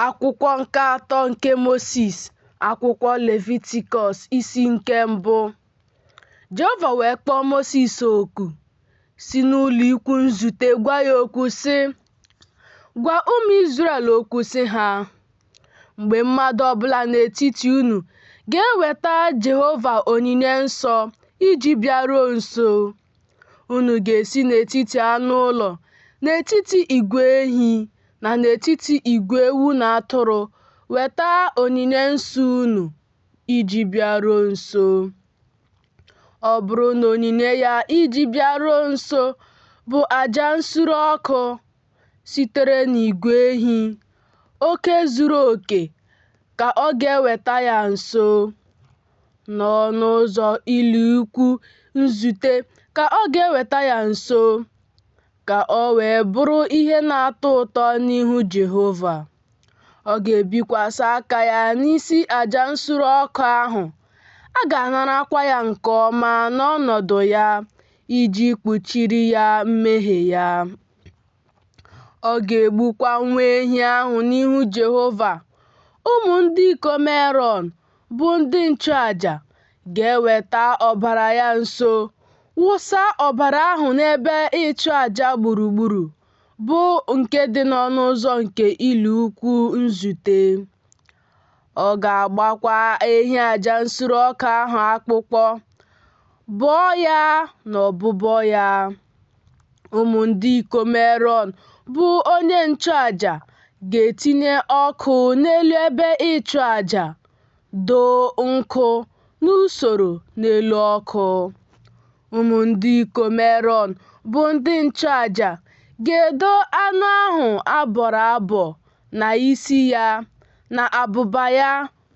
Akwụkwọ nke atọ nke Mosis, akwụkwọ Levitikọs, isi nke mbụ. Jehova wee kpọọ Mosis oku, si n'ụlọikwuu nzute gwa ya okwu, sị, Gwa ụmụ Izrel okwu, sị ha, Mgbe mmadụ ọbụla n'etiti unu ga-eweta Jehova onyinye nsọ iji bịaruo nso, unu ga-esi n'etiti anụ ụlọ, n'etiti igwe ehi na n'etiti igwe ewu na atụrụ weta onyinye nsọ unu iji bịaruo nso. Ọ bụrụ na onyinye ya iji bịaruo nso bụ aja nsure ọkụ sitere n'igwe ehi, oke zuru oke ka ọ ga-eweta ya nso. N'ọnụ ụzọ ụlọikwuu nzute ka ọ ga-eweta ya nso, ka o wee bụrụ ihe na-atọ ụtọ n'ihu Jehova. Ọ ga-ebikwasị aka ya n'isi aja nsure ọkụ ahụ, a ga-anarakwa ya nke ọma n'ọnọdụ ya iji kpuchiri ya mmehie ya. Ọ ga-egbukwa nwa ehi ahụ n'ihu Jehova. Ụmụ ndị ikom Erọn, bụ ndị nchụaja, ga-eweta ọbara ya nso, wụsa ọbara ahụ n'ebe ịchụaja gburugburu, bụ nke dị n'ọnụ ụzọ nke ụlọikwuu nzute. Ọ ga-agbakwa ehi aja nsure ọkụ ahụ akpụkpọ, bọọ ya na ọbụbọ ya. Ụmụ ndị ikom Erọn bụ onye nchụaja ga-etinye ọkụ n'elu ebe ịchụaja, doo nkụ n'usoro n'elu ọkụ. Ụmụ ndị ikom Erọn bụ ndị nchụaja ga-edo anụ ahụ a bọrọ abọ na isi ya na abụba ya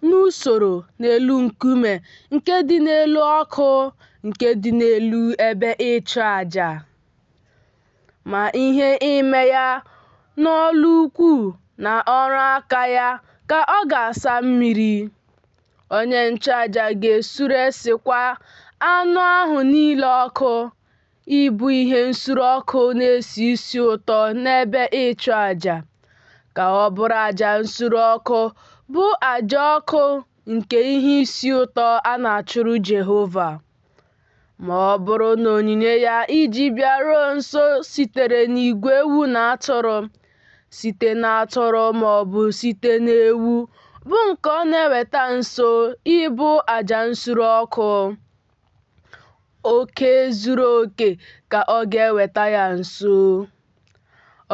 n'usoro n'elu nkume nke dị n'elu ọkụ nke dị n'elu ebe ịchụaja. Ma ihe ime ya na ọlụ ukwu na ọrụ aka ya ka ọ ga-asa mmiri. Onye nchụaja ga-esuresịkwa anụ ahụ niile ọkụ, ịbụ ihe nsure ọkụ na-esi isi ụtọ n'ebe ịchụaja, ka ọ bụrụ aja nsure ọkụ bụ aja ọkụ nke ihe isi ụtọ a na-achụrụ Jehova. Ma ọ bụrụ na onyinye ya iji bịaruo nso sitere n'igwe ewu na atụrụ, site n'atụrụ ma ọ bụ site n'ewu, bụ nke ọ na-eweta nso ịbụ aja nsure ọkụ, oke zuru oke ka ọ ga-eweta ya nso.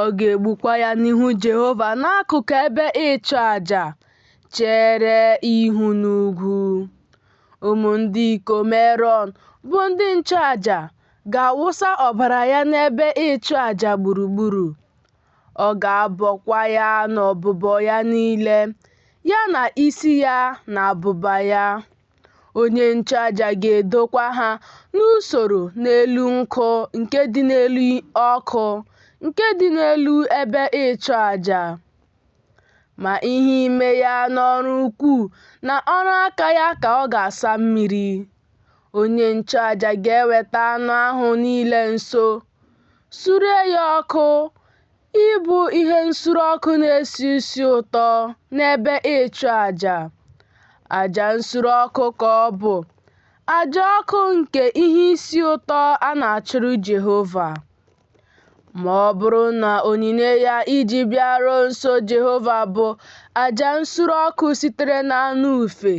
Ọ ga-egbukwa ya n'ihu Jehova n'akụkụ ebe ịchụ aja chere ihu n'ugwu. Ụmụ ndị ikom Erọn bụ ndị nchụaja ga-awụsa ọbara ya n'ebe ịchụ aja gburugburu. Ọ ga-abọkwa ya n'ọbụbọ ya niile, ya na isi ya na abụba ya. Onye nchụaja ga-edokwa ha n'usoro n'elu nkụ nke dị n'elu ọkụ nke dị n'elu ebe ịchụ aja. Ma ihe ime ya na ọrụ ukwu na ọrụ aka ya ka ọ ga-asa mmiri. Onye nchụaja ga-eweta anụ ahụ niile nso, suree ya ọkụ ịbụ ihe nsure ọkụ na-esi isi ụtọ n'ebe ịchụ aja. Aja nsure ọkụ ka ọ bụ, aja ọkụ nke ihe isi ụtọ a na-achụrụ Jehova. Ma ọ bụrụ na onyinye ya iji bịaruo nso Jehova bụ aja nsure ọkụ sitere n'anụ ufe,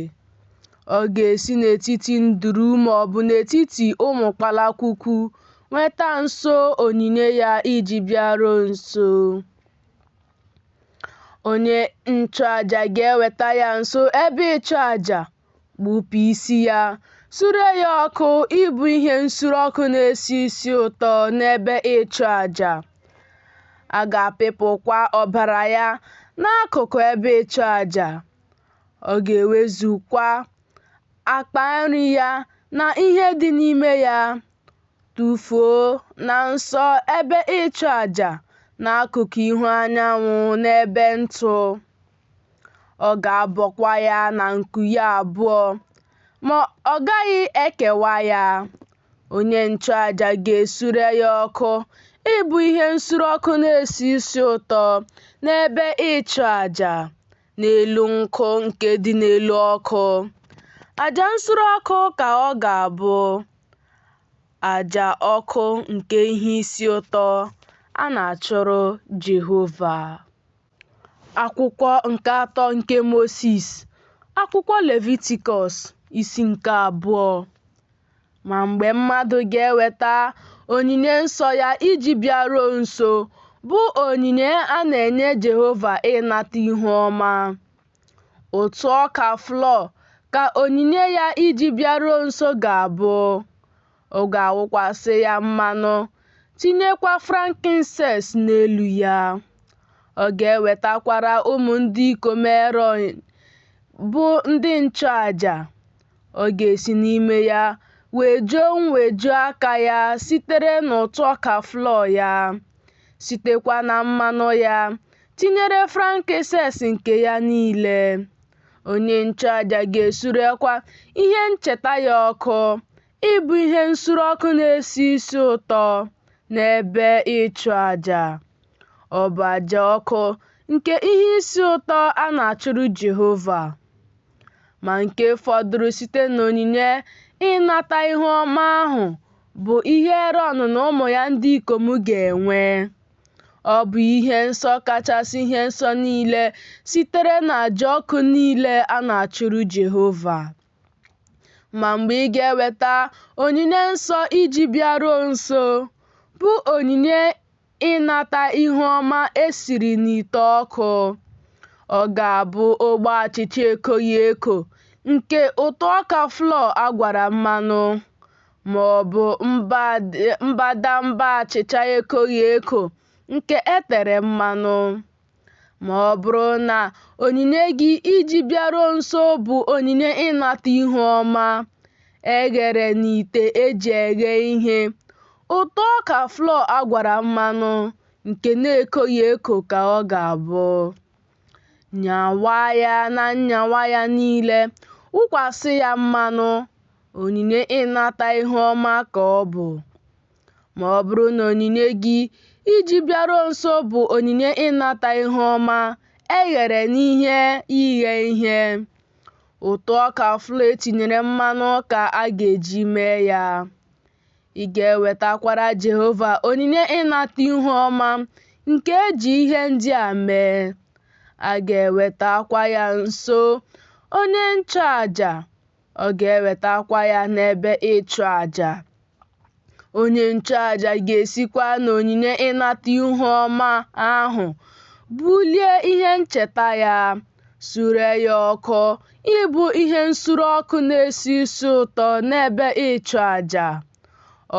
ọ ga-esi n'etiti nduru ma ọ bụ n'etiti ụmụ kpalakwukwu nweta nso onyinye ya iji bịaruo nso. Onye nchụaja ga-eweta ya nso ebe ịchụaja, gbupụ isi ya, suree ya ọkụ ịbụ ihe nsure ọkụ na-esi isi ụtọ n'ebe ịchụaja. A ga-apịpụkwa ọbara ya n'akụkụ ebe ịchụaja. Ọ ga-ewezukwa akpa nri ya na ihe dị n'ime ya, tụfuo na nso ebe ịchụaja n'akụkụ ihu anyanwụ n'ebe ntụ. Ọ ga-abọkwa ya na nku ya abụọ, ma ọ gaghị ekewa ya. Onye nchụaja ga-esure ya ọkụ ịbụ ihe nsure ọkụ na-esi isi ụtọ n'ebe ịchụaja. n'elu nkụ nke dị n'elu ọkụ. Aja nsure ọkụ ka ọ ga-abụ, aja ọkụ nke ihe isi ụtọ a na-achụrụ Jehova. Akwụkwọ nke atọ nke Mosis, akwụkwọ Levitikọs, isi nke abụọ. Ma mgbe mmadụ ga-eweta onyinye nsọ ya iji bịaruo nso, bụ onyinye a na-enye Jehova ịnata ihu ọma, ụtụ ọka flọ ka onyinye ya iji bịaruo nso ga-abụ. Ọ ga-awụkwasị ya mmanụ, tinyekwa frankinses n'elu ya. Ọ ga-ewetakwara ụmụ ndị ikom Erọn bụ ndị nchụaja. Ọ ga-esi n'ime ya wejuo mweju aka ya sitere n'ụtụ ọka flọ ya, sitekwa na mmanụ ya, tinyere frankinses nke ya niile. Onye nchụaja ga-esurekwa ihe ncheta ya ọkụ, ịbụ ihe nsure ọkụ na-esi isi ụtọ n'ebe ịchụ aja. Ọ bụ aja ọkụ nke ihe isi ụtọ a na-achụrụ Jehova. Ma nke fọdụrụ site n'onyinye ịnata ihu ọma ahụ bụ ihe Erọn na ụmụ ya ndị ikom ga-enwe. Ọ bụ ihe nsọ kachasị ihe nsọ niile sitere n'aja ọkụ niile a na-achụrụ Jehova. Ma mgbe ị ga-eweta onyinye nsọ iji bịaruo nso, bụ onyinye ịnata ihu ọma e siri n'ite ọkụ, ọ ga-abụ ogbe achịcha ekoghị eko nke ụtụ ọka flọ a gwara mmanụ, ma ọ bụ mbadamba achịcha ekoghị eko nke e tere mmanụ. Ma ọ bụrụ na onyinye gị iji bịaruo nso bụ onyinye ịnata ihu ọma e ghere n'ite e ji eghe ihe, ụtụ ọka flọ a gwara mmanụ nke na-ekoghị eko ka ọ ga-abụ. Nyawaa ya na nyawa ya niile, wụkwasị ya mmanụ, onyinye ịnata ihu ọma ka ọ bụ. Ma ọ bụrụ na onyinye gị iji bịaruo nso bụ onyinye ịnata ihu ọma e ghere n'ihe ighe ihe, ụtụ ọka flọ e tinyere mmanụ ka a ga-eji mee ya. Ị ga-ewetakwara Jehova onyinye ịnata ihu ọma nke e ji ihe ndị a mee. A ga-ewetakwa ya nso onye nchụaja, ọ ga-ewetakwa ya n'ebe ịchụ aja. Onye nchụaja ga-esikwa n'onyinye ịnata ihu ọma ahụ bulie ihe ncheta ya, sure ya ọkụ ịbụ ihe nsure ọkụ na-esi isi ụtọ n'ebe ịchụ aja.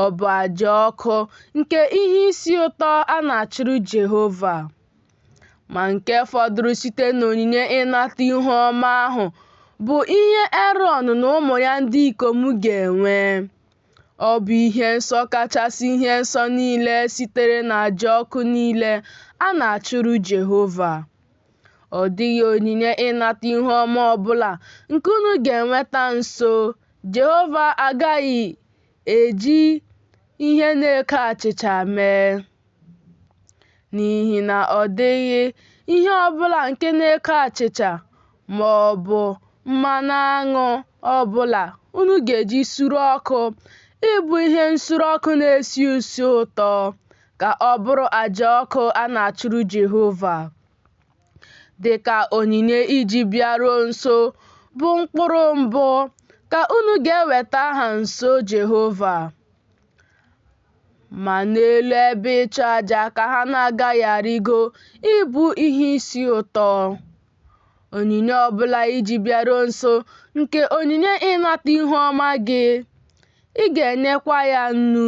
Ọ bụ aja ọkụ nke ihe isi ụtọ a na-achụrụ Jehova. Ma nke fọdụrụ site n'onyinye ịnata ihu ọma ahụ bụ ihe Erọn na ụmụ ya ndị ikom ga-enwe. Ọ bụ ihe nsọ kachasị ihe nsọ niile sitere n'aja ọkụ niile a na-achụrụ Jehova. Ọ dịghị onyinye ịnata ihu ọma ọbụla nke unu ga-eweta nso Jehova agaghị eji ihe na-eko achịcha mee. N'ihi na ọ dịghị ihe ọbụla nke na-eko achịcha ma ọ bụ mmanụ aṅụ ọbụla unu ga-eji sure ọkụ ịbụ ihe nsure ọkụ na-esi isi ụtọ ka ọ bụrụ aja ọkụ a na-achụrụ Jehova, dị ka onyinye iji bịaruo nso bụ mkpụrụ mbụ ka unu ga-eweta ha nso Jehova. Ma n'elu ebe ịchụ aja ka ha na-agaghị arịgo ịbụ ihe isi ụtọ. Onyinye ọbụla iji bịaruo nso nke onyinye ịnata ihu ọma gị, ị ga-enyekwa ya nnu.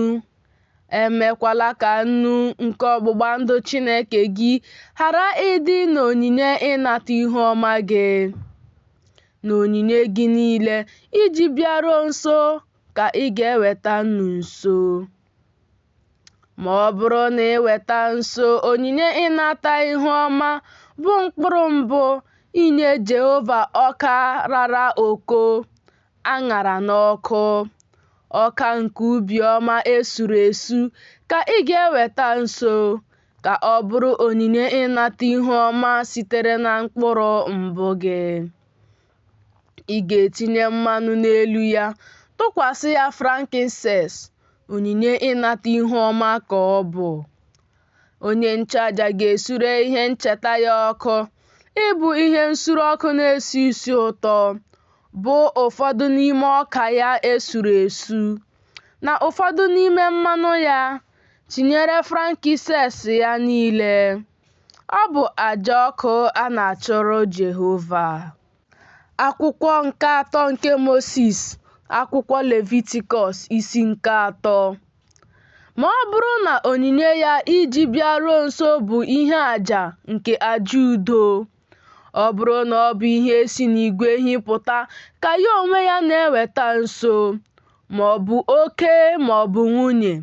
Emekwala ka nnu nke ọgbụgba ndụ Chineke gị ghara ịdị n'onyinye ịnata ihu ọma gị. N'onyinye gị niile iji bịaruo nso ka ị ga-eweta nnu nso. Ma ọ bụrụ na ị weta nso onyinye ịnata ihu ọma bụ mkpụrụ mbụ inye Jehova ọka rara oko a ṅara n'ọkụ, ọka nke ubi ọma e suru esu ka ị ga-eweta nso, ka ọ bụrụ onyinye ịnata ihu ọma sitere na mkpụrụ mbụ gị. Ị ga-etinye mmanụ n'elu ya, tụkwasị ya frankinses, onyinye ịnata ihu ọma ka ọ bụ. Onye nchụaja ga-esure ihe ncheta ya ọkụ, ịbụ ihe nsure ọkụ na-esi isi ụtọ, bụ ụfọdụ n'ime ọka ya e suru esu, na ụfọdụ n'ime mmanụ ya, tinyere frankinses ya niile. Ọ bụ aja ọkụ a na-achụrụ Jehova. Akwụkwọ nke atọ nke Mosis, akwụkwọ Levitikọs isi nke atọ. Ma ọ bụrụ na onyinye ya iji bịaruo nso bụ ihe aja nke aja udo, ọ bụrụ na ọ bụ ihe si n'igwe ehi pụta ka ya onwe ya na-eweta nso, ma ọ bụ oke ma ọ bụ nwunye,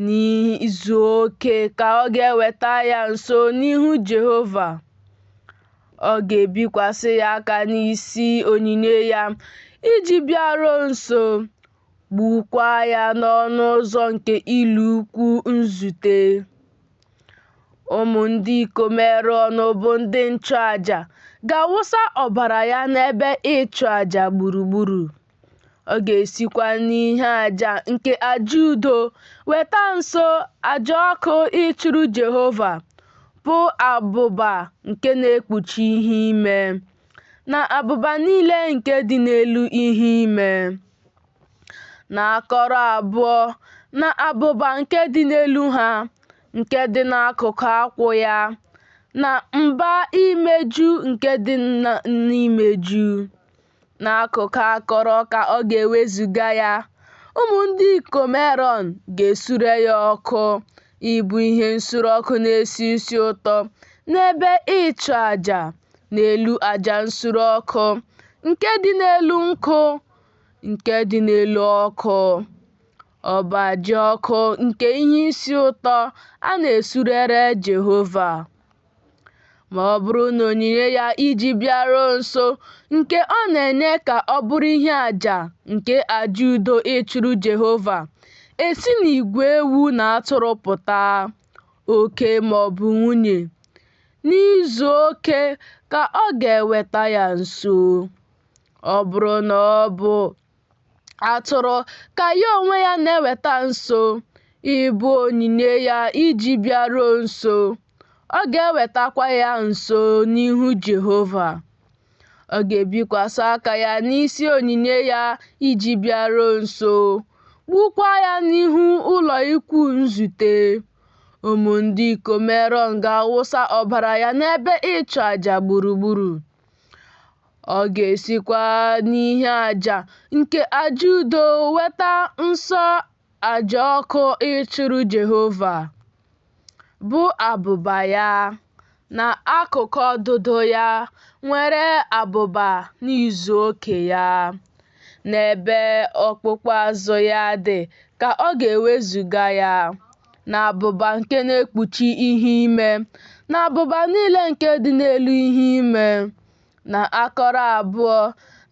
n'izu oke ka ọ ga-eweta ya nso n'ihu Jehova. Ọ ga-ebikwasị ya aka n'isi onyinye ya iji bịaruo nso, gbukwaa ya n'ọnụ ụzọ nke ụlọikwuu nzute. Ụmụ ndị ikom Erọn bụ ndị nchụaja ga-awụsa ọbara ya n'ebe ịchụaja gburugburu. Ọ ga-esikwa n'ihe aja nke aja udo weta nso aja ọkụ ịchụrụ Jehova, bụ abụba nke na-ekpuchi ihe ime, na abụba niile nke dị n'elu ihe ime, na akọrọ abụọ, na abụba nke dị n'elu ha, nke dị n'akụkụ akwụ ya, na mba imeju nke dị n'imeju. N'akụkụ akọrọ ka ọ ga-ewezuga ya. Ụmụ ndị ikom Erọn ga-esure ya ọkụ ịbụ ihe nsure ọkụ na-esi isi ụtọ n'ebe ịchụ aja n'elu aja nsure ọkụ nke dị n'elu nkụ nke dị n'elu ọkụ. Ọ bụ aja ọkụ nke ihe isi ụtọ a na-esurere Jehova. Ma ọ bụrụ na onyinye ya iji bịaruo nso nke ọ na-enye ka ọ bụrụ ihe aja nke aja udo ịchụrụ Jehova esi n'igwe ewu na atụrụ pụta, oke ma ọ bụ nwunye, n'izu oke ka ọ ga-eweta ya nso. Ọ bụrụ na ọ bụ atụrụ ka ya onwe ya na-eweta nso ịbụ onyinye ya iji bịaruo nso, ọ ga-ewetakwa ya nso n'ihu Jehova. Ọ ga-ebikwasị aka ya n'isi onyinye ya iji bịaruo nso, gbukwaa ya n'ihu ụlọ ikwu nzute. Ụmụ ndị ikom Erọn ga-awụsa ọbara ya n'ebe ịchụ aja gburugburu. Ọ ga-esikwa n'ihe aja nke aja udo weta nso aja ọkụ ịchụrụ Jehova, bụ abụba ya, na akụkụ ọdụdụ ya nwere abụba n'izu oke ya. N'ebe ọkpụkpụ azụ ya dị ka ọ ga-ewezuga ya, na abụba nke na-ekpuchi ihe ime, na abụba niile nke dị n'elu ihe ime, na akọrọ abụọ,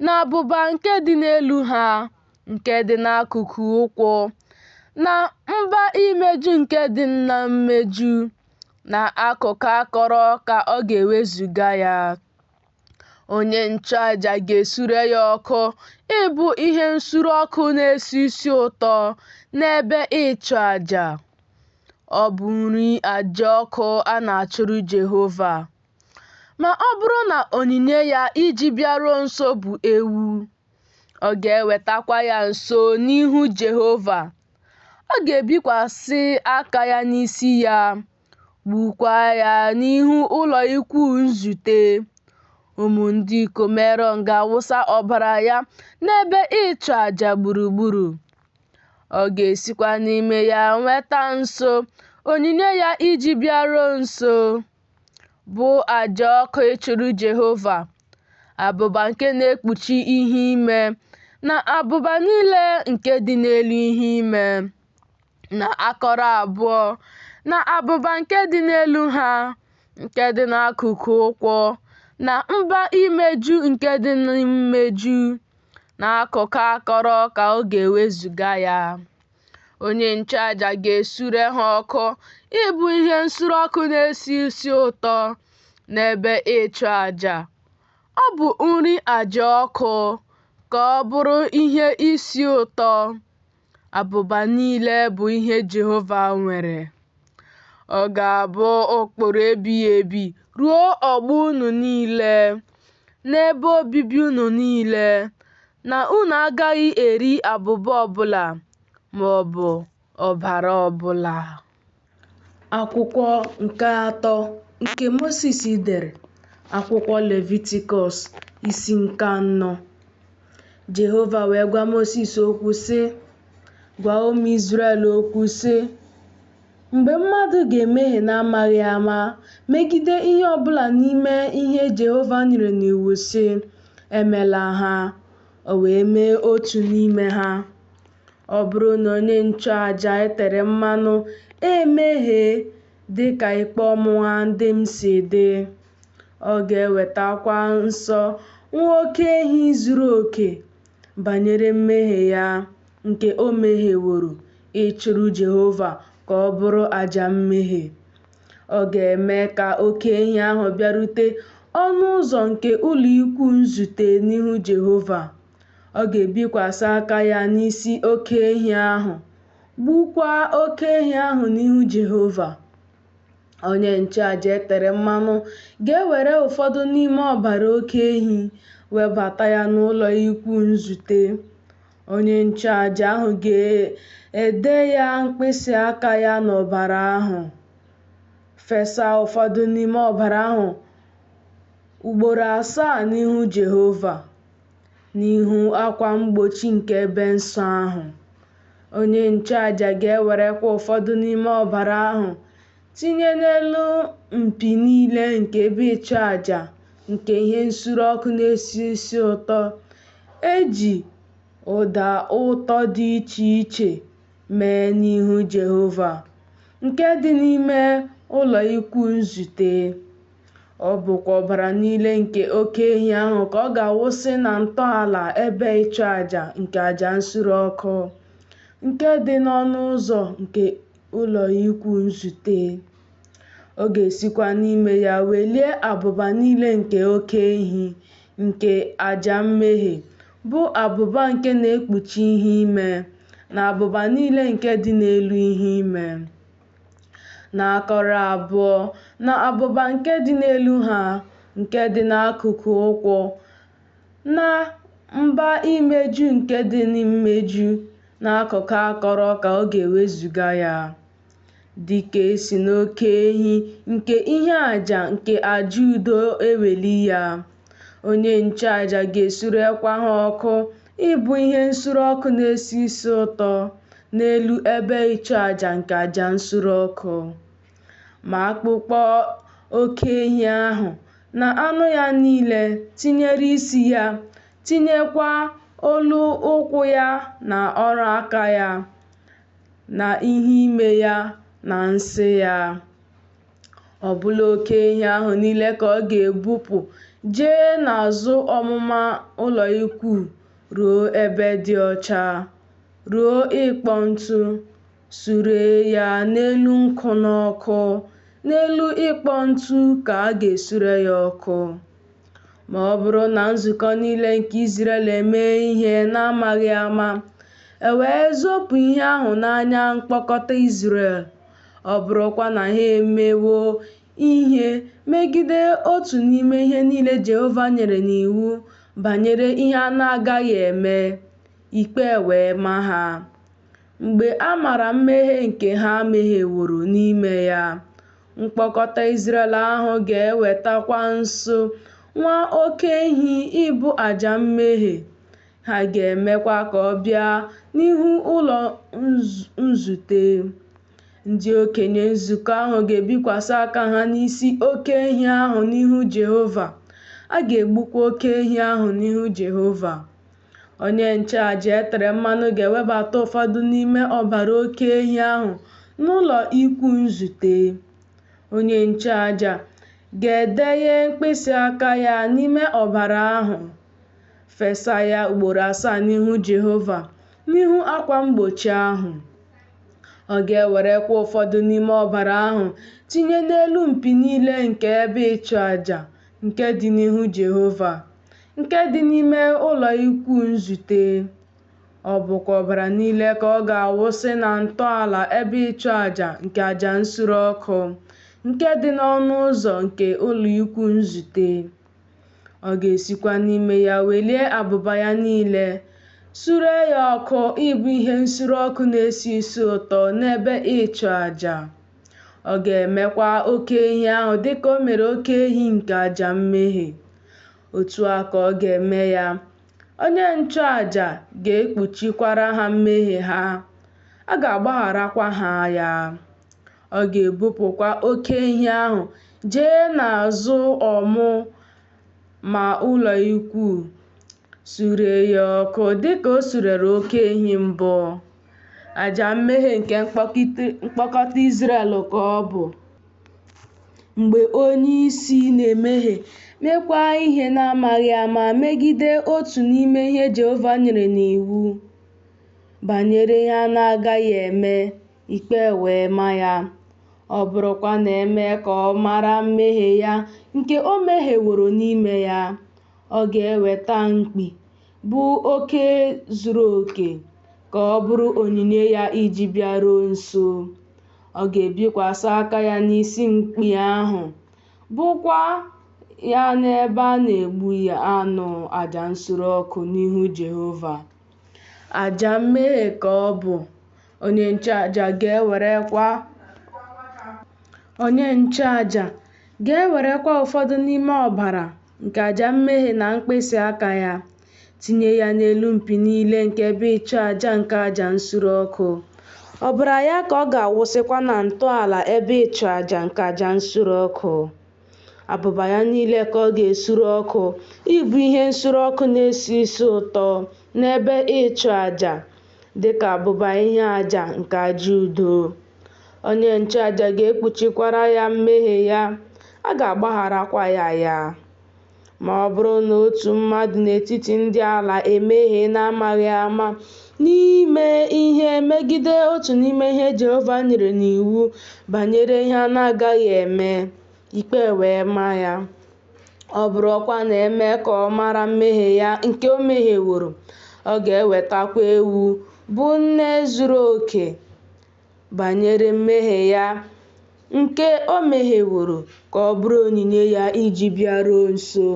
na abụba nke dị n'elu ha, nke dị n'akụkụ ụkwụ, na mba imeju nke dị na mmeju, na akụkụ akọrọ ka ọ ga-ewezuga ya. Onye nchụaja ga-esure ya ọkụ ịbụ ihe nsure ọkụ na-esi isi ụtọ n'ebe ịchụ aja. Ọ bụ nri aja ọkụ a na-achụrụ Jehova. Ma ọ bụrụ na onyinye ya iji bịaruo nso bụ ewu, ọ ga-ewetakwa ya nso n'ihu Jehova. Ọ ga-ebikwasị aka ya n'isi ya, gbukwaa ya n'ihu ụlọ ikwu nzute. Ụmụ ndị ikom Erọn ga-awụsa ọbara ya n'ebe ịchụ aja gburugburu. Ọ ga-esikwa n'ime ya nweta nso onyinye ya iji bịaruo nso, bụ aja ọkụ ịchụrụ Jehova, abụba nke na-ekpuchi ihe ime, na abụba niile nke dị n'elu ihe ime, na akọrọ abụọ, na abụba nke dị n'elu ha, nke dị n'akụkụ ụkwụ, na mba imeju nke dị n'immeju, n'akụkụ akọrọ ka ọ ga-ewezuga ya. Onye nchụaja ga-esure ha ọkụ ịbụ ihe nsure ọkụ na-esi isi ụtọ n'ebe ịchụ aja. Ọ bụ nri aja ọkụ, ka ọ bụrụ ihe isi ụtọ. Abụba niile bụ ihe Jehova nwere. Ọ ga-abụ ụkpụrụ ebighị ebi ruo ọgbọ unu niile, n'ebe obibi unu niile, na unu agaghị eri abụba ọbụla ma ọ bụ ọbara ọbụla. Akwụkwọ nke atọ nke Mosis dere, akwụkwọ Levitikọs, isi nke anọ. Jehova wee gwa Mosis okwu sị, Gwa ụmụ Izrel okwu sị, Mgbe mmadụ ga-emehie n'amaghị ama megide ihe ọ bụla n'ime ihe Jehova nyere n'iwu sị, Emela ha, o wee mee otu n'ime ha. Ọ bụrụ na onye nchụaja e tere mmanụ emehie dị ka ikpe ọmụma ndị m si dị, ọ ga-ewetakwa nso nwa oke ehi zuru oke banyere mmehie ya nke o mehieworo ịchụrụ Jehova ka ọ bụrụ aja mmehie. Ọ ga-eme ka oke ehi ahụ bịarute ọnụ ụzọ nke ụlọ ikwu nzute n'ihu Jehova. Ọ ga-ebikwasị aka ya n'isi oke ehi ahụ, gbukwaa oke ehi ahụ n'ihu Jehova. Onye nchụaja e tere mmanụ ga-ewere ụfọdụ n'ime ọbara oke ehi webata ya n'ụlọ ikwu nzute. Onye nchụaja ahụ ga-ede ya mkpịsị aka ya n'ọbara ahụ, fesa ụfọdụ n'ime ọbara ahụ ugboro asaa n'ihu Jehova, n'ihu akwa mgbochi nke ebe nsọ ahụ. Onye nchụaja ga-ewerekwa ụfọdụ n'ime ọbara ahụ tinye n'elu mpi niile nke ebe ịchụaja nke ihe nsure ọkụ na-esi isi ụtọ e ji ụda ụtọ dị iche iche mee n'ihu Jehova, nke dị n'ime ụlọ ikwu nzute. Ọ bụkwa ọbara niile nke oke ehi ahụ ka ọ ga-awụsị na ntọala ebe ịchụaja nke aja nsure ọkụ, nke dị n'ọnụ ụzọ nke ụlọ ikwu nzute. Ọ ga-esikwa n'ime ya welie abụba niile nke oke ehi nke aja mmehie, bụ abụba nke na-ekpuchi ihe ime, na abụba niile nke dị n'elu ihe ime, na akọrọ abụọ, na abụba nke dị n'elu ha, nke dị n'akụkụ ụkwụ, na mba imeju nke dị n'imeju n'akụkụ akọrọ ka ọ ga-ewezuga ya, dị ka e si n'oke ehi nke ihe aja nke aja udo eweli ya. Onye nchụaja ga-esurekwa ha ọkụ ịbụ ihe nsure ọkụ na-esi isi ụtọ n'elu ebe ịchụaja nke aja nsure ọkụ. Ma akpụkpọ oke ehi ahụ na anụ ya niile, tinyere isi ya, tinyekwa olu ụkwụ ya na ọrụ aka ya, na ihe ime ya na nsị ya. Ọbụla oke ehi ahụ niile ka ọ ga-ebupụ jee n'azụ ọmụma ụlọ ikwu ruo ebe dị ọcha, ruo ịkpọ ntụ, suree ya n'elu nkụ n'ọkụ, n'elu ịkpọ ntụ ka a ga-esure ya ọkụ. Ma ọ bụrụ na nzukọ niile nke Izrel emee ihe n'amaghị ama, e wee zopụ ihe ahụ n'anya mkpọkọta Izrel, ọ bụrụkwa na ha emewo ihe megide otu n'ime ihe niile Jehova nyere n'iwu banyere ihe a na-agaghị eme, ikpe wee ma ha, mgbe a mara mmehie nke ha mehieworo n'ime ya, mkpọkọta Izrel ahụ ga-ewetakwa nso nwa oke ehi ịbụ aja mmehie, ha ga-emekwa ka ọ bịa n'ihu ụlọ nzute. Ndị okenye nzukọ ahụ ga-ebikwasị aka ha n'isi oke ehi ahụ n'ihu Jehova, a ga-egbukwa oke ehi ahụ n'ihu Jehova. Onye nchụaja e tere mmanụ ga-ewebata ụfọdụ n'ime ọbara oke ehi ahụ n'ụlọ ikwu nzute. Onye nchụaja ga-edenye mkpịsị aka ya n'ime ọbara ahụ, fesa ya ugboro asaa n'ihu Jehova, n'ihu akwa mgbochi ahụ. Ọ ga-ewerekwa ụfọdụ n'ime ọbara ahụ tinye n'elu mpi niile nke ebe ịchụaja nke dị n'ihu Jehova, nke dị n'ime ụlọ ikwu nzute. Ọ bụkwa ọbara niile ka ọ ga-awụsị na ntọala ebe ịchụaja nke aja nsure ọkụ, nke dị n'ọnụ ụzọ nke ụlọ ikwu nzute. Ọ ga-esikwa n'ime ya welie abụba ya niile, suree ya ọkụ ịbụ ihe nsure ọkụ na-esi isi ụtọ n'ebe ịchụaja. Ọ ga-emekwa oke ehi ahụ dịka o mere oke ehi nke aja mmehie. Otu a ka ọ ga-eme ya. Onye nchụaja ga-ekpuchikwara ha mmehie ha, a ga-agbagharakwa ha ya. Ọ ga-ebupụkwa oke ehi ahụ jee n'azụ ọmụma ụlọ ikwu, suree ya ọkụ dịka o surere oke ehi mbụ. Aja mmehie nke mkpọkọta Izrel ka ọ bụ. Mgbe onye isi na-emehie, meekwa ihe n'amaghị ama megide otu n'ime ihe Jehova nyere n'iwu banyere ihe a na-agaghị eme, ikpe wee ma ya. Ọ bụrụkwa na e mee ka ọ mara mmehie ya nke o mehieworo n'ime ya, ọ ga-eweta mkpi, bụ oke zuru oke, ka ọ bụrụ onyinye ya iji bịaruo nso. Ọ ga-ebikwasị aka ya n'isi mkpi ahụ, gbukwaa ya n'ebe a na-egbu anụ aja nsure ọkụ n'ihu Jehova. Aja mmehie ka ọ bụ. Onye nchụaja ga-ewerekwa ụfọdụ n'ime ọbara nke aja mmehie na mkpịsị aka ya, tinye ya n'elu mpi niile nke ebe ịchụaja nke aja nsure ọkụ. Ọbara ya ka ọ ga-awụsịkwa na ntọala ebe ịchụaja nke aja nsure ọkụ. Abụba ya niile ka ọ ga-esure ọkụ ịbụ ihe nsure ọkụ na-esi isi ụtọ n'ebe ịchụaja, dịka abụba ihe aja nke aja udo. Onye nchụaja ga-ekpuchikwara ya mmehie ya, a ga-agbagharakwa ya ya. Ma ọ bụrụ na otu mmadụ n'etiti ndị ala emehie n'amaghị ama n'ime ihe megide otu n'ime ihe Jehova nyere n'iwu banyere ihe a na-agaghị eme, ikpe wee ma ya. Ọ bụrụkwa na e mee ka ọ mara mmehie ya nke o mehieworo, ọ ga-ewetakwa ewu, bụ nne zuru oke, banyere mmehie ya nke o mehieworo, ka ọ bụrụ onyinye ya iji bịaruo nso.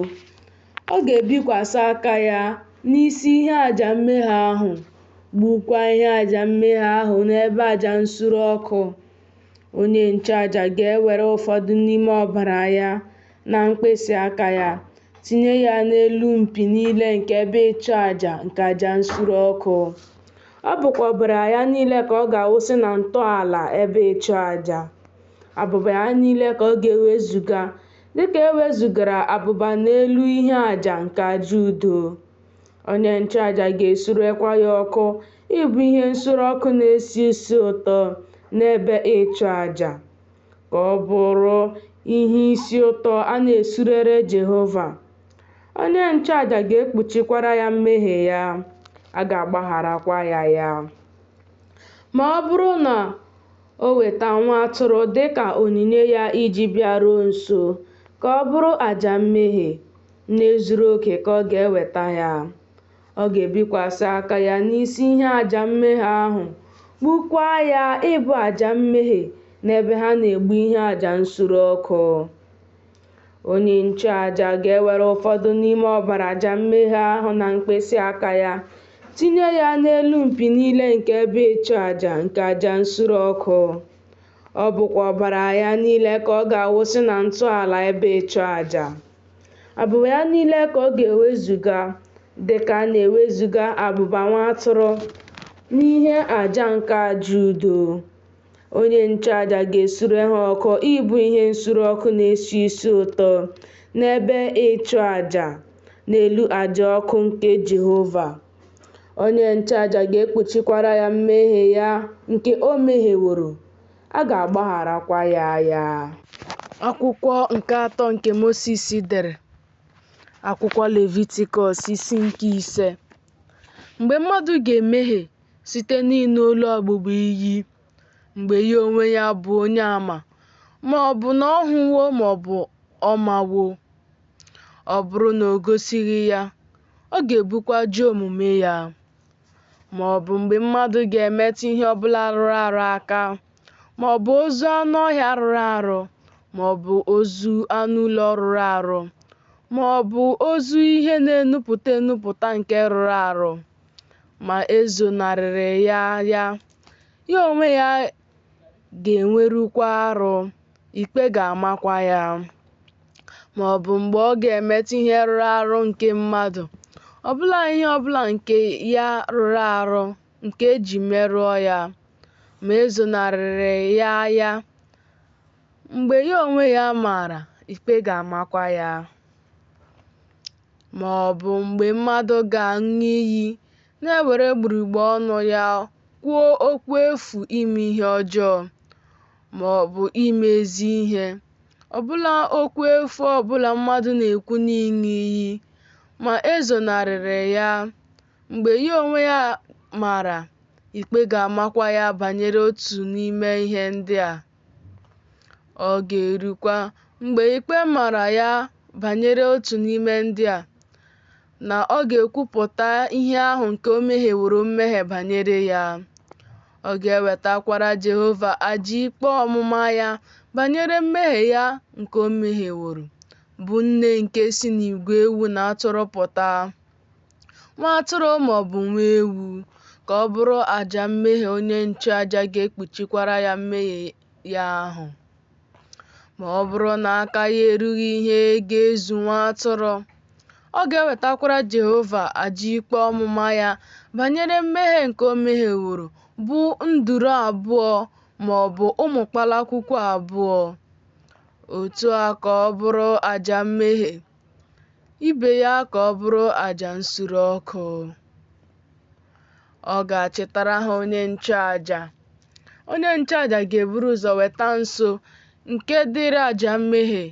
Ọ ga-ebikwasị aka ya n'isi ihe aja mmehie ahụ, gbukwaa ihe aja mmehie ahụ n'ebe aja nsure ọkụ. Onye nchụaja ga-ewere ụfọdụ n'ime ọbara ya na mkpịsị aka ya, tinye ya n'elu mpi niile nke ebe ịchụaja nke aja nsure ọkụ. Ọ bụkwa ọbara ya niile ka ọ ga-awụsị na ntọala ebe ịchụaja. Abụba ya niile ka ọ ga-ewezuga, dịka e wezugara abụba n'elu ihe aja nke aja udo. Onye nchụaja ga-esurekwa ya ọkụ ịbụ ihe nsure ọkụ na-esi isi ụtọ n'ebe ịchụaja, ka ọ bụrụ ihe isi ụtọ a na-esurere Jehova. Onye nchụaja ga-ekpuchikwara ya mmehie ya, a ga-agbagharakwa ya ya. Ma ọ bụrụ na o weta nwa atụrụ dị ka onyinye ya iji bịaruo nso, ka ọ bụrụ aja mmehie, nne zuru oke ka ọ ga-eweta ya. Ọ ga-ebikwasị aka ya n'isi ihe aja mmehie ahụ, gbukwaa ya ịbụ aja mmehie n'ebe ha na-egbu ihe aja nsure ọkụ. Onye nchụaja ga-ewere ụfọdụ n'ime ọbara aja mmehie ahụ na mkpịsị aka ya, tinye ya n'elu mpi niile nke ebe ịchụaja nke aja nsure ọkụ. Ọ bụkwa ọbara ya niile ka ọ ga-awụsị na ntọala ebe ịchụaja. Abụba ya niile ka ọ ga-ewezuga, dị ka a na-ewezuga abụba nwa atụrụ n'ihe aja nke aja udo. Onye nchụaja ga-esure ha ọkụ ịbụ ihe nsure ọkụ na-esi isi ụtọ n'ebe ịchụaja n'elu aja ọkụ nke Jehova. Onye nchụaja ga-ekpuchikwara ya mmehie ya nke o mehieworo, a ga-agbagharakwa ya ya. Akwụkwọ nke atọ nke Mosis dere, akwụkwọ Levitikọs isi nke 5. Mgbe mmadụ ga-emehie site n'ịnụ olu ọgbụgba iyi, mgbe ya onwe ya bụ onye ama, ma ọ bụ na ọ hụwo ma ọ bụ ọ mawo. Ọ bụrụ na o gosighị ya, ọ ga-ebukwa ajọ omume ya. Ma ọ bụ mgbe mmadụ ga-emetụ ihe ọbụla rụrụ arụ aka, ma ọ bụ ozu anụ ọhịa rụrụ arụ, ma ọ bụ ozu anụ ụlọ rụrụ arụ, ma ọ bụ ozu ihe na-enupụta enupụta nke rụrụ arụ, ma e zonarịrị ya ya, ya onwe ya ga-enwerukwa arụ, ikpe ga-amakwa ya. Ma ọ bụ mgbe ọ ga-emetụ ihe rụrụ arụ nke mmadụ, ọbụla ihe ọbụla nke ya rụrụ arụ nke e ji merụọ ya, ma e zonarịrị ya ya, mgbe ya onwe ya maara, ikpe ga-amakwa ya. Ma ọ bụ mgbe mmadụ ga-aṅụ iyi na-ewere egbugbere ọnụ ya kwuo okwu efu ime ihe ọjọọ, ma ọ bụ ime ezi ihe, ọbụla okwu efu ọbụla mmadụ na-ekwu n'ịṅụ iyi, ma e zonarịrị ya, mgbe ya onwe ya maara, ikpe ga-amakwa ya banyere otu n'ime ihe ndị a. Ọ ga-erukwa mgbe ikpe mara ya banyere otu n'ime ndị a, na ọ ga-ekwupụta ihe ahụ nke o mehieworo mmehie banyere ya. Ọ ga-ewetakwara Jehova aja ikpe ọmụma ya banyere mmehie ya nke o mehieworo, bụ nne nke si n'igwe ewu na atụrụ pụta, nwa atụrụ ma ọ bụ nwa ewu, ka ọ bụrụ aja mmehie onye nchụaja ga-ekpuchikwara ya mmehie ya ahụ. Ma ọ bụrụ na aka ya erughị ihe ga-ezu nwa atụrụ, ọ ga-ewetakwara Jehova aja ikpe ọmụma ya banyere mmehie nke o mehieworo, bụ nduru abụọ ma ọ bụ ụmụ kpalakwukwu abụọ. Otu a ka ọ bụrụ aja mmehie, ibe ya ka ọ bụrụ aja nsure ọkụ. Ọ ga-achịtara ha onye nchụaja. Onye nchụaja ga-eburu ụzọ weta nso nke dịrị aja mmehie.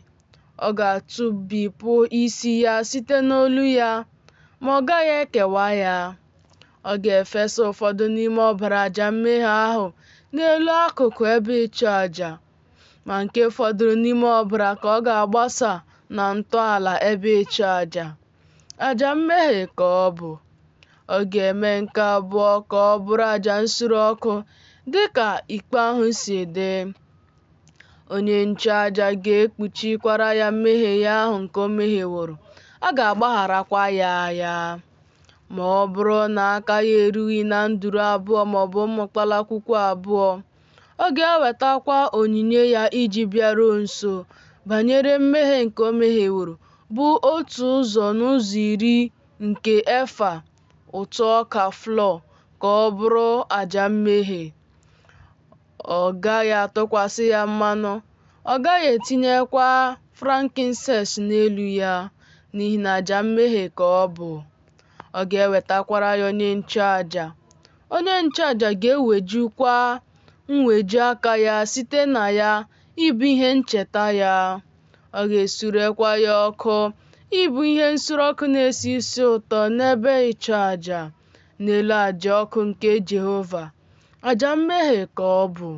Ọ ga-atụbipụ isi ya site n'olu ya, ma ọ gaghị ekewa ya. Ọ ga-efesa ụfọdụ n'ime ọbara aja mmehie ahụ n'elu akụkụ ebe ịchụ aja, ma nke fọdụrụ n'ime ọbara ka ọ ga-agbasa na ntọala ebe ịchụ aja. Aja mmehie ka ọ bụ. Ọ ga-eme nke abụọ ka ọ bụrụ aja nsure ọkụ dị ka ikpe ahụ si dị. Onye nchụaja ga-ekpuchikwara ya mmehie ya ahụ nke o mehieworo, a ga-agbagharakwa ya ya. Ma ọ bụrụ na aka ya erughị na nduru abụọ maọbụ ụmụ kpalakwukwu abụọ, ọ ga-ewetakwa onyinye ya iji bịaruo nso banyere mmehie nke o mehieworo, bụ otu ụzọ n'ụzọ iri nke efa ụtụ ọka flọ ka ọ bụrụ aja mmehie. Ọ gaghị atụkwasị ya mmanụ, ọ gaghị etinyekwa frankinses n'elu ya, n'ihi na aja mmehie ka ọ bụ. Ọ ga-ewetakwara ya onye nchụaja. Onye nchụaja ga-ewejukwa mweju aka ya site na ya ịbụ ihe ncheta ya. Ọ ga-esurekwa ya ọkụ ịbụ ihe nsure ọkụ na-esi isi ụtọ n'ebe ịchụaja, n'elu aja ọkụ nke Jehova. Aja mmehie ka ọ bụ.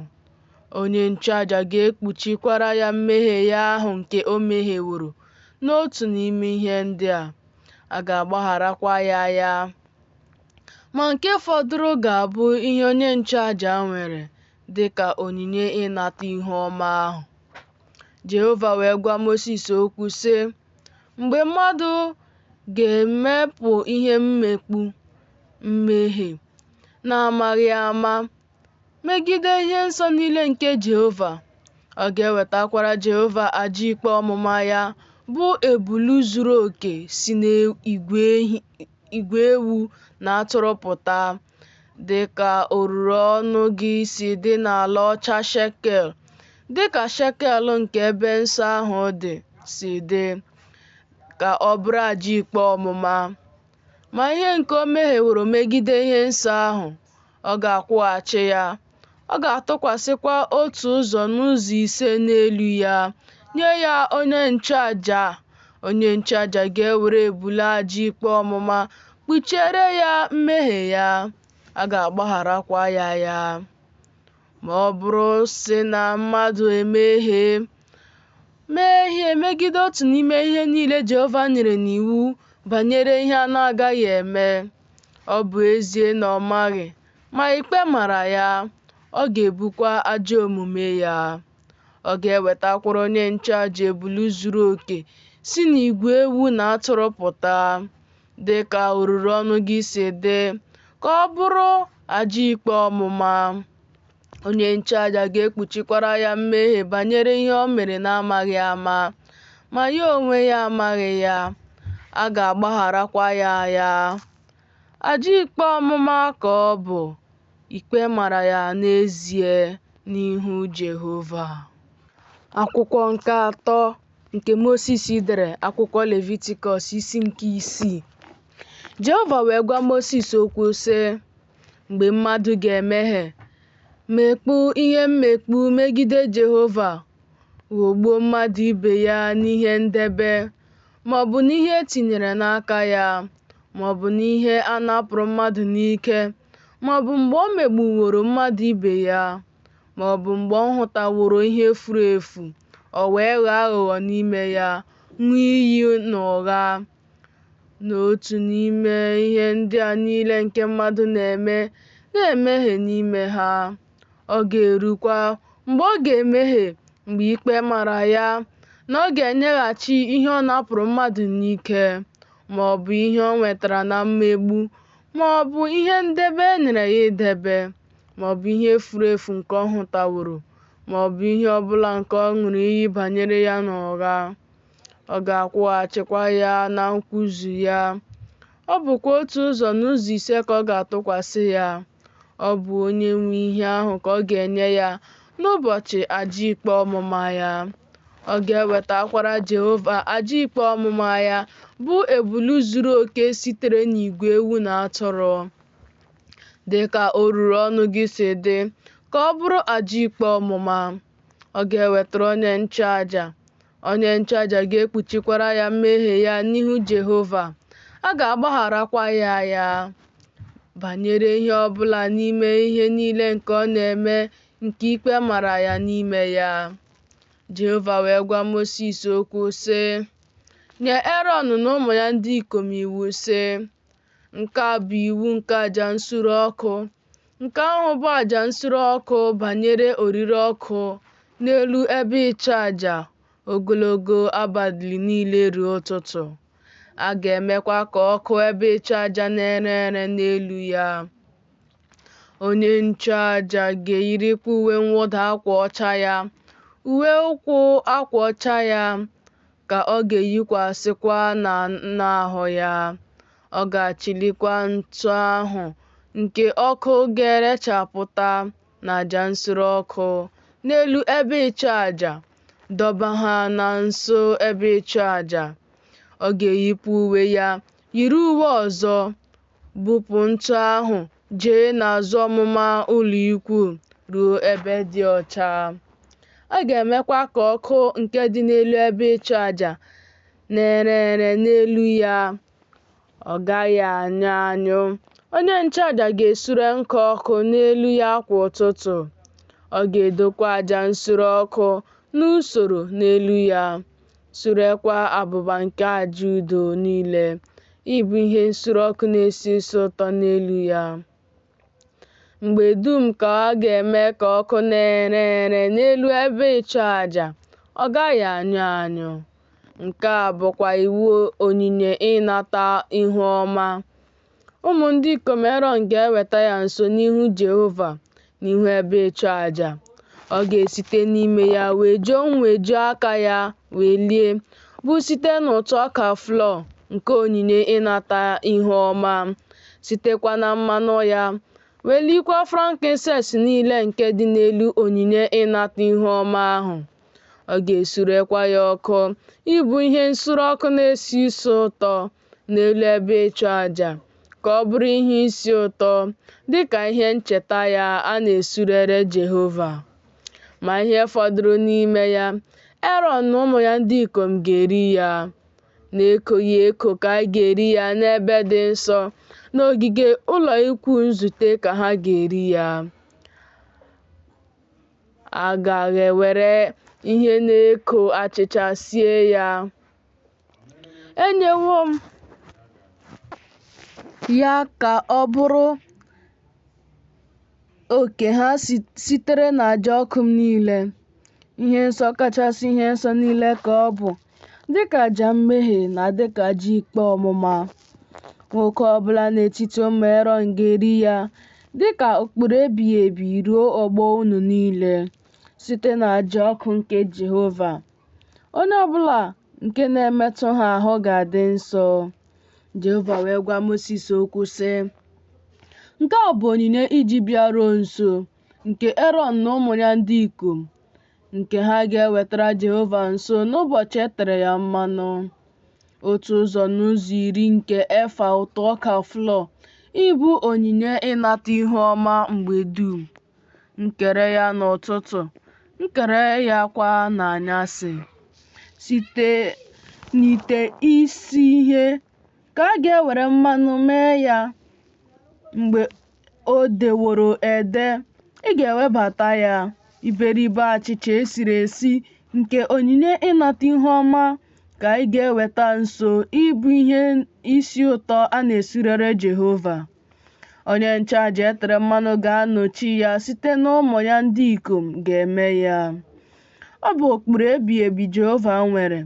Onye nchụaja ga-ekpuchikwara ya mmehie ya ahụ nke o mehieworo n'otu n'ime ihe ndị a. A ga-agbagharakwa ya ya. Ma nke fọdụrụ ga-abụ ihe onye nchụaja nwere dị ka onyinye ịnata ihu ọma ahụ. Jehova wee gwa Mosis okwu sị, Mgbe mmadụ ga-emepụ ihe mmekpu mmehie n'amaghị ama megide ihe nsọ niile nke Jehova, ọ ga-ewetakwara Jehova aja ikpe ọmụma ya, bụ ebulu zuru oke si n'igwe ewu na atụrụ pụta, dị ka oruru ọnụ gị si dị n'ala ọcha shekel, dị ka shekel nke ebe nsọ ahụ dị si dị, ka ọ bụrụ aja ikpe ọmụma. Ma ihe nke o mehieworo megide ihe nsọ ahụ, ọ ga-akwụghachi ya. Ọ ga-atụkwasịkwa otu ụzọ n'ụzọ ise n'elu ya, nye ya onye nchụaja. Onye nchụaja ga-ewere ebule aja ikpe ọmụma kpuchiere ya mmehie ya, a ga-agbagharakwa ya ya. Ma ọ bụrụ sị na mmadụ emehie, mehie megide otu n'ime ihe niile Jehova nyere n'iwu banyere ihe a na-agaghị eme, ọ bụ ezie na ọ maghị, ma ikpe mara ya, ọ ga-ebukwa ajọ omume ya. Ọ ga-ewetakwara onye nchụaja ebulu zuru oke si n'igwe ewu na atụrụ pụta, dị ka oruru ọnụ gị si dị, ka ọ bụrụ aja ikpe ọmụma. Onye nchụaja ga-ekpuchikwara ya mmehie banyere ihe o mere n'amaghị ama, ma ya onwe ya amaghị ya, a ga-agbagharakwa ya ya. Aja ikpe ọmụma ka ọ bụ, ikpe mara ya n'ezie n'ihu Jehova. Akwụkwọ nke atọ nke Mosis dere, akwụkwọ Levitikọs isi nke isii. Jehova wee gwa Mosis okwu sị, Mgbe mmadụ ga-emehie, mekpu ihe mmekpu megide Jehova, ghọgbuo mmadụ ibe ya n'ihe ndebe, ma ọ bụ n'ihe e tinyere n'aka ya, ma ọ bụ n'ihe a napụrụ mmadụ n'ike, ma ọ bụ mgbe o megbuworo mmadụ ibe ya, ma ọ bụ mgbe ọ hụtaworo ihe furu efu, o wee ghọọ aghụghọ n'ime ya, ṅụọ iyi n'ụgha. N'otu n'ime ihe ndị a niile nke mmadụ na-eme, na-emehie n'ime ha. Ọ ga-erukwa mgbe ọ ga-emehie, mgbe ikpe mara ya, na ọ ga-enyeghachi ihe ọ napụrụ mmadụ n'ike, ma ọ bụ ihe o nwetara na mmegbu, ma ọ bụ ihe ndebe e nyere ya idebe, ma ọ bụ ihe furu efu nke ọ hụtaworo, ma ọ bụ ihe ọ bụla nke ọ ṅụrụ iyi banyere ya n'ụgha. Ọ ga-akwụghachikwa ya na nkwụzu ya. Ọ bụkwa otu ụzọ n'ụzọ ise ka ọ ga-atụkwasị ya. Ọ bụ onye nwe ihe ahụ ka ọ ga-enye ya n'ụbọchị aja ikpe ọmụma ya. Ọ ga-ewetakwara Jehova aja ikpe ọmụma ya, bụ ebulu zuru oke sitere n'igwe ewu na atụrụ, dị ka oruru ọnụ gị si dị, ka ọ bụrụ aja ikpe ọmụma. Ọ ga-ewetara onye nchụaja, onye nchụaja ga-ekpuchikwara ya mmehie ya n'ihu Jehova, a ga-agbagharakwa ya ya. Banyere ihe ọ bụla n'ime ihe niile nke ọ na-eme nke ikpe mara ya n'ime ya. Jehova wee gwa Mosis okwu sị, Nye Erọn na ụmụ ya ndị ikom iwu sị, Nke a bụ iwu nke aja nsure ọkụ. Nke ahụ bụ aja nsure ọkụ banyere orire ọkụ n'elu ebe ịchụaja ogologo abalị niile ruo ụtụtụ. A ga-emekwa ka ọkụ ebe ịchụaja na-ere ere n'elu ya. Onye nchụaja ga-eyirikwa uwe mwụda akwa ọcha ya, uwe ụkwụ akwa ọcha ya ka ọ ga-eyikwasịkwa n'ahụ ya. Ọ ga-achịlikwa ntụ ahụ nke ọkụ ga-erechapụta n'aja nsure ọkụ n'elu ebe ịchụaja, dọba ha na nso ebe ịchụaja. Ọ ga-eyipụ uwe ya, yiri uwe ọzọ, bupụ ntụ ahụ jee n'azụ ọmụma ụlọ ikwu ruo ebe dị ọcha. A ga-emekwa ka ọkụ nke dị n'elu ebe ịchụaja na-ere ere n'elu ya. Ọ gaghị anyụ anyụ. Onye nchụaja ga-esure nkụ ọkụ n'elu ya kwa ụtụtụ. Ọ ga-edokwa aja nsure ọkụ n'usoro n'elu ya, surekwa abụba nke aja udo niile ịbụ ihe nsure ọkụ na-esi isi ụtọ n'elu ya. Mgbe dum ka a ga-eme ka ọkụ na-ere ere n'elu ebe ịchụaja, ọ gaghị anyụ anyụ. Nke a bụkwa iwu onyinye ịnata ihu ọma. Ụmụ ndị ikom Erọn ga-eweta ya nso n'ihu Jehova n'ihu ebe ịchụaja. Ọ ga-esite n'ime ya wejuo nweju aka ya welie, bụ site n'ụtụ ọka flọ nke onyinye ịnata ihu ọma, sitekwa na mmanụ ya, welikwa frankincense niile nke dị n'elu onyinye ịnata ihu ọma ahụ. Ọ ga-esurekwa ya ọkụ ịbụ ihe nsure ọkụ na-esi isi ụtọ n'elu ebe ịchụ aja, ka ọ bụrụ ihe isi ụtọ, dị ka ihe ncheta ya a na-esurere Jehova. Ma ihe fọdụrụ n'ime ya, Erọn na ụmụ ya ndị ikom ga-eri ya. Na-ekoghị eko ka a ga-eri ya n'ebe dị nsọ, n'ogige ụlọ ikwu nzute ka ha ga-eri ya. A gaghị ewere ihe na-eko achịcha sie ya. Enyewo m ya ka ọ bụrụ oke ha sitere n'aja ọkụ m niile. Ihe nsọ kachasị ihe nsọ niile ka ọ bụ, dịka aja mmehie na dịka aja ikpe ọmụma. Nwoke ọbụla n'etiti ụmụ Erọn ga-eri ya dịka ụkpụrụ ebighị ebi ruo ọgbọ unu niile, site n'aja ọkụ nke Jehova. Onye ọbụla nke na-emetụ ha ahụ ga-adị nsọ. Jehova wee gwa Mosis okwu sị, Nke a bụ onyinye iji bịaruo nso nke Erọn na ụmụ ya ndị ikom, nke ha ga-ewetara Jehova nso n'ụbọchị e tere ya mmanụ. Otu ụzọ n'ụzọ iri nke efa ụtụ ọka flọ ịbụ onyinye ịnata ihu ọma mgbe dum. Nkere ya n'ụtụtụ, nkere ya kwa n'anyasị. Site n'ite isi ihe ka a ga-ewere mmanụ mee ya. Mgbe o deworo ede, ị ga-ewebata ya, iberibe achịcha e siri esi nke onyinye ịnata ihu ọma ka ị ga-eweta nso ịbụ ihe isi ụtọ a na-esurere Jehova. Onye nchụaja e tere mmanụ ga-anọchi ya site n'ụmụ ya ndị ikom ga-eme ya. Ọ bụ ụkpụrụ ebighị ebi Jehova nwere.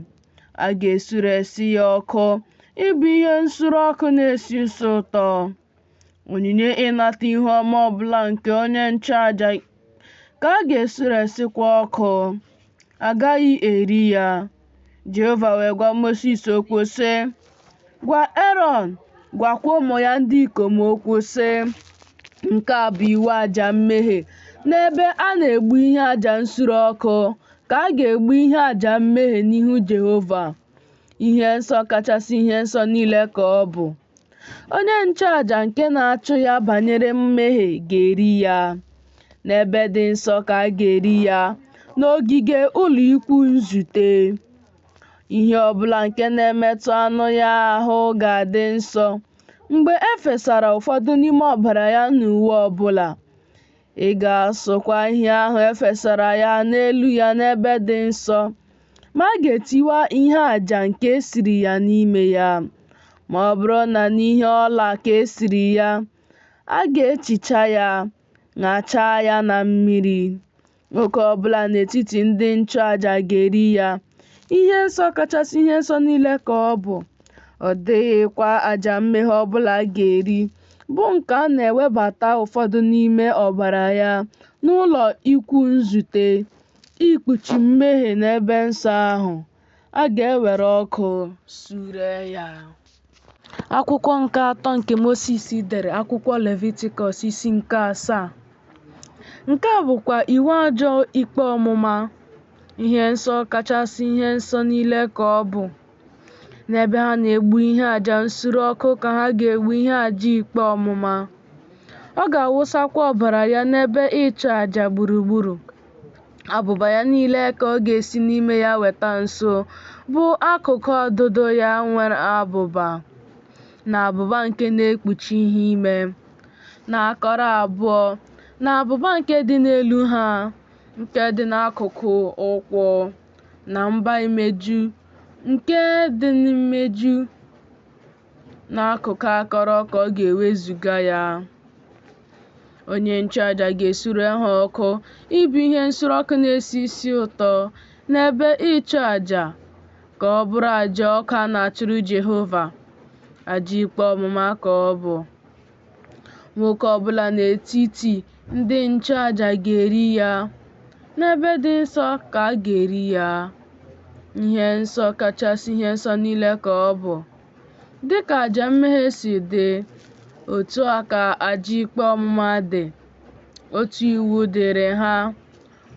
A ga-esuresi ya ọkụ ịbụ ihe nsure ọkụ na-esi isi ụtọ. Onyinye ịnata ihu ọma ọbụla nke onye nchụaja ka a ga-esuresikwa ọkụ. A gaghị eri ya. Jehova wee gwa Mosis okwu sị, Gwa Erọn, gwakwa ụmụ ya ndị ikom okwu sị, Nke a bụ iwu aja mmehie. N'ebe a na-egbu ihe aja nsure ọkụ ka a ga-egbu ihe aja mmehie n'ihu Jehova. Ihe nsọ kachasị ihe nsọ niile ka ọ bụ. Onye nchụaja nke na-achụ ya banyere mmehie ga-eri ya. N'ebe dị nsọ ka a ga-eri ya, n'ogige ụlọ ikwu nzute. Ihe ọbụla nke na-emetụ anụ ya ahụ ga-adị nsọ mgbe e fesara ụfọdụ n'ime ọbara ya n'uwe ọbụla. Ị ga-asụkwa ihe ahụ e fesara ya n'elu ya n'ebe dị nsọ, ma a ga-etiwa ihe aja nke e siri ya n'ime ya. Ma ọ bụrụ na n'ihe ọla ka e siri ya, a ga-echicha ya, ṅachaa ya na mmiri. Nwoke ọbụla n'etiti ndị nchụaja ga-eri ya. Ihe nsọ kachasị ihe nsọ niile ka ọ bụ. Ọ dịghịkwa aja mmehie ọbụla a ga-eri, bụ nke a na-ewebata ụfọdụ n'ime ọbara ya n'ụlọ ikwu nzute, ikpuchi mmehie n'ebe nsọ ahụ. A ga-ewere ọkụ suree ya. Akwụkwọ nke atọ nke Mosis dere, akwụkwọ Levitikọs isi nke asaa. Nke a bụkwa iwu aja ikpe ọmụma. Ihe nsọ kachasị ihe nsọ niile ka ọ bụ. N'ebe ha na-egbu ihe aja nsure ọkụ ka ha ga-egbu ihe aja ikpe ọmụma. Ọ ga-awụsakwa ọbara ya n'ebe ịchụ aja gburugburu. Abụba ya niile ka ọ ga-esi n'ime ya weta nso, bụ akụkụ ọdụdụ ya nwere abụba, na abụba nke na-ekpuchi ihe ime, na akọrọ abụọ, na abụba nke dị n'elu ha, nke dị n'akụkụ ụkwụ, na mba imeju nke dị n'imeju n'akụkụ akọrọ ka ọ ga-ewezuga ya. Onye nchụaja ga-esure ha ọkụ ịbụ ihe nsure ọkụ na-esi isi ụtọ n'ebe ịchụ aja ka ọ bụrụ aja ọkụ a na-achụrụ Jehova. Aja ikpe ọmụma ka ọ bụ. Nwoke ọbụla n'etiti ndị nchụaja ga-eri ya. N'ebe dị nsọ ka a ga-eri ya. Ihe nsọ kachasị ihe nsọ niile ka ọ bụ. Dịka aja mmehie si dị, otu a ka aja ikpe ọmụma dị. Otu iwu dịrị ha.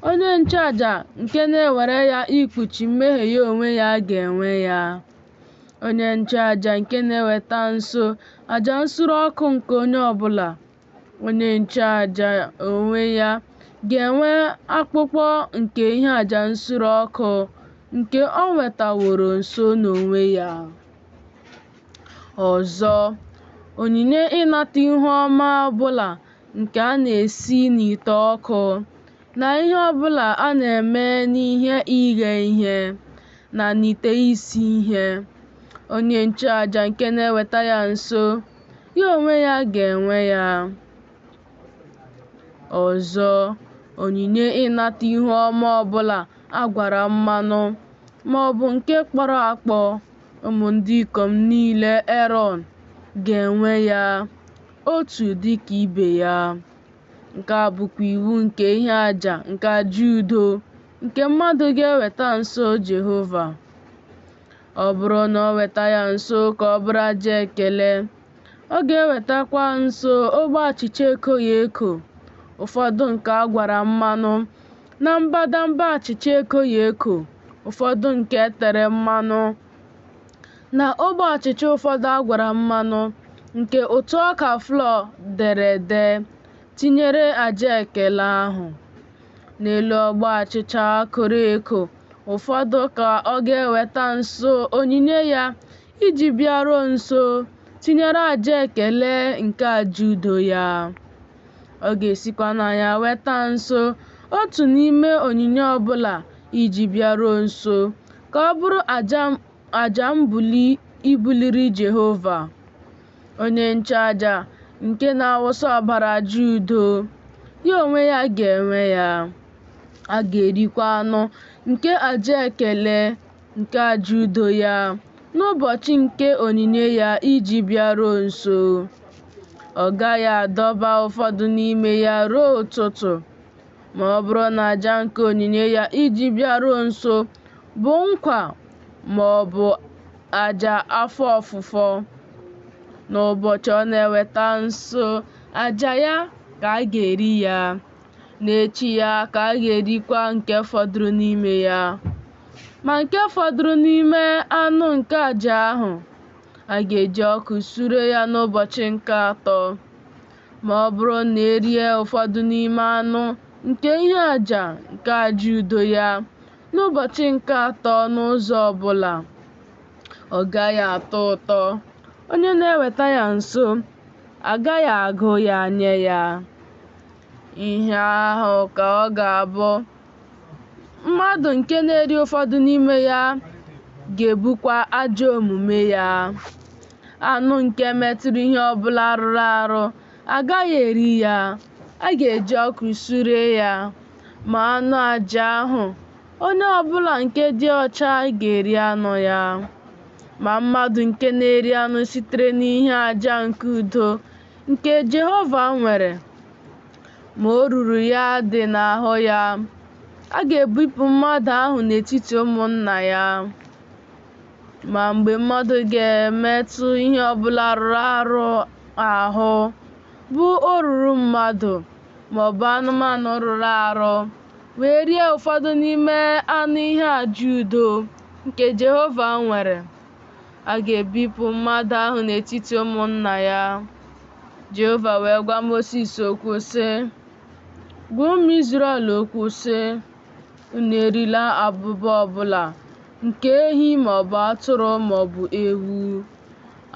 Onye nchụaja nke na-ewere ya ikpuchi mmehie ya onwe ya ga-enwe ya. Onye nchụaja nke na-eweta nso aja nsure ọkụ nke onye ọbụla, onye nchụaja onwe ya ga-enwe akpụkpọ nke ihe aja nsure ọkụ nke o wetaworo nso n'onwe ya. Ọzọ, onyinye ịnata ihu ọma ọbụla nke a na-esi n'ite ọkụ, na ihe ọ bụla a na-eme n'ihe ighe ihe, na n'ite isi ihe. Onye nchụaja nke na-eweta ya nso, ya onwe ya ga-enwe ya. Ọzọ, onyinye ịnata ihu ọma ọbụla a gwara mmanụ, maọbụ nke kpọrọ akpọ, ụmụ ndị ikom niile Erọn ga-enwe ya, otu dịka ibe ya. Nke a bụkwa iwu nke ihe aja nke aja udo nke mmadụ ga-eweta nso Jehova. Ọ bụrụ na o weta ya nso ka ọ bụrụ aja ekele, ọ ga-ewetakwa nso ogbe achịcha ekoghị eko ụfọdụ nke a gwara mmanụ, na mbadamba achịcha ekoghị eko ụfọdụ nke e tere mmanụ, na ogbe achịcha ụfọdụ a gwara mmanụ nke ụtụ ọka flọ dere ede, tinyere aja ekele ahụ. N'elu ogbe achịcha koro eko ụfọdụ ka ọ ga-eweta nso onyinye ya iji bịaruo nso, tinyere aja ekele nke aja udo ya. Ọ ga-esikwa na ya weta nso otu n'ime onyinye ọbụla iji bịaruo nso, ka ọ bụrụ aja mbuli ibuliri Jehova. Onye nchụaja nke na-awụsa ọbara aja udo, ya onwe ya ga-enwe ya. A ga-erikwa anụ nke aja ekele nke aja udo ya n'ụbọchị nke onyinye ya iji bịaruo nso. Ọ gaghị adọba ụfọdụ n'ime ya ruo ụtụtụ. Ma ọ bụrụ na aja nke onyinye ya iji bịaruo nso bụ nkwa ma ọ bụ aja afọ ofufo, n'ụbọchị ọ na-eweta nso aja ya ka a ga-eri ya, n'echi ya ka a ga-erikwa nke fọdụrụ n'ime ya. Ma nke fọdụrụ n'ime anụ nke aja ahụ, a ga-eji ọkụ sure ya n'ụbọchị nke atọ. Ma ọ bụrụ na e rie ụfọdụ n'ime anụ nke ihe aja nke aja udo ya n'ụbọchị nke atọ n'ụzọ ọbụla, ọ gaghị atọ ụtọ, onye na-eweta ya nso agaghị agụ ya nye ya. Ihe ahụ ka ọ ga-abụ, mmadụ nke na-eri ụfọdụ n'ime ya ga-ebukwa ajọ omume ya. Anụ nke metụrụ ihe ọbụla rụrụ arụ agaghị eri ya, a ga-eji ọkụ sure ya. Ma anụ aja ahụ, onye ọbụla nke dị ọcha ga-eri anụ ya. Ma mmadụ nke na-eri anụ sitere n'ihe aja nke udo nke Jehova nwere, ma oruru ya dị n'ahụ ya, a ga-ebipụ mmadụ ahụ n'etiti ụmụnna ya. Ma mgbe mmadụ ga-emetụ ihe ọbụla rụrụ arụ ahụ, bụ oruru mmadụ maọbụ anụmanụ rụrụ arụ, wee rie ụfọdụ n'ime anụ ihe aja udo nke Jehova nwere, a ga-ebipụ mmadụ ahụ n'etiti ụmụnna ya. Jehova wee gwa Mosis okwu sị, Gwa ụmụ Izrel okwu sị, Unu erila abụba ọbụla nke ehi maọbụ atụrụ maọbụ ewu,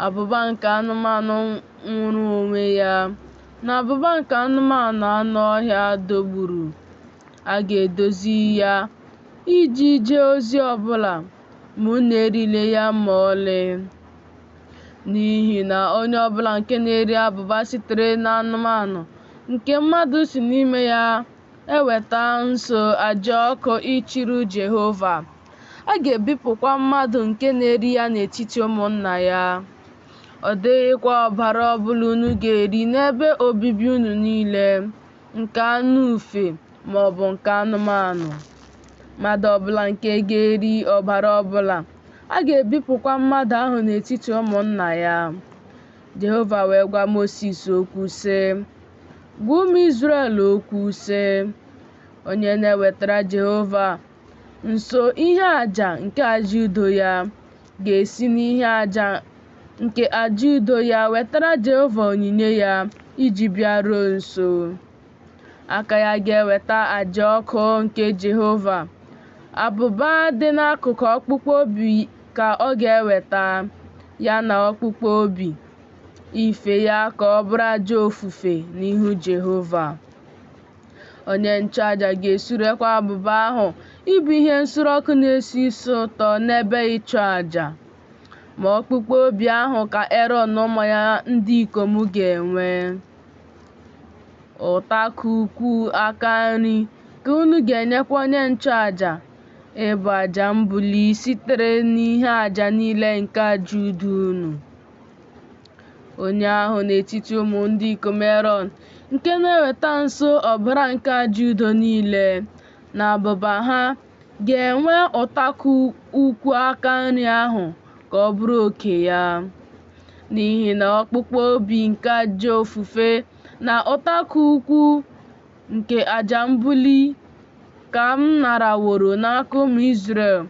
abụba nke anụmanụ nwụrụ onwe ya, na abụba nke anụmanụ anụ ọhịa dọgburu. A ga-edozi ya iji jee ozi ọbụla, ma unu erila ya ma ọlị. N'ihi na onye ọbụla nke na-eri abụba sitere n'anụmanụ nke mmadụ si n'ime ya eweta nso aja ọkụ ịchụrụ Jehova, a ga-ebipụkwa mmadụ nke na-eri ya n'etiti ụmụnna ya. Ọ dịghịkwa ọbara ọbụla unu ga-eri n'ebe obibi unu niile, nke anụ ufe maọbụ nke anụmanụ. Mmadụ ọbụla nke ga-eri ọbara ọbụla, a ga-ebipụkwa mmadụ ahụ n'etiti ụmụnna ya. Jehova wee gwa Mosis okwu sị, Gwa ụmụ Izrel okwu sị, Onye na-ewetara Jehova nso ihe aja nke aja udo ya ga-esi n'ihe aja nke aja udo ya wetara Jehova onyinye ya iji bịaruo nso. Aka ya ga-eweta aja ọkụ nke Jehova. Abụba dị n'akụkụ ọkpụkpụ obi ka ọ ga-eweta, ya na ọkpụkpụ obi, ife ya ka ọ bụrụ aja ofufe n'ihu Jehova. Onye nchụaja ga-esurekwa abụba ahụ ịbụ ihe nsure ọkụ na-esi isi ụtọ n'ebe ịchụ aja. Ma ọkpụkpụ obi ahụ ka Erọn na ụmụ ya ndị ikom ga-enwe. Ụtakụ ụkwụ aka nri ka unu ga-enyekwa onye nchụaja, ịbụ aja mbuli sitere n'ihe aja niile nke aja udo unu. Onye ahụ n'etiti ụmụ ndị ikom Erọn nke na-eweta nso ọbara nke aja udo niile na abụba ha ga-enwe ụtakụ ụkwụ aka nri ahụ ka ọ bụrụ oke ya. N'ihi na ọkpụkpụ obi nke aja ofufe na ụtakụ ụkwụ nke aja mbuli ka m naraworo n'aka ụmụ Izrel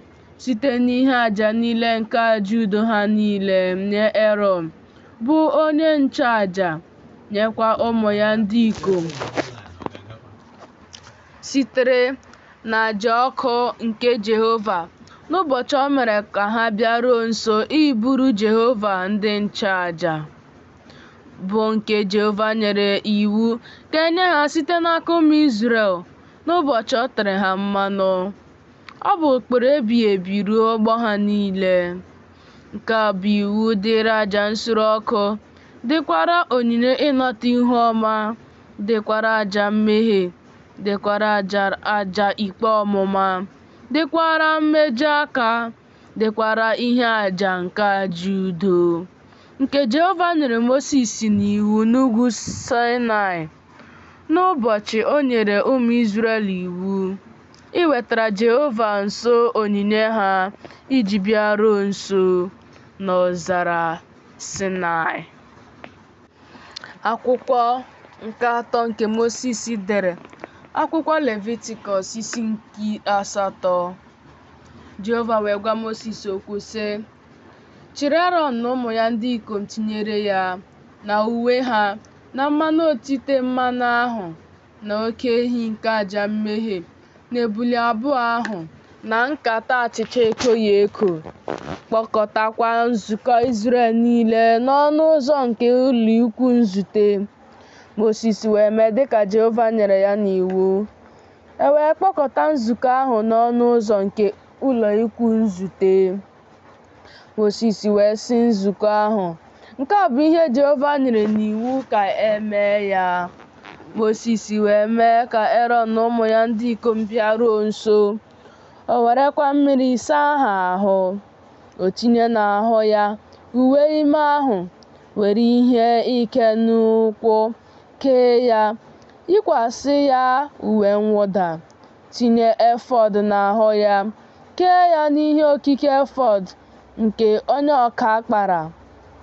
site n'ihe aja niile nke aja udo ha niile nye Erọn, bụ onye nchụaja, nyekwa ụmụ ya ndị ikom sitere n'aja ọkụ nke Jehova n'ụbọchị o mere ka ha bịaruo nso ịbụrụ Jehova ndị nchụaja, bụ nke Jehova nyere iwu ka e nye ha site n'aka ụmụ Izrel n'ụbọchị o tere ha mmanụ. Ọ bụ ụkpụrụ ebighị ebi ruo ọgbọ ha niile. Nke a bụ iwu dịịrị aja nsure ọkụ, dịkwara onyinye ịnata ihu ọma, dịkwara aja mmehie, dịkwara aja ikpe ọmụma, dịkwara mmeju aka, dịkwara ihe aja nke aja udo, nke Jehova nyere Mosis n'iwu n'ugwu Saịnaị, n'ụbọchị o nyere ụmụ Izrel iwu iwetara Jehova nso onyinye ha iji bịaruo nso n'ọzara Saịnaị. Akwụkwọ nke atọ nke Mosis dere, akwụkwọ Levitikọs isi nke asatọ. Jehova wee gwa Mosis okwu sị, Chịrị Erọn na ụmụ ya ndị ikom tinyere ya, na uwe ha, na mmanụ otite mmanụ ahụ, na oke ehi nke aja mmehie, na ebule abụọ ahụ, na nkata achịcha ekoghị eko. Kpọkọtakwa nzukọ Izrel niile n'ọnụ ụzọ nke ụlọ ikwu nzute. Mosis wee mee dịka Jehova nyere ya n'iwu. E wee kpọkọta nzukọ ahụ n'ọnụ ụzọ nke ụlọ ikwu nzute. Mosis wee sị nzukọ ahụ, Nke a bụ ihe Jehova nyere n'iwu ka e mee ya. Mosis wee mee ka Erọn na ụmụ ya ndị ikom bịaruo nso. O werekwa mmiri saa ha ahụ. O tinye n'ahụ ya uwe ime ahụ, were ihe ike n'ụkwụ kee ya, yikwasị ya uwe mwụda, tinye efọd n'ahụ ya, kee ya n'ihe okike efọd nke onye ọka kpara,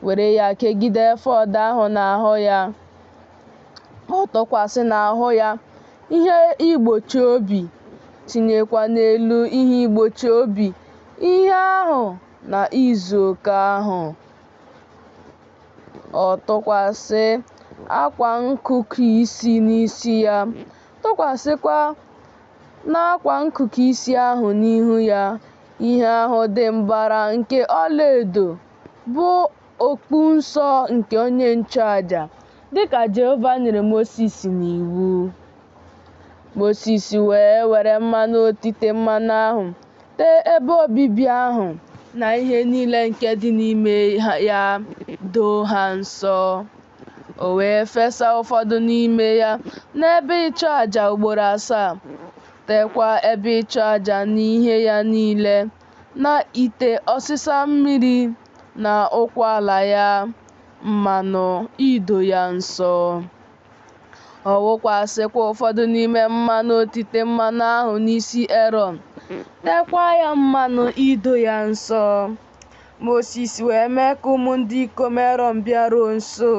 were ya kegide efọd ahụ n'ahụ ya. Ọ tụkwasị n'ahụ ya ihe igbochi obi, tinyekwa n'elu ihe igbochi obi ihe ahụ na izu oke ahụ. Ọ tụkwasị akwa nkụkụ isi n'isi ya, tụkwasịkwa n'akwa nkụkụ isi ahụ n'ihu ya ihe ahụ dị mbara nke ọlaedo, bụ okpu nsọ nke onye nchụaja, dịka Jehova nyere Mosis n'iwu. Mosis wee were mmanụ otite mmanụ ahụ tee ebe obibi ahụ na ihe niile nke dị n'ime ya, doo ha nsọ. O wee fesa ụfọdụ n'ime ya n'ebe ịchụ aja ugboro asaa, teekwa ebe ịchụ aja na ihe ya niile, na ite ọsịsa mmiri na ụkwụ ala ya, mmanụ ido ya nsọ. Ọ wụkwasịkwa ụfọdụ n'ime mmanụ otite mmanụ ahụ n'isi Erọn, teekwa ya mmanụ ido ya nsọ. Mosis wee mee ka ụmụ ndị ikom Erọn bịaruo nso.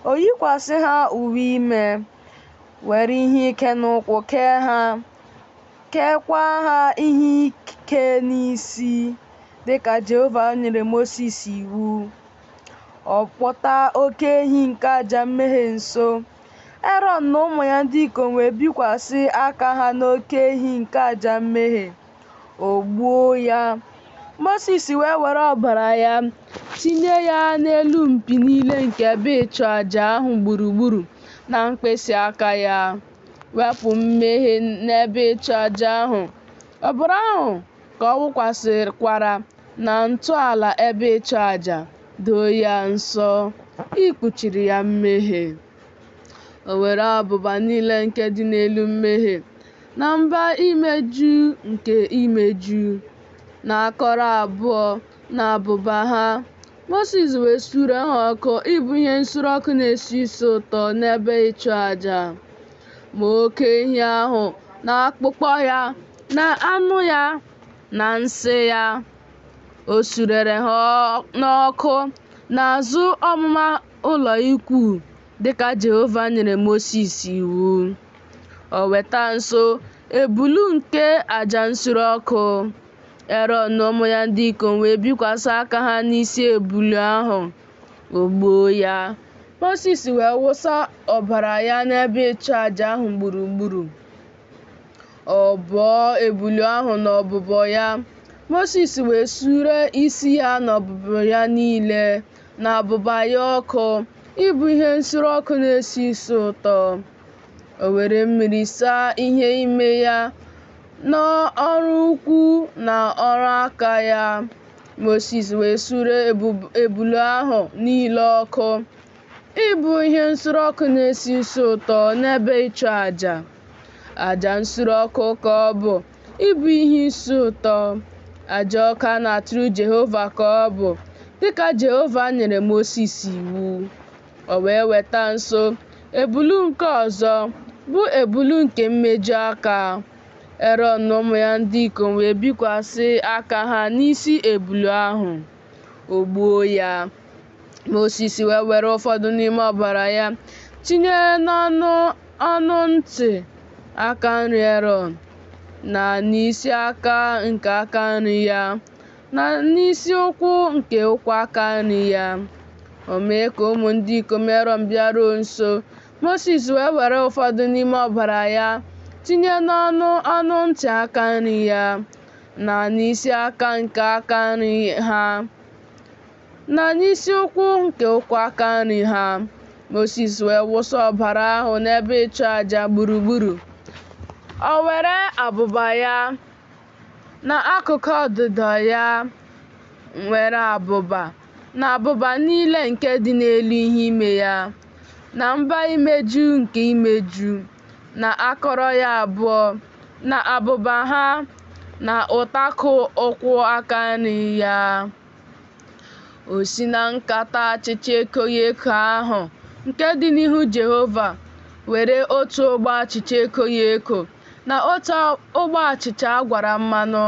O yikwasị ha uwe ime, were ihe ike n'ụkwụ kee ha, keekwa ha ihe ike n'isi, dịka Jehova nyere Mosis iwu. Ọ kpọta oke ehi nke aja mmehie nso. Erọn na ụmụ ya ndị ikom wee bikwasị aka ha n'oke ehi nke aja mmehie. O gbuo ya. Mosis wee were ọbara ya tinye ya n'elu mpi niile nke ebe ịchụ aja ahụ gburugburu na mkpịsị aka ya. wepụ mmehie n'ebe ịchụ aja ahụ. Ọbara ahụ ka ọ wụkwasịkwara na ntọala ebe ịchụ aja, doo ya nsọ, ikpuchiri ya mmehie. O were abụba niile nke dị n'elu mmehie, na mba imeju nke imeju, na akọrọ abụọ, na abụba ha. Mosis wee sure ha ọkụ ịbụ ihe nsure ọkụ na-esi isi ụtọ n'ebe ịchụ aja. Ma oke ehi ahụ na akpụkpọ ya, na anụ ya, na nsị ya, o surere ha n'ọkụ n'azụ ọmụma ụlọ ikwu, dịka Jehova nyere Mosis iwu. O weta nso ebulu nke aja nsure ọkụ. Erọn na ụmụ ya ndị ikom wee bikwasị aka ha n'isi ebulu ahụ. O gbuo ya. Mosis wee wụsa ọbara ya n'ebe ịchụ aja ahụ gburugburu. Ọ bọọ ebulu ahụ na ọbụbọ ya. Mosis wee sure isi ya na ọbụbọ ya niile na abụba ya ọkụ ịbụ ihe nsure ọkụ na-esi isi ụtọ. O were mmiri saa ihe ime ya na ọrụ ụkwụ na ọrụ aka ya. Mosis wee sure ebulu ahụ niile ọkụ ịbụ ihe nsure ọkụ na-esi isi ụtọ n'ebe ịchụ aja. Aja nsure ọkụ ka ọ bụ ịbụ ihe isi ụtọ. Aja ọkụ a na-achụrụ Jehova ka ọ bụ, dịka Jehova nyere Mosis iwu. O wee weta nso ebulu nke ọzọ, bụ ebulu nke mmeju aka. Erọn na ụmụ ya ndị ikom wee bikwasị aka ha n'isi ebulu ahụ. O gbuo ya. Mosis wee were ụfọdụ n'ime ọbara ya tinye n'ọnụ ọnụ ntị aka nri Erọn, na n'isi aka nke aka nri ya, na n'isi ụkwụ nke ụkwụ aka nri ya. O mee ka ụmụ ndị ikom Erọn bịaruo nso. Mosis wee were ụfọdụ n'ime ọbara ya tinye n'ọnụ ọnụ ntị aka nri ya, na n'isi aka nke aka nri ha, na n'isi ụkwụ nke ụkwụ aka nri ha. Mosis wee wụsa ọbara ahụ n'ebe ịchụ aja gburugburu. O were abụba ya na akụkụ ọdụdọ ya nwere abụba, na abụba niile nke dị n'elu ihe ime ya, na mba imeju nke imeju, na akọrọ ya abụọ, na abụba ha, na ụtakụ ụkwụ aka nri ya. O si na nkata achịcha ekoghị eko ahụ nke dị n'ihu Jehova were otu ogbe achịcha ekoghị eko, na otu ogbe achịcha a gwara mmanụ,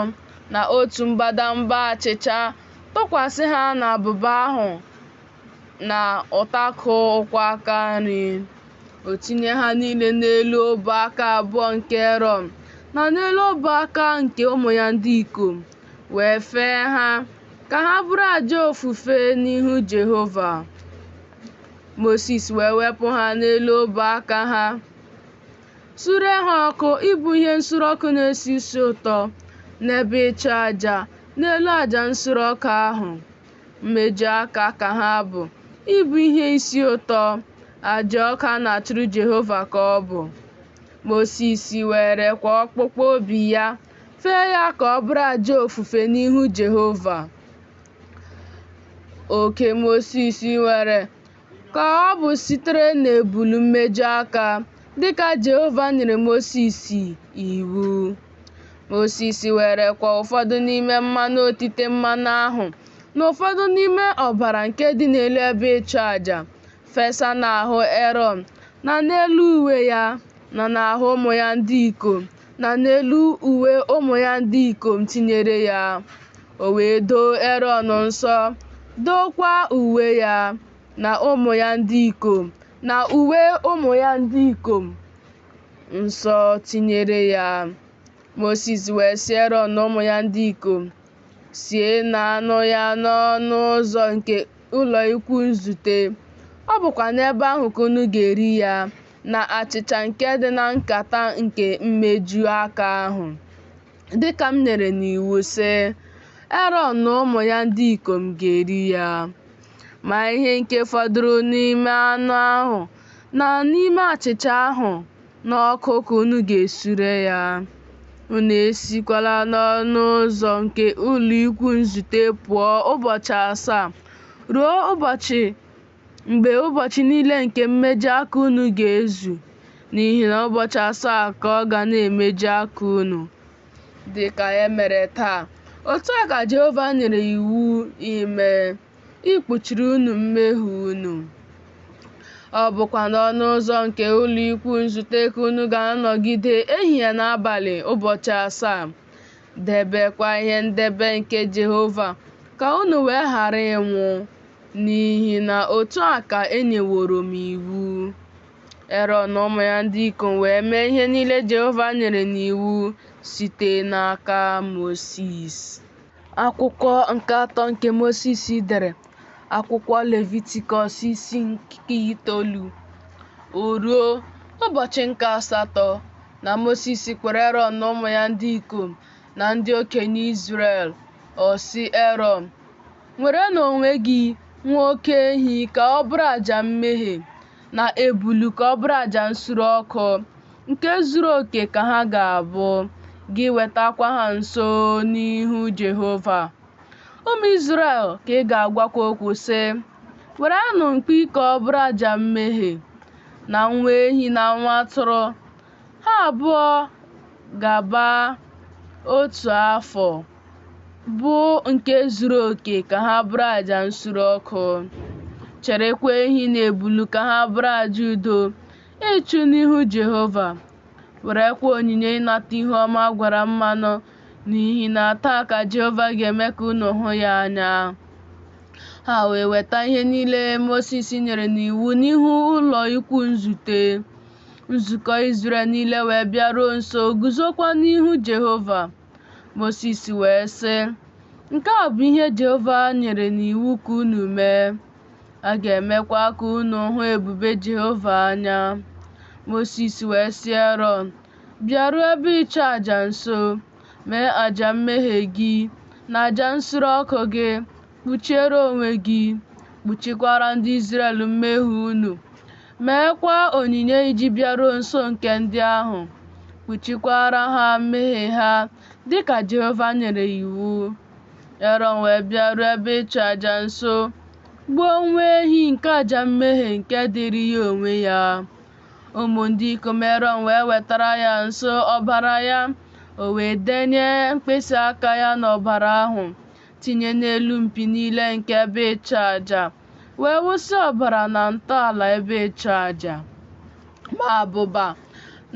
na otu mbadamba achịcha, tụkwasị ha n'abụba ahụ na ụtakụ ụkwụ aka nri. O tinye ha niile n'elu ọbụ aka abụọ nke Erọn, na n'elu ọbụ aka nke ụmụ ya ndị ikom, wee fee ha ka ha bụrụ àjà ofufe n'ihu Jehova. Mosis wee wepụ ha n'elu ọbụ aka ha, sure ha ọkụ ịbụ ihe nsure ọkụ na-esi isi ụtọ n'ebe ịchụ aja n'elu àjà nsure ọkụ ahụ. Mmeju aka ka ha bụ ịbụ ihe isi ụtọ, àjà ọkụ a na-achụrụ Jehova ka ọ bụ. Mosis werekwa ọkpụkpụ obi ya fee ya ka ọ bụrụ àjà ofufe n'ihu Jehova. Oke Mosis nwere ka ọ bụ sitere n'ebulu mmeju aka, dịka Jehova nyere Mosis iwu. Mosis werekwa ụfọdụ n'ime mmanụ otite mmanụ ahụ na ụfọdụ n'ime ọbara nke dị n'elu ebe ịchụ aja fesa n'ahụ Erọn na n'elu uwe ya, na n'ahụ ụmụ ya ndị ikom, na n'elu uwe ụmụ ya ndị ikom tinyere ya. O wee doo Erọn nsọ, dookwa uwe ya, na ụmụ ya ndị ikom, na uwe ụmụ ya ndị ikom nsọ tinyere ya. Mosis wee sị Erọn na ụmụ ya ndị ikom, Sienụ anụ ya n'ọnụ ụzọ nke ụlọ ikwu nzute. Ọ bụkwa n'ebe ahụ ka unu ga-eri ya, na achịcha nke dị na nkata nke mmeju aka ahụ, dịka m nyere n'iwu sị, Erọn na ụmụ ya ndị ikom ga-eri ya. Ma ihe nke fọdụrụ n'ime anụ ahụ na n'ime achịcha ahụ N'ọkụ ka unu ga-esure ya. Unu esikwala n'ọnụ ụzọ nke ụlọ ikwu nzute pụọ ụbọchị asaa, ruo ụbọchị mgbe ụbọchị niile nke mmeji aka unu ga-ezu, n'ihi na ụbọchị asaa ka ọ ga na-emeji aka unu. Dị ka e mere taa, otu a ka Jehova nyere iwu ime, ikpuchiri unu mmehie unu. Ọ bụkwa n'ọnụ ụzọ nke ụlọ ikwu nzute ka unu ga-anọgide ehihie na abalị ụbọchị asaa, debekwa ihe ndebe nke Jehova, ka unu wee ghara ịnwụ, n'ihi na otu a ka e nyeworo m iwu. Erọn na ụmụ ya ndị ikom wee mee ihe niile Jehova nyere n'iwu site n'aka Mosis. Akwụkwọ nke atọ nke Mosis dere, akwụkwọ Levitikọs isi nke itoolu. O ruo ụbọchị nke asatọ na Mosis kpọrọ Erọn na ụmụ ya ndị ikom na ndị okenye Izrel. Ọ sị Erọn, Nwere n'onwe gị nwa oke ehi ka ọ bụrụ aja mmehie, na ebulu ka ọ bụrụ aja nsure ọkụ, nke zuru oke ka ha ga-abụ, gị wetakwa ha nso n'ihu Jehova. Ụmụ Izrel ka ị ga-agwakwa okwu sị, Werenụ mkpi ka ọ bụrụ aja mmehie, na nwa ehi na nwa atụrụ, ha abụọ ga-agba otu afọ, bụ nke zuru oke ka ha bụrụ aja nsure ọkụ. Chịrịkwa ehi na ebulu ka ha bụrụ aja udo ịchụ n'ihu Jehova. Werekwa onyinye ịnata ihu ọma a gwara mmanụ, n'ihi na taa ka Jehova ga-eme ka unu hụ ya anya. Ha wee weta ihe niile Mosis nyere n'iwu n'ihu ụlọ ikwu nzute. Nzukọ Izrel niile wee bịaruo nso guzokwa n'ihu Jehova. Mosis wee sị, Nke a bụ ihe Jehova nyere n'iwu ka unu mee. A ga-emekwa ka unu hụ ebube Jehova anya. Mosis wee sị Erọn, Bịaruo ebe ịchụ aja nso, mee aja mmehie gị na aja nsure ọkụ gị, kpuchiere onwe gị, kpuchikwara ndị Izrel mmehie unu. Meekwa onyinye iji bịaruo nso nke ndị ahụ, kpuchikwara ha mmehie ha dị ka Jehova nyere iwu. Erọn wee bịaruo ebe ịchụ aja nso, gbuo nwa ehi nke aja mmehie nke dịrị ya onwe ya. Ụmụ ndị ikom Erọn wee wetara ya nso ọbara ya, o wee denye mkpịsị aka ya n'ọbara ahụ, tinye n'elu mpi niile nke ebe ịchụ aja, wee wụsị ọbara na ntọala ebe ịchụ aja. Ma abụba